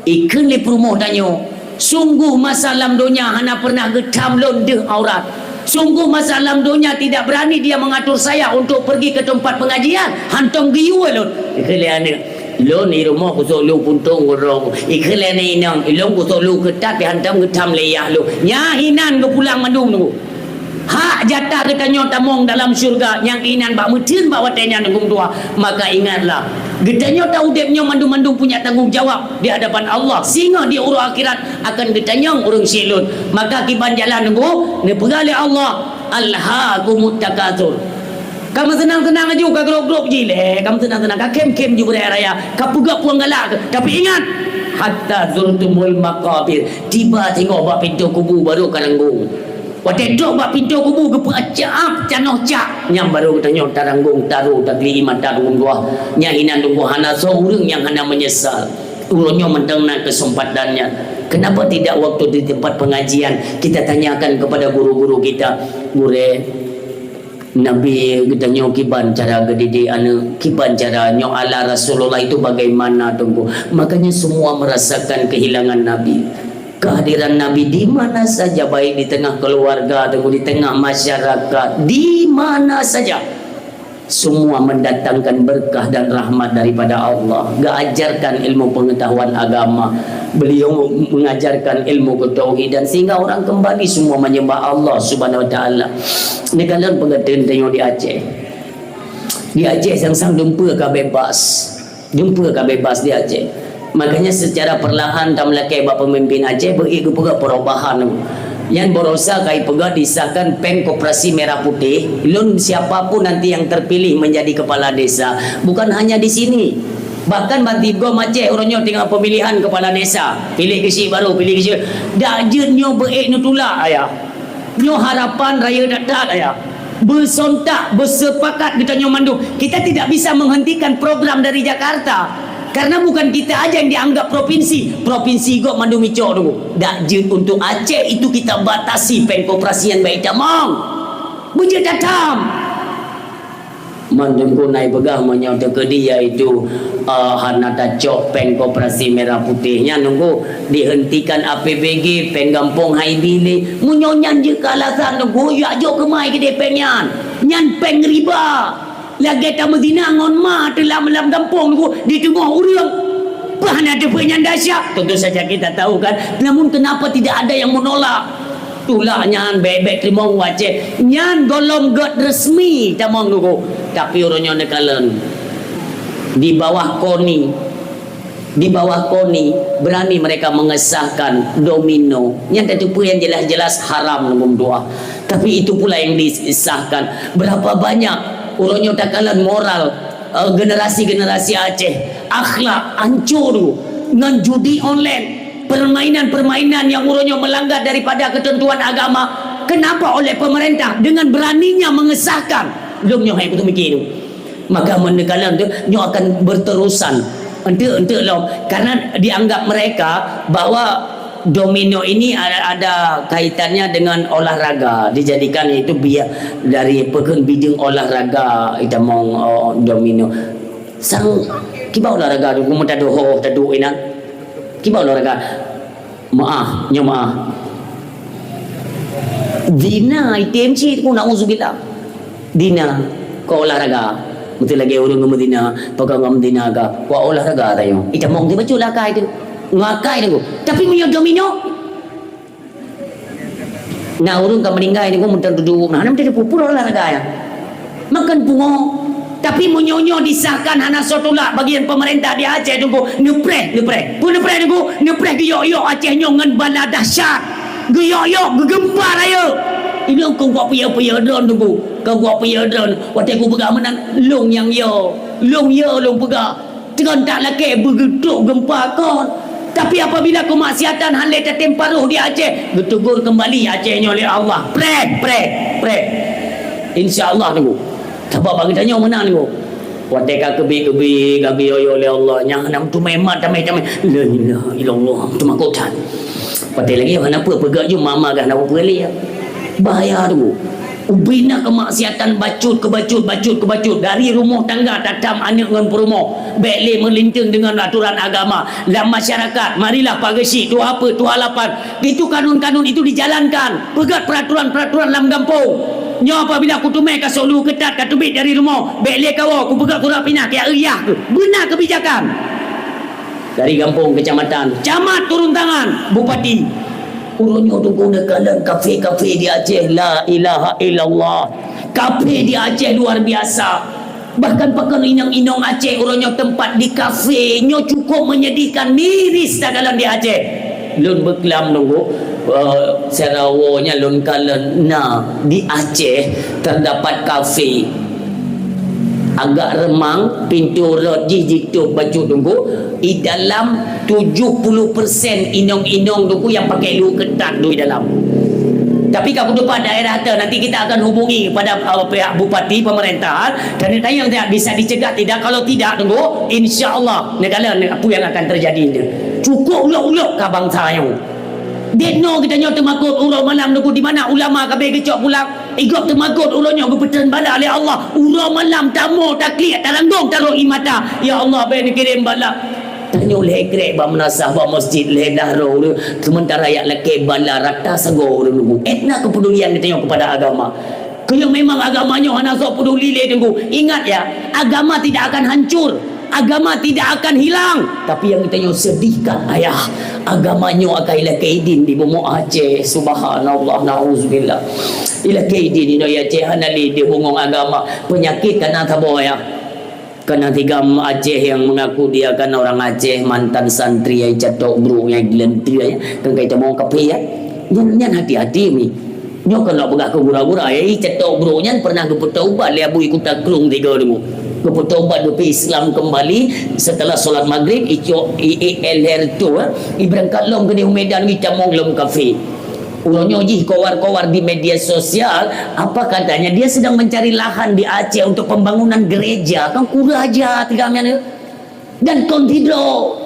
Ikheun lé peurumoh tanyoe, sungguh masa lam donya hana pernah geutham lôn deuh aurat. Sungguh masa lam donya tidak berani dia mengatur saya untuk pergi ke tempat pengajian, hantom geuyue lôn. Ikheun lé aneuëk, Lôn i rumoh kusok lu puntông gurong. Ikheun lé inong, ilôn kusok lu keutat di hantom geutham lé yah lu. Nyan hinan geupulang mandum nunggu. Hak jatah geutanyoe tamong dalam syurga nyang inan bak meutheun bak watée nyan nunggu dua. Maka ingatlah, geutanyoe ta udeb nyoe mandum-mandum punya tanggung jawab di hadapan Allah. Singoh di uroe akhirat akan geutanyong ureuëng silôn. Maka kiban jalan nunggu, neupeugah lé Allah, "Alhaakumut takatsur." Ka meuseunang-seunang laju, ka grôp-grôp jih lé, ka meuseunang-seunang, ka khém-khém ju beuraya-raya, ka peugah puang galak, tapi ingat, "Hatta zurtumul maqabir," tiba singoh bak pintoe kubu baru ka ranggong. Watée trok bak pintoe kubu geupeucaab canoh cak, nyan baru geutanyoe taranggong, taru, takli mata dua, nyan inan dua hana soe ureuëng nyang hana menyesal. Uroe nyoe mantong na keuseumpatan nyan. Kenapa tidak waktu di tempat pengajian kita tanyakan kepada guru-guru kita, "Gurée, Nabi geutanyoe kiban cara geudidik aneuëk, kiban cara nyoe ala Rasulullah itu bagaimana, Teungku?" Makanya semua merasakan kehilangan Nabi. Kehadiran Nabi di mana saja, baik di tengah keluarga, Teungku, di tengah masyarakat, di mana saja. Semua mendatangkan berkah dan rahmat daripada Allah. Geuajarkan ilmu pengetahuan agama. Beliau mengajarkan ilmu ketauhidan sehingga orang kembali semua menyembah Allah Subhanahu Wa Taala. Neukalon peugah teuntèe di Aceh. Di Aceh sang-sang dumpeue ka bebas. Dumpeue ka bebas di Aceh. Makanya secara perlahan tameulakèe bak pemimpin Aceh beu geupeugah perubahan. Nyan barosa ka ipeugah disahkan péng koperasi merah putih. Lôn siapa pun nanti yang terpilih menjadi kepala desa, bukan hanya di sini. Bahkan ban tiep gob Aceh uroe nyoe teungoh pemilihan kepala desa. Pilih keuchik baru, pilih keuchik. Dak jeuet nyoe beu neutulak, ayah. Nyoe harapan rayeuk that-that, ayah. Beusontak, beusepakat geutanyoe mandum. Kita tidak bisa menghentikan program dari Jakarta. Karena bukan kita aja yang dianggap provinsi. Provinsi gob mandum icok dulu. Dak jeuet untuk Aceh itu kita batasi péng koperasi nyang beu itamong. Beujeuet that-that. Mandum kunai peugah meunyoe teukeudi yaitu, eh, hana tacok péng koperasi merah putih nyan nunggu dihentikan A P B G, péng gampông hai bi lé. Meunyoe nyan jeuet keu alasan nunggu, jak jok keumai keudéh péng nyan. Nyan péng riba. Lagèe tameuzina ngon ma teulam lam gampông nunggu diteungoh ureueng. Peue hana teupeue nyan dahsyat? Tentu saja kita tahu kan. Namun kenapa tidak ada yang menolak? Tulak nyan bèk-bèk teurimong u Aceh. Nyan gohlom gèt resmi tamong Teungku. Tapi uroe nyoe neukalon. Di bawah KONI. Di bawah KONI, berani mereka mengesahkan domino. Nyan tateupeue nyang jelas-jelas haram Teungku meutuah. Tapi itu pula yang disahkan. Berapa banyak uroe nyoe takalon moral, eh, generasi-generasi Aceh. Akhlak hancur Teungku. Ngon judi online. Permainan-permainan yang uroe nyoe melanggar daripada ketentuan agama, kenapa oleh pemerintah dengan beraninya mengesahkan? Lôn nyoe hai beuteumiké tu. Maka meuneukalon tu nyoe akan berterusan. Enteuk-enteuk lom, karena dianggap mereka bahwa domino ini ada, ada kaitannya dengan olahraga, dijadikan itu biar dari pekeun bideng olahraga itamong, oh, domino. Sang kiban olahraga tu, meutadoh ho, taduek inan. Kiban olahraga. Meu'ah, nyoe meu'ah. Zina, item cit ku, na'uzubillah. Zina, keu olahraga. Beutôi lagèe ureueng ngon meuzina, pakon ngon meuzina ka. Keu olahraga tanyoe. Itamong teuh bacut lah akai teuh. Ngon akai teuh. Tapi meunyoe domino, na ureueng ka meuninggai nyoe meuteun dudoe, na, na meuteun pupur olahraga nyan. Makon pungo. Tapi meunyoe nyoe disahkan hana soe tulak bagian pemerintah di Aceh Teungku, neupreh, neupreh. Peue neupreh Teungku? Neupreh geuyok-yok Aceh nyoe ngon bala dahsyat. Geuyok-yok geugeumpa rayeuk. Ilôn kon kupeuyö-peuyö droen Teungku. Kon kupeuyö droen. Watèe kupeugah meunan, lôn nyang yo. Lôn yo lôn peugah. Teugon that lakèe beugeutrok geumpa kon. Tapi apabila keumaksiatan han lé tatem paroh di Aceh, geuteugor keumbali Aceh nyoe lé Allah. Preh, preh, preh. Insya Allah Teungku. Sabab bagi tanyoe meunan Teungku. Watèe ka keubiet-keubiet, ka geuyo-yo lé Allah, nyang hana meuteumé mat tamé-tamé. La ilaha illallah, teumakot that. Watèe lagèe hana peue peugah ju mama gah na peue lé. Bahaya Teungku. Ubé na keumaksiatan bacut keu bacut, bacut keu bacut. Dari rumoh tangga tatam aneuk ngon peurumoh. Bèk lé meulinteung deungon aturan agama. Lam masyarakat, marilah pageusik, tuha peuet, tuha lapan. Itu kanun-kanun itu dijalankan. Peugöt peraturan-peraturan lam gampông. Nyoe apabila kuteumé ka sôk lu keutat ka teubiet dari rumoh, bèk lé kawoe, kupeugöt surat pinah keu yah keuh. Beuna keubijakan. Dari gampông, kecamatan, camat turun tangan, bupati. Uroe nyoe Teungku neukalon kafé-kafé di Aceh, la ilaha illallah. Kafé di Aceh luar biasa. Bahkan pakon inong-inong Aceh uroe nyoe teumpat di kafé, nyoe cukup menyedihkan, miris takalon di Aceh. Lôn beuklam Teungku, eh, seurawoe nyan lôn kalon na di Aceh terdapat kafé. Agak reumang, pintoe rot jih jitôp bacut Teungku, i dalam tujuh puluh persen inong-inong Teungku nyang pakai lu keutat di dalam. Tapi ka kutupat daerah tu, nanti kita akan hubungi pada, uh, pihak bupati, pemerintahan, dan tanya tidak bisa dicegah tidak, kalau tidak Teungku, insya Allah negara apa yang akan terjadi ni. Cukup ulok-ulok ka bangsa nyoe. Dek no kita nyoe teumakot uroe malam Teungku di mana ulama ka bèk geucok pulang. Igob teumakot uroe nyoe geupeutrön bala lé Allah. Uroe malam tamoe takliek taranggong taroh ie mata. Ya Allah, bèk neukirém bala. Tanyoe lhèe krek bak meunasah bak masjid lhèe blah droe ureueng, seumeuntara jak lakèe bala rata sagoe ureueng Teungku. Ét na keupedulian geutanyoe keupada agama. Keu nyang memang agama nyoe hana soe peduli lé Teungku. Ingat ya, agama tidak akan hancur. Agama tidak akan hilang, tapi nyang geutanyoe sedihkan ayah, agama nyoe akan ilakèe idin di bumoe Aceh. Subhanallah, nauzubillah. Ilakèe idin inoe Aceh hana lé di bumoe agama. Penyakit kana saboh ayah. Kana tigam Aceh yang mengaku dia kan orang Aceh, mantan santri nyang catok brok nyang geulanteue ya. Kan kai tamong kafé ya. Nyan, nyan hati-hati mi. Nyoe kon lôn peugah keu gura-gura, ya, i catok brok nyan pernah geupeutaubat lé Abu Kuta Krueng tiga Teungku. Geupeutaubat geupeu Islam kembali setelah solat Maghrib, icok i, i, i lhèe reutôh, eh, i beurangkat lom keudéh u Medan, i tamong lom kafé. Uroe nyoe jih kowar-kowar di media sosial, apa katanya dia sedang mencari lahan di Aceh untuk pembangunan gereja. Kan kurang ajar tigam nyan, eh. Dan kon sidroe.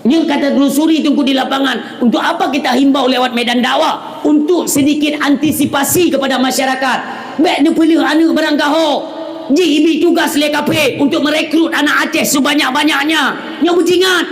Nyoe ka teutelusuri Teungku di lapangan. Untuk apa kita himbau lewat medan dakwah? Untuk sedikit antisipasi kepada masyarakat. Bèk neupeuleueh aneuk barangkaho. Jih ibi tugas lé kafé untuk merekrut anak Aceh sebanyak-banyaknya. Nyoe beujingat.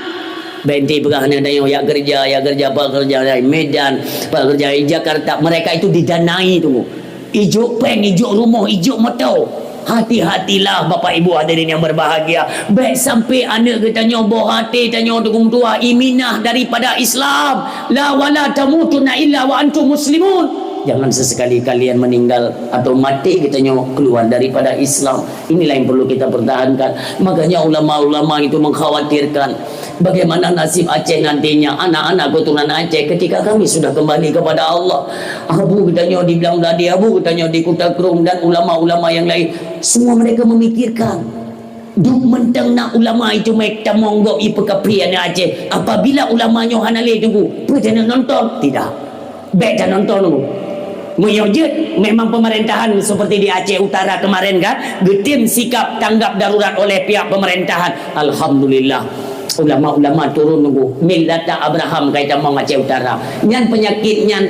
Bèk enti peugah aneuk tanyoe jak keureuja, jak keureuja, pekerja di Medan, pekerja di Jakarta. Mereka itu didanai Teungku. Ijok péng, ijok rumoh, ijok moto. Hati-hatilah, Bapak Ibu hadirin yang berbahagia. Bèk sampai aneuk geutanyoe, boh até tanyoe, teungku meutuah, iminah daripada Islam. La, wala tamutunna illa wa antum muslimun. Jangan sesekali kalian meninggal atau mati geutanyoe keluar daripada Islam. Inilah yang perlu kita pertahankan. Makanya ulama-ulama itu mengkhawatirkan bagaimana nasib Aceh nantinya, anak-anak keturunan Aceh ketika kami sudah kembali kepada Allah. Abu geutanyoe di Blang Bladé, abu geutanyoe di Kuta Krueng, dan ulama-ulama yang lain. Semua mereka memikirkan. Duek mantong na ulama itu meutamong gob ipeukafé aneuk Aceh. Apabila ulama nyoe hana lé teungku, peue taneuk nonton? Tidak. Bèk tanonton teungku. Meunyoe jeuet, memang pemerintahan seperti di Aceh Utara kemarin kan, geutem sikap tanggap darurat oleh pihak pemerintahan. Alhamdulillah. Ulama-ulama turun teungku. Millata Abraham ka itamong Aceh Utara. Nyan penyakit nyan,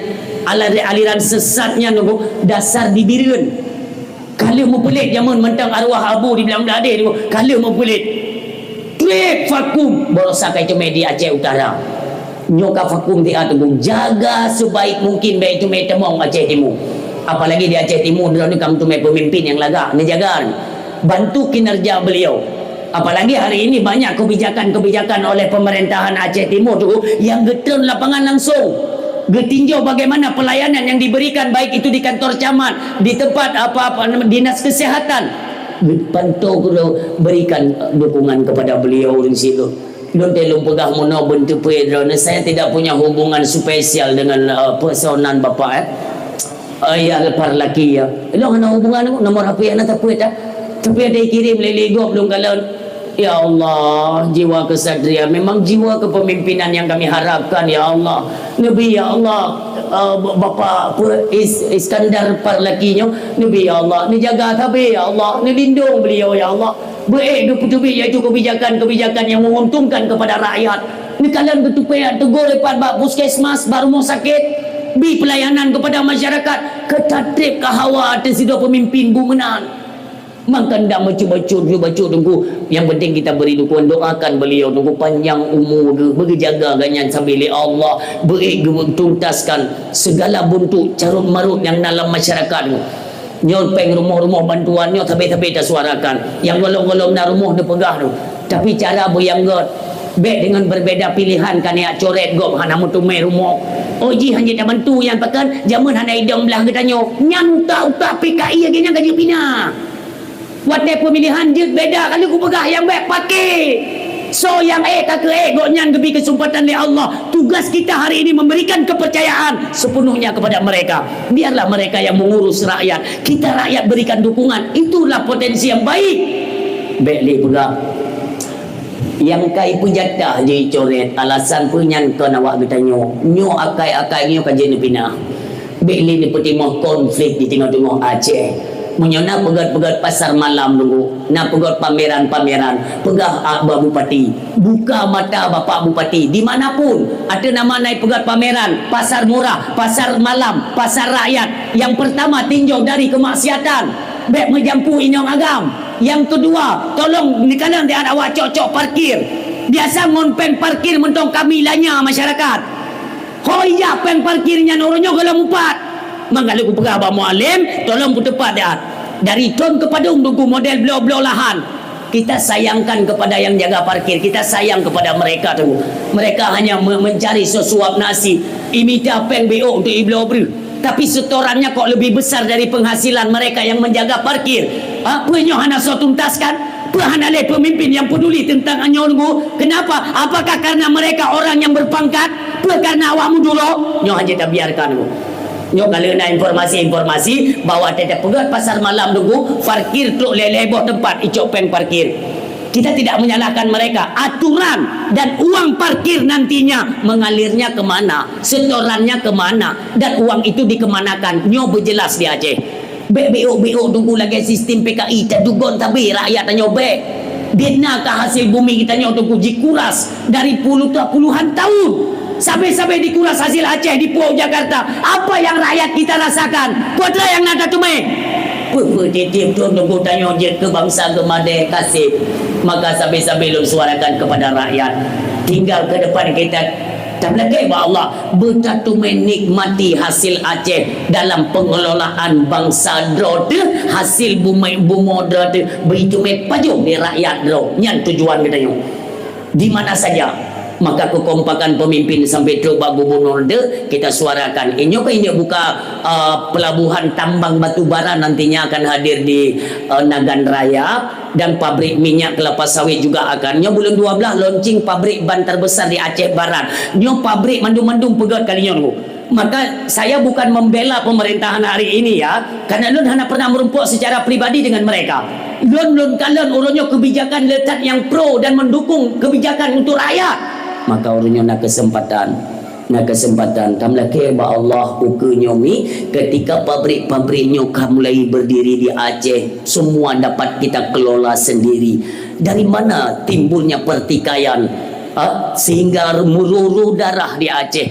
ala-, aliran sesat nyan teungku, dasar di Bireuen. Ka lheueh meupeulet jameun mantong arwah abu di Blang Bladé teungku. Ka lheueh meupeulet. Trép vakum, baroesa ka iteumé di Aceh Utara. Nyoe ka vakum siat teungku. Jaga sebaik mungkin bèk iteumé tamong Aceh Timu. Apalagi di Aceh Timu, droeneuh ka meuteumé pemimpin nyang lagak, neujaga. Bantu kinerja beliau. Apalagi hari ini banyak kebijakan-kebijakan oleh pemerintahan Aceh Timu teungku yang geutreun lapangan langsung. Geutinjau bagaimana pelayanan yang diberikan, baik itu di kantor camat, di tempat apa-apa nama, dinas kesehatan. Pantau geutanyoe berikan dukungan kepada beliau di situ. Lôn teuh lôn peugah meunoe beunteupeu droeneuh, saya tidak punya hubungan spesial dengan, eh, pesonan Bapak, eh. Eh, ya, Parlaki, ya. Lôn hana hubungan, nomor H P hana tapeuet, ah. Tapi ada kirim lé-lé gob lôn kalon. Ya Allah, jiwa kesatria, memang jiwa kepemimpinan yang kami harapkan, ya Allah. Neubi, ya Allah, eh, Bapak apa, Is-, Iskandar Parlaki nyoe, neubi, ya Allah, neujaga sabe, ya Allah, neulindong beliau, ya Allah. Beuék geupeuteubiet yaitu kebijakan-kebijakan yang menguntungkan kepada rakyat. Neukalon geuteupeue teugor dipat bak puskesmas, bak rumoh sakét, bi pelayanan kepada masyarakat, keu tatrép keu hawa ateueh sidroe pemimpin bu meunan. Mangkanda bacut-bacut, bacut teungku. Yang penting kita beri dukungan, doakan beliau teungku panjang umu geuh, beugeujaga gobnyan sabe lé Allah, beuék geutuntaskan segala bentuk carut-marut nyang na lam masyarakat. Nyoe péng rumoh-rumoh bantuan nyoe sabe-sabe tasuarakan. Nyang gohlom-gohlom na rumoh neupeugah tu. Tapi cara beuyang göt. Bèk dengan berbeda pilihan ka neujak coret gob hana meuteumé rumoh. Oh jih hana tabantu nyan pakon jameun hana idong blah geutanyoe. Nyan utak-utak P K I lagèe nyan ka jipinah. Watèe pemilihan jeuet beda kali kupeugah nyang bèk paké. Soe nyang ék ka keu ék, gobnyan geubri keuseumpatan lé Allah. Tugas kita hari ini memberikan kepercayaan sepenuhnya kepada mereka. Biarlah mereka yang mengurus rakyat. Kita rakyat berikan dukungan. Itulah potensi yang baik. Bèk lé peugah. Nyang ka ipeujatah jeuet icoret, alasan peue nyan kon awak geutanyoe. Nyoe akai-akai nyoe ka jeuet neupinah. Bèk lé neupeutimoh konflik di teungoh-teungoh Aceh. Meunyoe na peugöt-peugöt pasar malam teungku, na peugöt pameran-pameran, peugah bak bupati, buka mata Bapak Bupati, di mana pun ateueh nama na peugöt pameran, pasar murah, pasar malam, pasar rakyat, nyang peurtama tinjau dari kemaksiatan. Bèk meujampu inong agam. Nyang keudua, tolong neukalon di awak cok-cok parkir. Biasa ngon péng parkir mantong kami lanya masyarakat. Ho ijak péng parkir nyan uroe nyoe gohlom mupat. Maka lé kupeugah bak Mualem, tolong peuteupat dah. Dari thon keu padum teungku model bloe-bloe lahan. Kita sayangkan kepada yang jaga parkir, kita sayang kepada mereka teungku. Mereka hanya me-, mencari sesuap nasi, imita péng B O untuk ibloe breuh. Tapi setorannya kok lebih besar dari penghasilan mereka yang menjaga parkir. Ha, peue nyoe hana soe tuntaskan? Peue hana lé pemimpin yang peduli tentang nyoe teungku? Kenapa? Apakah karena mereka orang yang berpangkat? Peue karena awak muduro? Nyoe hana tabiarkan teungku. Nyoe ka lheueh na informasi-informasi bahwa teupeugöt pasar malam teungku, parkir trok lhèe-lhèe boh teumpat icok péng parkir. Kita tidak menyalahkan mereka. Aturan dan uang parkir nantinya mengalirnya ke mana? Setorannya ke mana? Dan uang itu dikemanakan? Nyoe beujelas di Aceh. Bèk B O-B O teungku lagèe sistem P K I, tadugon sabe rakyat tanyoe bèk. Biet na ka hasil bumi geutanyoe teungku jikuras dari puluh ta-, puluhan tahun. Sabe-sabe dikuras hasil Aceh dipuwoe u Jakarta. Apa yang rakyat kita rasakan? Peue teuma nyang na tateumé? Peue-peue tiep-tiep thon teungku tanyoe jeuet keu bansa geumadé kaseb. Maka sabe-sabe lôn suarakan kepada rakyat. Tinggal ke depan kita Lakée bak Allah, beutateumé nikmati hasil Aceh dalam pengelolaan bansa droe teuh, hasil bumé bumoe droe teuh, beutateumé pajoh di rakyat droe. Nyan tujuan geutanyoe. Di mana saja, maka kekompakan pemimpin sampai trok bak gubernur teuh kita suarakan. Inyoe kan inyoe buka, uh, pelabuhan tambang batu bara nantinya akan hadir di, uh, Nagan Raya. Dan pabrik minyak kelapa sawit juga akan. Nyoe buleuen dua belas launching pabrik ban terbesar di Aceh Barat. Nyoe pabrik mandum-mandum peugét kali nyoe. Maka saya bukan membela pemerintahan hari ini ya, karena lôn hana pernah merumpok secara pribadi dengan mereka. Lôn, lôn kalon uroe nyoe kebijakan le that nyang pro dan mendukung kebijakan untuk rakyat. Maka uroe nyoe na kesempatan. Na kesempatan, tameulakée bak Allah ukeue nyoe mi, ketika pabrik-pabrik nyoe ka mulai berdiri di Aceh, semua dapat kita kelola sendiri. Dari mana timbulnya pertikaian, ha? Sehingga meruruh darah di Aceh.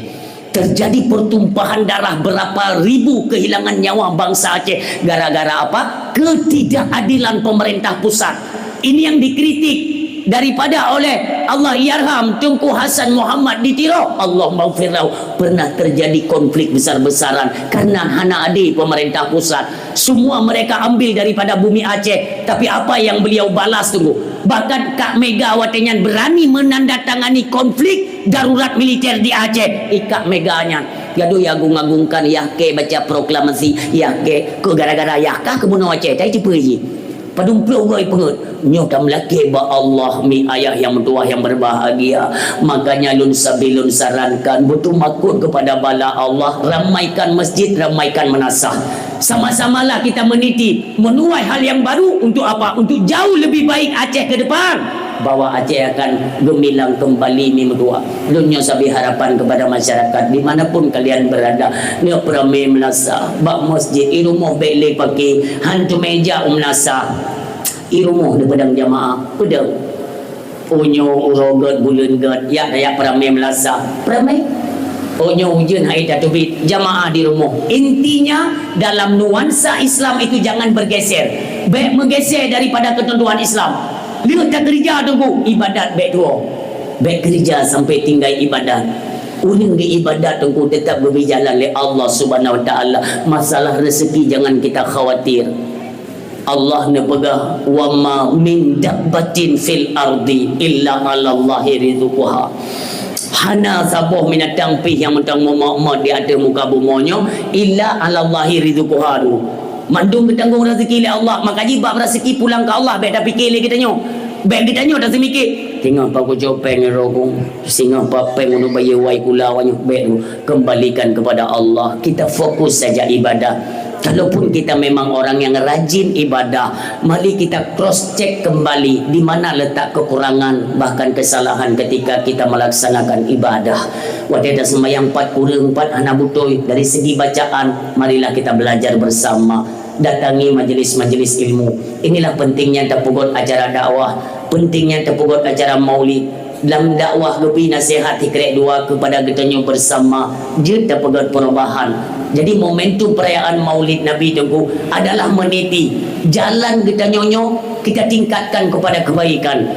Terjadi pertumpahan darah, berapa ribu kehilangan nyawa bangsa Aceh gara-gara apa? Ketidakadilan pemerintah pusat. Ini yang dikritik daripada oleh Allahyarham Teungku Hasan Muhammad di Tiro, Allahummaghfir lahu, pernah terjadi konflik besar-besaran karena hana adil pemerintah pusat. Semua mereka ambil daripada bumi Aceh, tapi apa yang beliau balas, Teungku? Bahkan Kak Mega watée nyan berani menandatangani konflik darurat militer di Aceh. Ih, Kak Mega nyan, gadoh ya agung-agungkan, yah kée baca proklamasi, yah kée, keu gara-gara yah kah keubunoe Aceh, tai ceupeue jih. Padum ploh goe peungeuet, nyoe tameulakée bak Allah, mi ayah nyang meutuwah nyang berbahagia. Makanya lôn sabe lôn sarankan, beuteumakot kepada bala Allah, ramaikan masjid, ramaikan meunasah. Sama-samalah kita meniti, menuai hal yang baru untuk apa? Untuk jauh lebih baik Aceh ke depan. Bahwa Aceh akan gemilang kembali, mi meutuwah. Lôn nyoe sabe harapan kepada masyarakat di mana pun kalian berada. Nyoe peuramé meunasah bak masjid, i rumoh bék lé paké, han teumé jak u meunasah. I rumoh di padang jamaah, peudeueng. Uroe nyoe uroe gét, buleuen gét, yak-yak peuramé meunasah. Peuramé. Uroe nyoe ujeuen hai tateubiet, jamaah di rumoh. Intinya, dalam nuansa Islam itu jangan bergeser. Bék meugeser daripada ketentuan Islam. Lheueh takeurija, Teungku, ibadat bék tuwoe. Bék keurija sampai tinggai ibadat. Ureuëng geuibadat, Teungku, tetap geubri jalan lé Allah Subhanahu wa Taala. Masalah rezeki jangan kita khawatir. Allah neupeugah, "Wa ma min dabbatin fil ardi illa 'alallahi rizquha." Hana saboh binatang pih nyang mantong meumot-mot di ateueh muka bumoe nyoe, illa 'alallahi rizquha tu. Mandum geutanggong rezeki lé Allah, maka jih bab rezeki pulang keu Allah, bék tapike lé geutanyoe. Bék geutanyoe taseumike, "Singoh paku copeng rogung, singoh papeng untuk bayeue wai kula wanyoe," bék tu. Kembalikan kepada Allah. Kita fokus saja ibadah. Kalaupun kita memang orang yang rajin ibadah, mari kita cross check kembali di mana letak kekurangan bahkan kesalahan ketika kita melaksanakan ibadah. Watée taseumbahyang pat kureueng, pat hana beutôi dari segi bacaan, marilah kita belajar bersama. Datangi majelis-majelis ilmu. Inilah pentingnya tapeugot acara dakwah, pentingnya tapeugot acara maulid. Lam dakwah geubri naseuhat sikrek dua kepada geutanyoe bersama, jeuet tapeugét perubahan. Jadi, momentum perayaan Maulid Nabi Teungku adalah meniti jalan geutanyoe nyoe kita tingkatkan kepada kebaikan.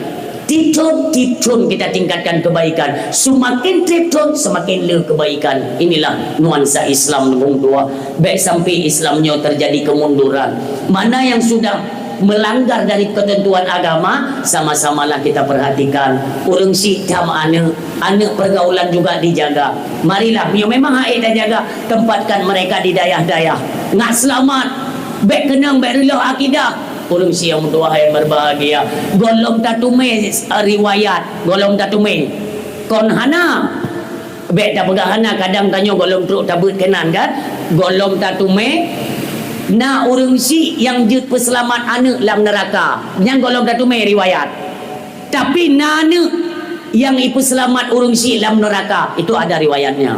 Tiep thon, tiep thon kita tingkatkan kebaikan. Semakin tiep thon, semakin le kebaikan. Inilah nuansa Islam Teungku dua. Bék sampai Islam nyoe terjadi kemunduran. Mana yang sudah melanggar dari ketentuan agama, sama-samalah kita perhatikan. Ureuëng syiek tham aneuëk, aneuëk pergaulan juga dijaga. Marilah, meunyoe memang hak tajaga, tempatkan mereka di dayah-dayah. Ngat seulamat, bék keunong, bék reuloh akidah. Ureuëng syiek nyang meutuwah nyang berbahagia, gohlom tateumé, eh, riwayat, gohlom tateumé. Kon hana, bék tapeugah hana, kadang tanyoe gohlom trok tabeuet keunan kan? Gohlom tateumé, na ureuëng syiek nyang jeuet peuseulamat aneuëk lam neuraka. Nyan gohlom tateumé riwayat. Tapi na aneuëk nyang ipeuseulamat ureuëng syiek lam neuraka. Itu ada riwayatnya.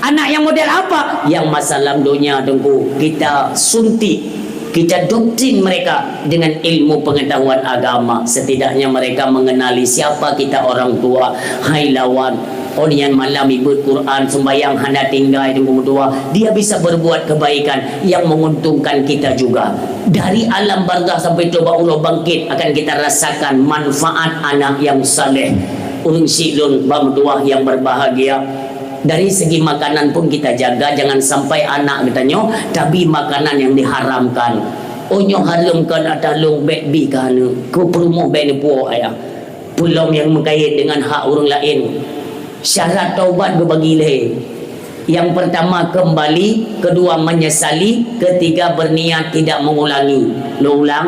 Anak nyang model apa? Nyang masa lam donya, Teungku, kita suntik, kita doktrin mereka dengan ilmu pengetahuan agama. Setidaknya mereka mengenali siapa kita orang tua. Hai lawan, oh nyan malam ibeuet Quran, sembahyang hana tinggai, Teungku meutuwah. Dia bisa berbuat kebaikan yang menguntungkan kita juga. Dari alam barzakh sampai trok bak uroe bangkit akan kita rasakan manfaat anak yang saleh. Ureuëng syiek lôn bak meutuwah nyang berbahagia. Dari segi makanan pun kita jaga, jangan sampai anak geutanyoe tabri makanan yang diharamkan. Oh, nyoe hareuem keu aneuk lôn, bék bi keu aneuk, keu peurumoh bék neupuwoe ayah. Peulom nyang meukait dengan hak ureuëng laén. Syarat taubat geubagi lhée. Yang pertama kembali, kedua menyesali, ketiga berniat tidak mengulangi. Lôn ulang,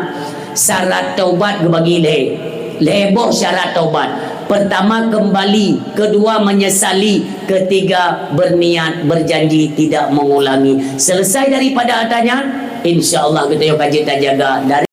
syarat taubat geubagi lhée. Lhée boh syarat taubat. Pertama kembali, kedua menyesali, ketiga berniat berjanji tidak mengulangi. Selesai daripada ata nyan, insya Allah geutanyoe ka jeuet tajaga dari